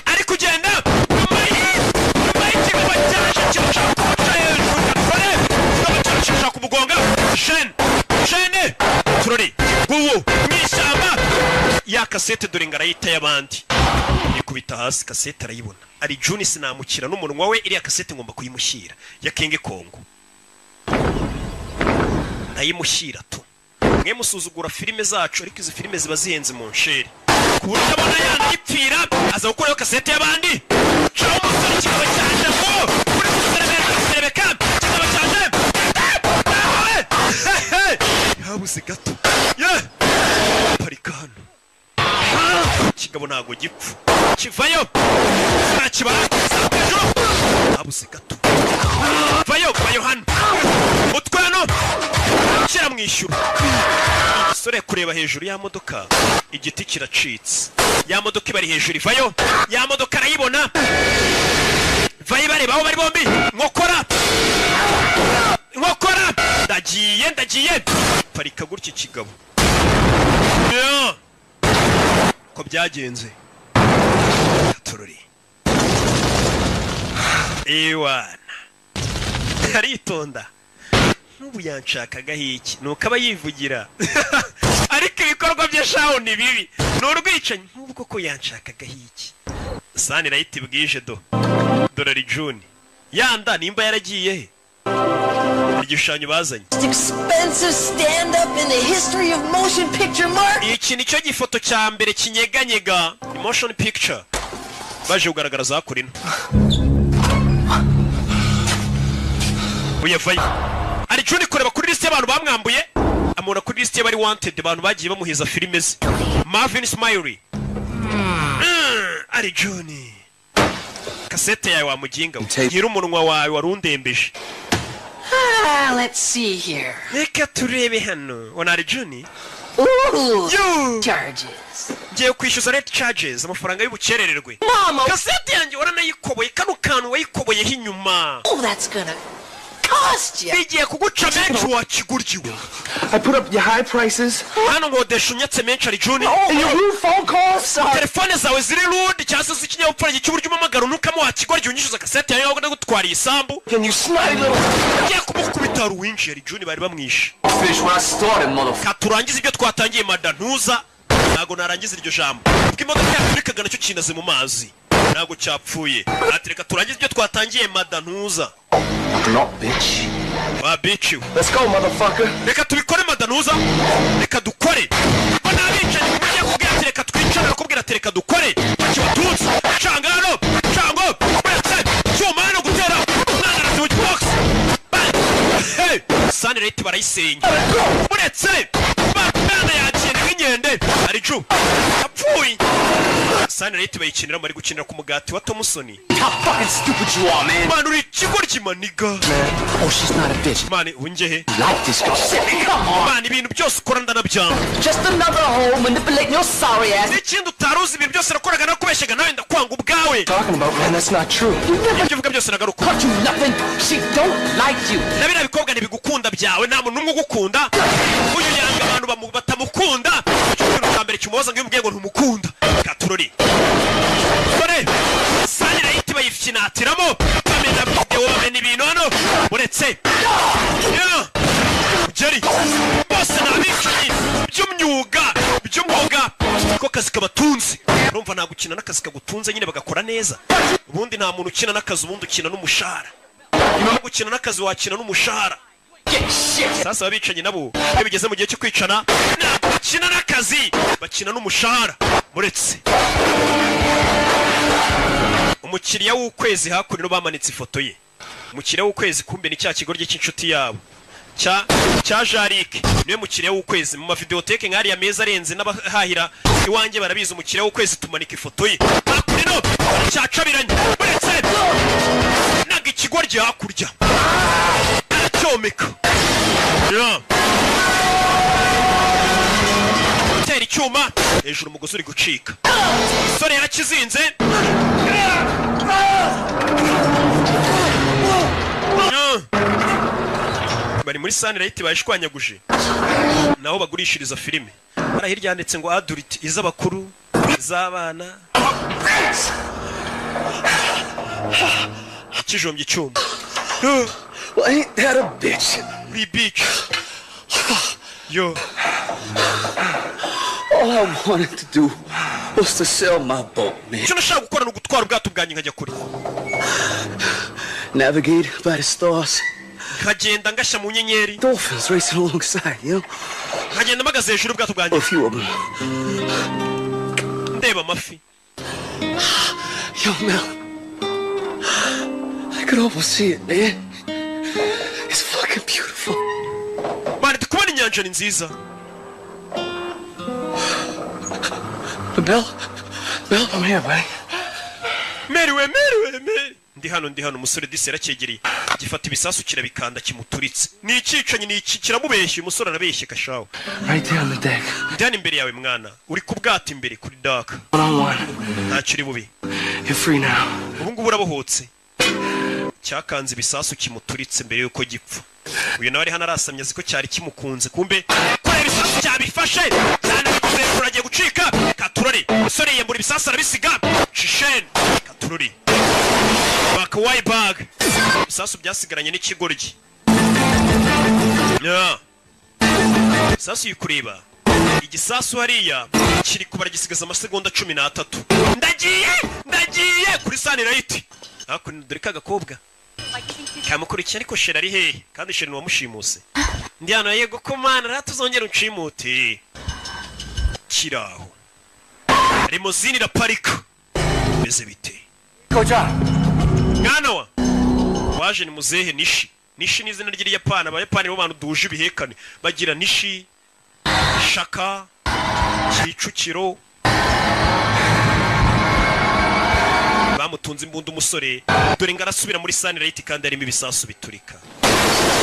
ari kugenda nyuma y'ikigo cyaje kirashaka kumuca hejuru. Kare kikaba kirashaka kumugonga. Shene, shene, turori nguwo mu ishyamba. Ya kasete dore ngo arayita y'abandi, ikubita hasi kasete arayibona. Ari Juni, sinamukira n'umunwa we. Iriya kasete ngomba kuyimushyira ya King Kong, ndayimushyira tu. Mwe musuzugura filime zacu, ariko izi filime ziba zihenze mu nsheri, ku buryo abona yanayipfira aza gukuraho kasete y'abandi. Caho umusore, kikaba cyaje ngo kuri guserebeka, kikaba cyaje habuze gato. Ye parika hano, ikigabo ntabwo gipfa, kivayo ntakibara hejuru, habuze gato. Vayo, vayo hano, utwe hano kiramwishyura. Umusore kureba hejuru ya modoka, igiti kiracitse, ya modoka ibari hejuru. Ivayo ya modoka arayibona, vayo ibareba aho bari bombi. Nkokora, nkokora, ndagiye, ndagiye. Parika gutya ikigabo. Yeah. Ko byagenze tururi. Ewana, aritonda nk'ubu yanshakagaho iki? Nuko aba yivugira, ariko ibikorwa bye shaho ni bibi, ni urwicanyi. Nk'ubu koko yanshakagaho iki? Sunlight bwije do, dore Juni yanda nimba yaragiye he? Igishushanyo bazanye. Expensive stand-up in the history of motion picture marketing. Iki nicyo gifoto cya mbere kinyeganyega, ni motion picture baje kugaragara kuri ino. Uyavayo ari Juni kureba kuri liste y'abantu bamwambuye. list y'abari wanted, abantu bagiye bamuhiza filime ze. Marvin Smiley. Ari John, kasete yawe wa muginga we, gira umunwa wawe warundembeje. Ah, let's see here. Reka turebe hano, wana ari John. Ooh, Yo! Charges. Ngiye kwishyuza late charges, amafaranga y'ubukerererwe. Mama! Kasete yanjye waranayikoboye, kano kantu wayikoboyeho inyuma. Oh, that's gonna cost you. Bigiye kuguca menshi wakiguryiwe. I put up your high prices. Hano nkodesha unyatse menshi ari Juni. And your rude phone calls. Telefone zawe ziri rude cyangwa se z'ikinyabupfura cy'uburyo umpamagara unukamo wakigoryi, unyishyuza kasete yawe ndagutwariye isambu. And you snotty little Ngiye kumukubita, hari uwinjiye, ari Juni bari bamwishe. Finish what I started, motherfucker. Ka turangize ibyo twatangiye mada ntuza. Ntabwo narangiza iryo jambo ubwo imodoka yaturikaga nacyo kinaze mu mazi, ntabwo cyapfuye. Ati reka turangize ibyo twatangiye mada ntuza. Not bitch. Wa bitch we. Let's go, motherfucker. Reka tubikore madanuza, reka dukore ko n'abicanyi mujye kubwira ati reka twicare, arakubwira ati reka dukore bakibatutsi canga hano cango uretse cyuma hano gutera umwana arasibuka box. Hey! Sanirate barayisenya, uretse mwana yagiye nk'inkende ari cu apfuye. Sanirate bayikinira, bari gukinira ku mugati wa Thompson. How fucking stupid you are, man. Man, uri ikigoryi maniga. Man. Oh, she's not a bitch. Man, ungehe Like this girl. Shit, come on. Man, ibintu byose ukora ndanabyanga. Just another hoe manipulating your sorry ass. N'ikindi utari uzi, ibintu byose nakoraga nakubeshyaga, nawe ndakwanga ubwawe. Talking about, man, that's not true. Ibyo uvuga byose nagaruka. Cut you nothing. She don't like you. Na biriya bikobwa ntibigukunda byawe, nta muntu n'umwe ugukunda. Uyu yanga abantu batamukunda. Icyo kintu cya mbere kimubaza ngo iyo umubwiye ngo ntumukunda katurori dore sanirayiti bayifyinatiramo, bamena videwo, bamena ibintu hano uretse. Yeah. Jerry bose ni abicanyi by'umwuga ko kazi kabatunze. Urumva nta gukina n'akazi kagutunze nyine bagakora neza. Ubundi nta muntu ukina n'akazi, ubundi ukina n'umushahara. Nyuma yo gukina n'akazi wakina n'umushahara. Sasa abicanyi nabo iyo bigeze mu gihe cyo kwicana ntabwo bakina n'akazi, bakina n'umushahara. Muretse umukiriya w'ukwezi hakuno bamanitse ifoto ye. Umukiriya w'ukwezi kumbe ni cya kigoryi cy'inshuti yabo cya Jarike, niwe mukiriya w'ukwezi. Mu mavideoteke nk'ariya meza arenze n'abahahira iwanjye barabizi, umukiriya w'ukwezi tumanika ifoto ye hakuno cyacabiranye. Uretse naga ikigoryi hakurya aracyomeka. Yeah. Tera icyuma hejuru, umugozi uri gucika, umusore yarakizinze. Yeah. Bari muri sanirayiti bayishwanyaguje, naho bagurishiriza filime. Hariya hirya handitse ngo adult, iz'abakuru, iz'abana. Ikijombye icyuma. Well, ain't that a bitch? Uri bitch yo. All I wanted to do was to sell my boat, man. Icyo nashaka gukora ni ugutwara ubwato bwanjye nkajya kure. Navigate by the stars. Nkagenda ngashya mu nyenyeri. Dolphins racing alongside, you know? Nkagenda mpagaze hejuru y'ubwato bwanjye A few of them. ndeba amafi. Yo, Mel. I could almost see it, man. It's fucking beautiful. Man, ndi kubona inyanja ni nziza. But Mel, Mel, I'm here, buddy. Mary we, Mary we, Mary, ndi hano, ndi hano. Umusore disi yaracyegereye, gifata ibisasu kirabikanda kimuturitse. Ni icyicanyi, ni iki kiramubeshya. Uyu musore arabeshye kashawe. Right there on the deck. Ndi hano imbere yawe mwana, uri ku bwato imbere kuri deck. One on one. Ntacyo uri bubi. You're free now. Ubu ngubu urabohotse. Cyakanze ibisasu kimuturitse mbere yuko gipfa. Uyu nawe ari hano arasamye, azi ko cyari kimukunze, kumbe korera ibisasu cyabifashe cyane bikuze, agiye gucika katurori. Umusore yiyambura ibisasu arabisiga shisheni katurori bakawayi bag, ibisasu byasigaranye n'ikigoryi. Yeah. Ibisasu yikureba igisasu hariya kiri kubara, gisigaza amasegonda 13. Ndagiye, ndagiye kuri sanirayiti hakuno, dore ka gakobwa kamukurikiye. Ariko sheri ari hehe? Kandi sheri ni uwamushimuse. Ndi hano, yego ko mana rero tuzongera unshimute. Kiraho limousine iraparika, bimeze bite? Mwana wa waje ni muzehe Nishi. Nishi ni izina ry'Iriyapani, Abayapani bo bantu duhuje ibihekane bagira Nishi. Shaka Kicukiro. Bamutunze imbunda umusore, dore ngo arasubira muri Sunlight kandi harimo ibisasu biturika.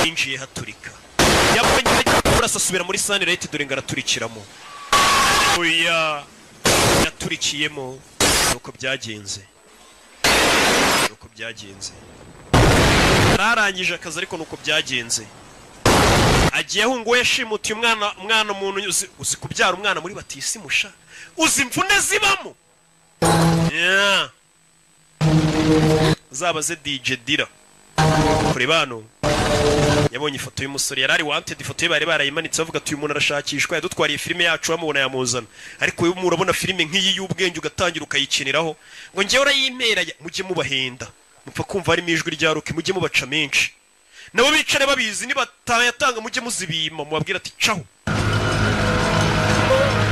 Yinjiye haturika, yabonye kurasa asubira muri Sunlight, dore ngo araturikiramo. Oya, yaturikiyemo. Nuko byagenze, nuko byagenze. Yararangije akazi ariko nuko byagenze. Agiye ahunguwe, yashimutiye umwana. Umwana umuntu uzi kubyara umwana muri batisimusha, uzi imvune zibamo. Yeah. Uzabaze DJ Dira. Kureba hano, yabonye ifoto y'umusore yari ari wanted. Ifoto ye bari barayimanitse bavuga ati: "Uyu muntu arashakishwa, yadutwariye filime yacu, bamubona yamuzana." Ariko uyu murabona filime nk'iyi y'ubwenge ugatangira ukayikiniraho ngo njyewe urayimpera. Mujye mubahenda, mupfa kumva harimo ijwi rya Rocky, mujye mubaca menshi nabo bicare babizi. Nibatayatanga mujye muzibima, mubabwira ati: "Caho,"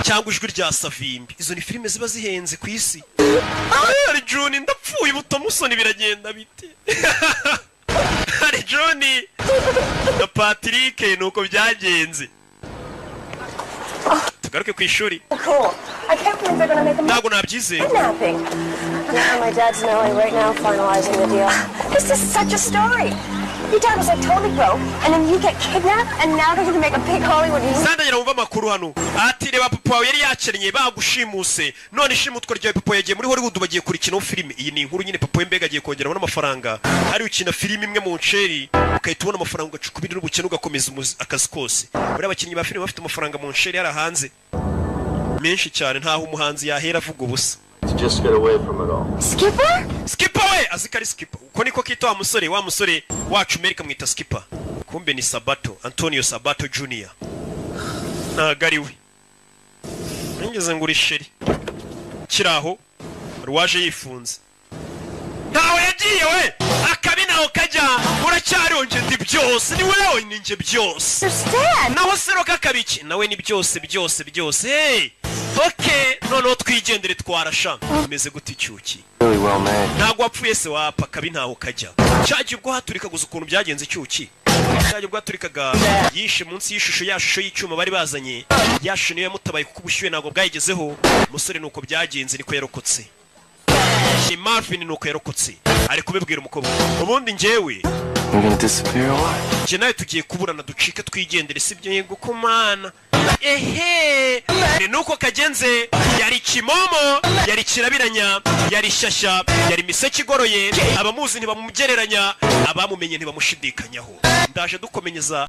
cyangwa ijwi rya Savimbi. Izo ni filime ziba zihenze ku isi. Hari Juni, ndapfuye ubutamusoni, biragenda bite? Hari Juni na Patrick, nuko byagenze. Tugaruke ku ishuri. Cool. I can't believe they're gonna make a Ntabwo nabyizeye. kidnapping. Yeah, my dad's in LA right now finalizing the deal. This is such a story. Your dad was like totally broke, and then you get kidnapped, and now they're gonna make a big Hollywood movie. Sandagira wumva amakuru hano, ati: "Reba, papa wawe yari yakennye, bagushimuse, none ishimutwa ryawe papa yagiye muri Hollywood, bagiye kurikinaho filime." Iyi ni inkuru nyine. Papa we mbega agiye kongeramo n'amafaranga. Ari ukina filime imwe mu nsheri ugahita ubona amafaranga, ugaca ukubiri n'ubukene, ugakomeza akazi kose. Buriya abakinnyi ba filime bafite amafaranga mu nsheri yari hanze menshi cyane, ntaho umuhanzi yahera avuga ubusa. To just get away from it all. Skipper? Skipper we, azi ko ari Skipper, uko niko kita wa musore, wa musore wacu Merika amwita Skipper, kumbe ni Sabato, Antonio Sabato Junior, ntago ari we. Nigeze ngo uri chéri kiraho hari uwaje yifunze, ntawe yagiye we, akabi naho kajya. Uracyariho? Nje ndi byose, ni wewe, ni nje byose. Naho seroka akabiki nawe ni byose byose byose. Hey! Okay, noneho twigendere, twarasha. Umeze gute icyuki? Really well made. Ntabwo wapfuye se? Wapa, akabi ntaho kajya. Cyagiye ubwo haturika gusa, ukuntu byagenze icyuki cyagiye ubwo haturikaga, yishe munsi y'ishusho, ya shusho y'icyuma bari bazanye. Ya shusho niyo yamutabaye kuko ubushyuhe ntabwo bwayigezeho umusore. Nuko byagenze, niko yarokotse. Ni Marvin, nuko yarokotse. Ari kubibwira umukobwa: "Ubundi njyewe You're gonna disappear or what? njye nawe tugiye kuburana, ducike twigendere, sibyo?" "Yego kumana." Ehe, ni nuko kagenze. Yari kimomo, yari kirabiranya, yari shyashya, yari imiseke igoroye. Abamuzi ntibamugereranya, abamumenye ntibamushidikanyaho. Ndaje dukomenyeza.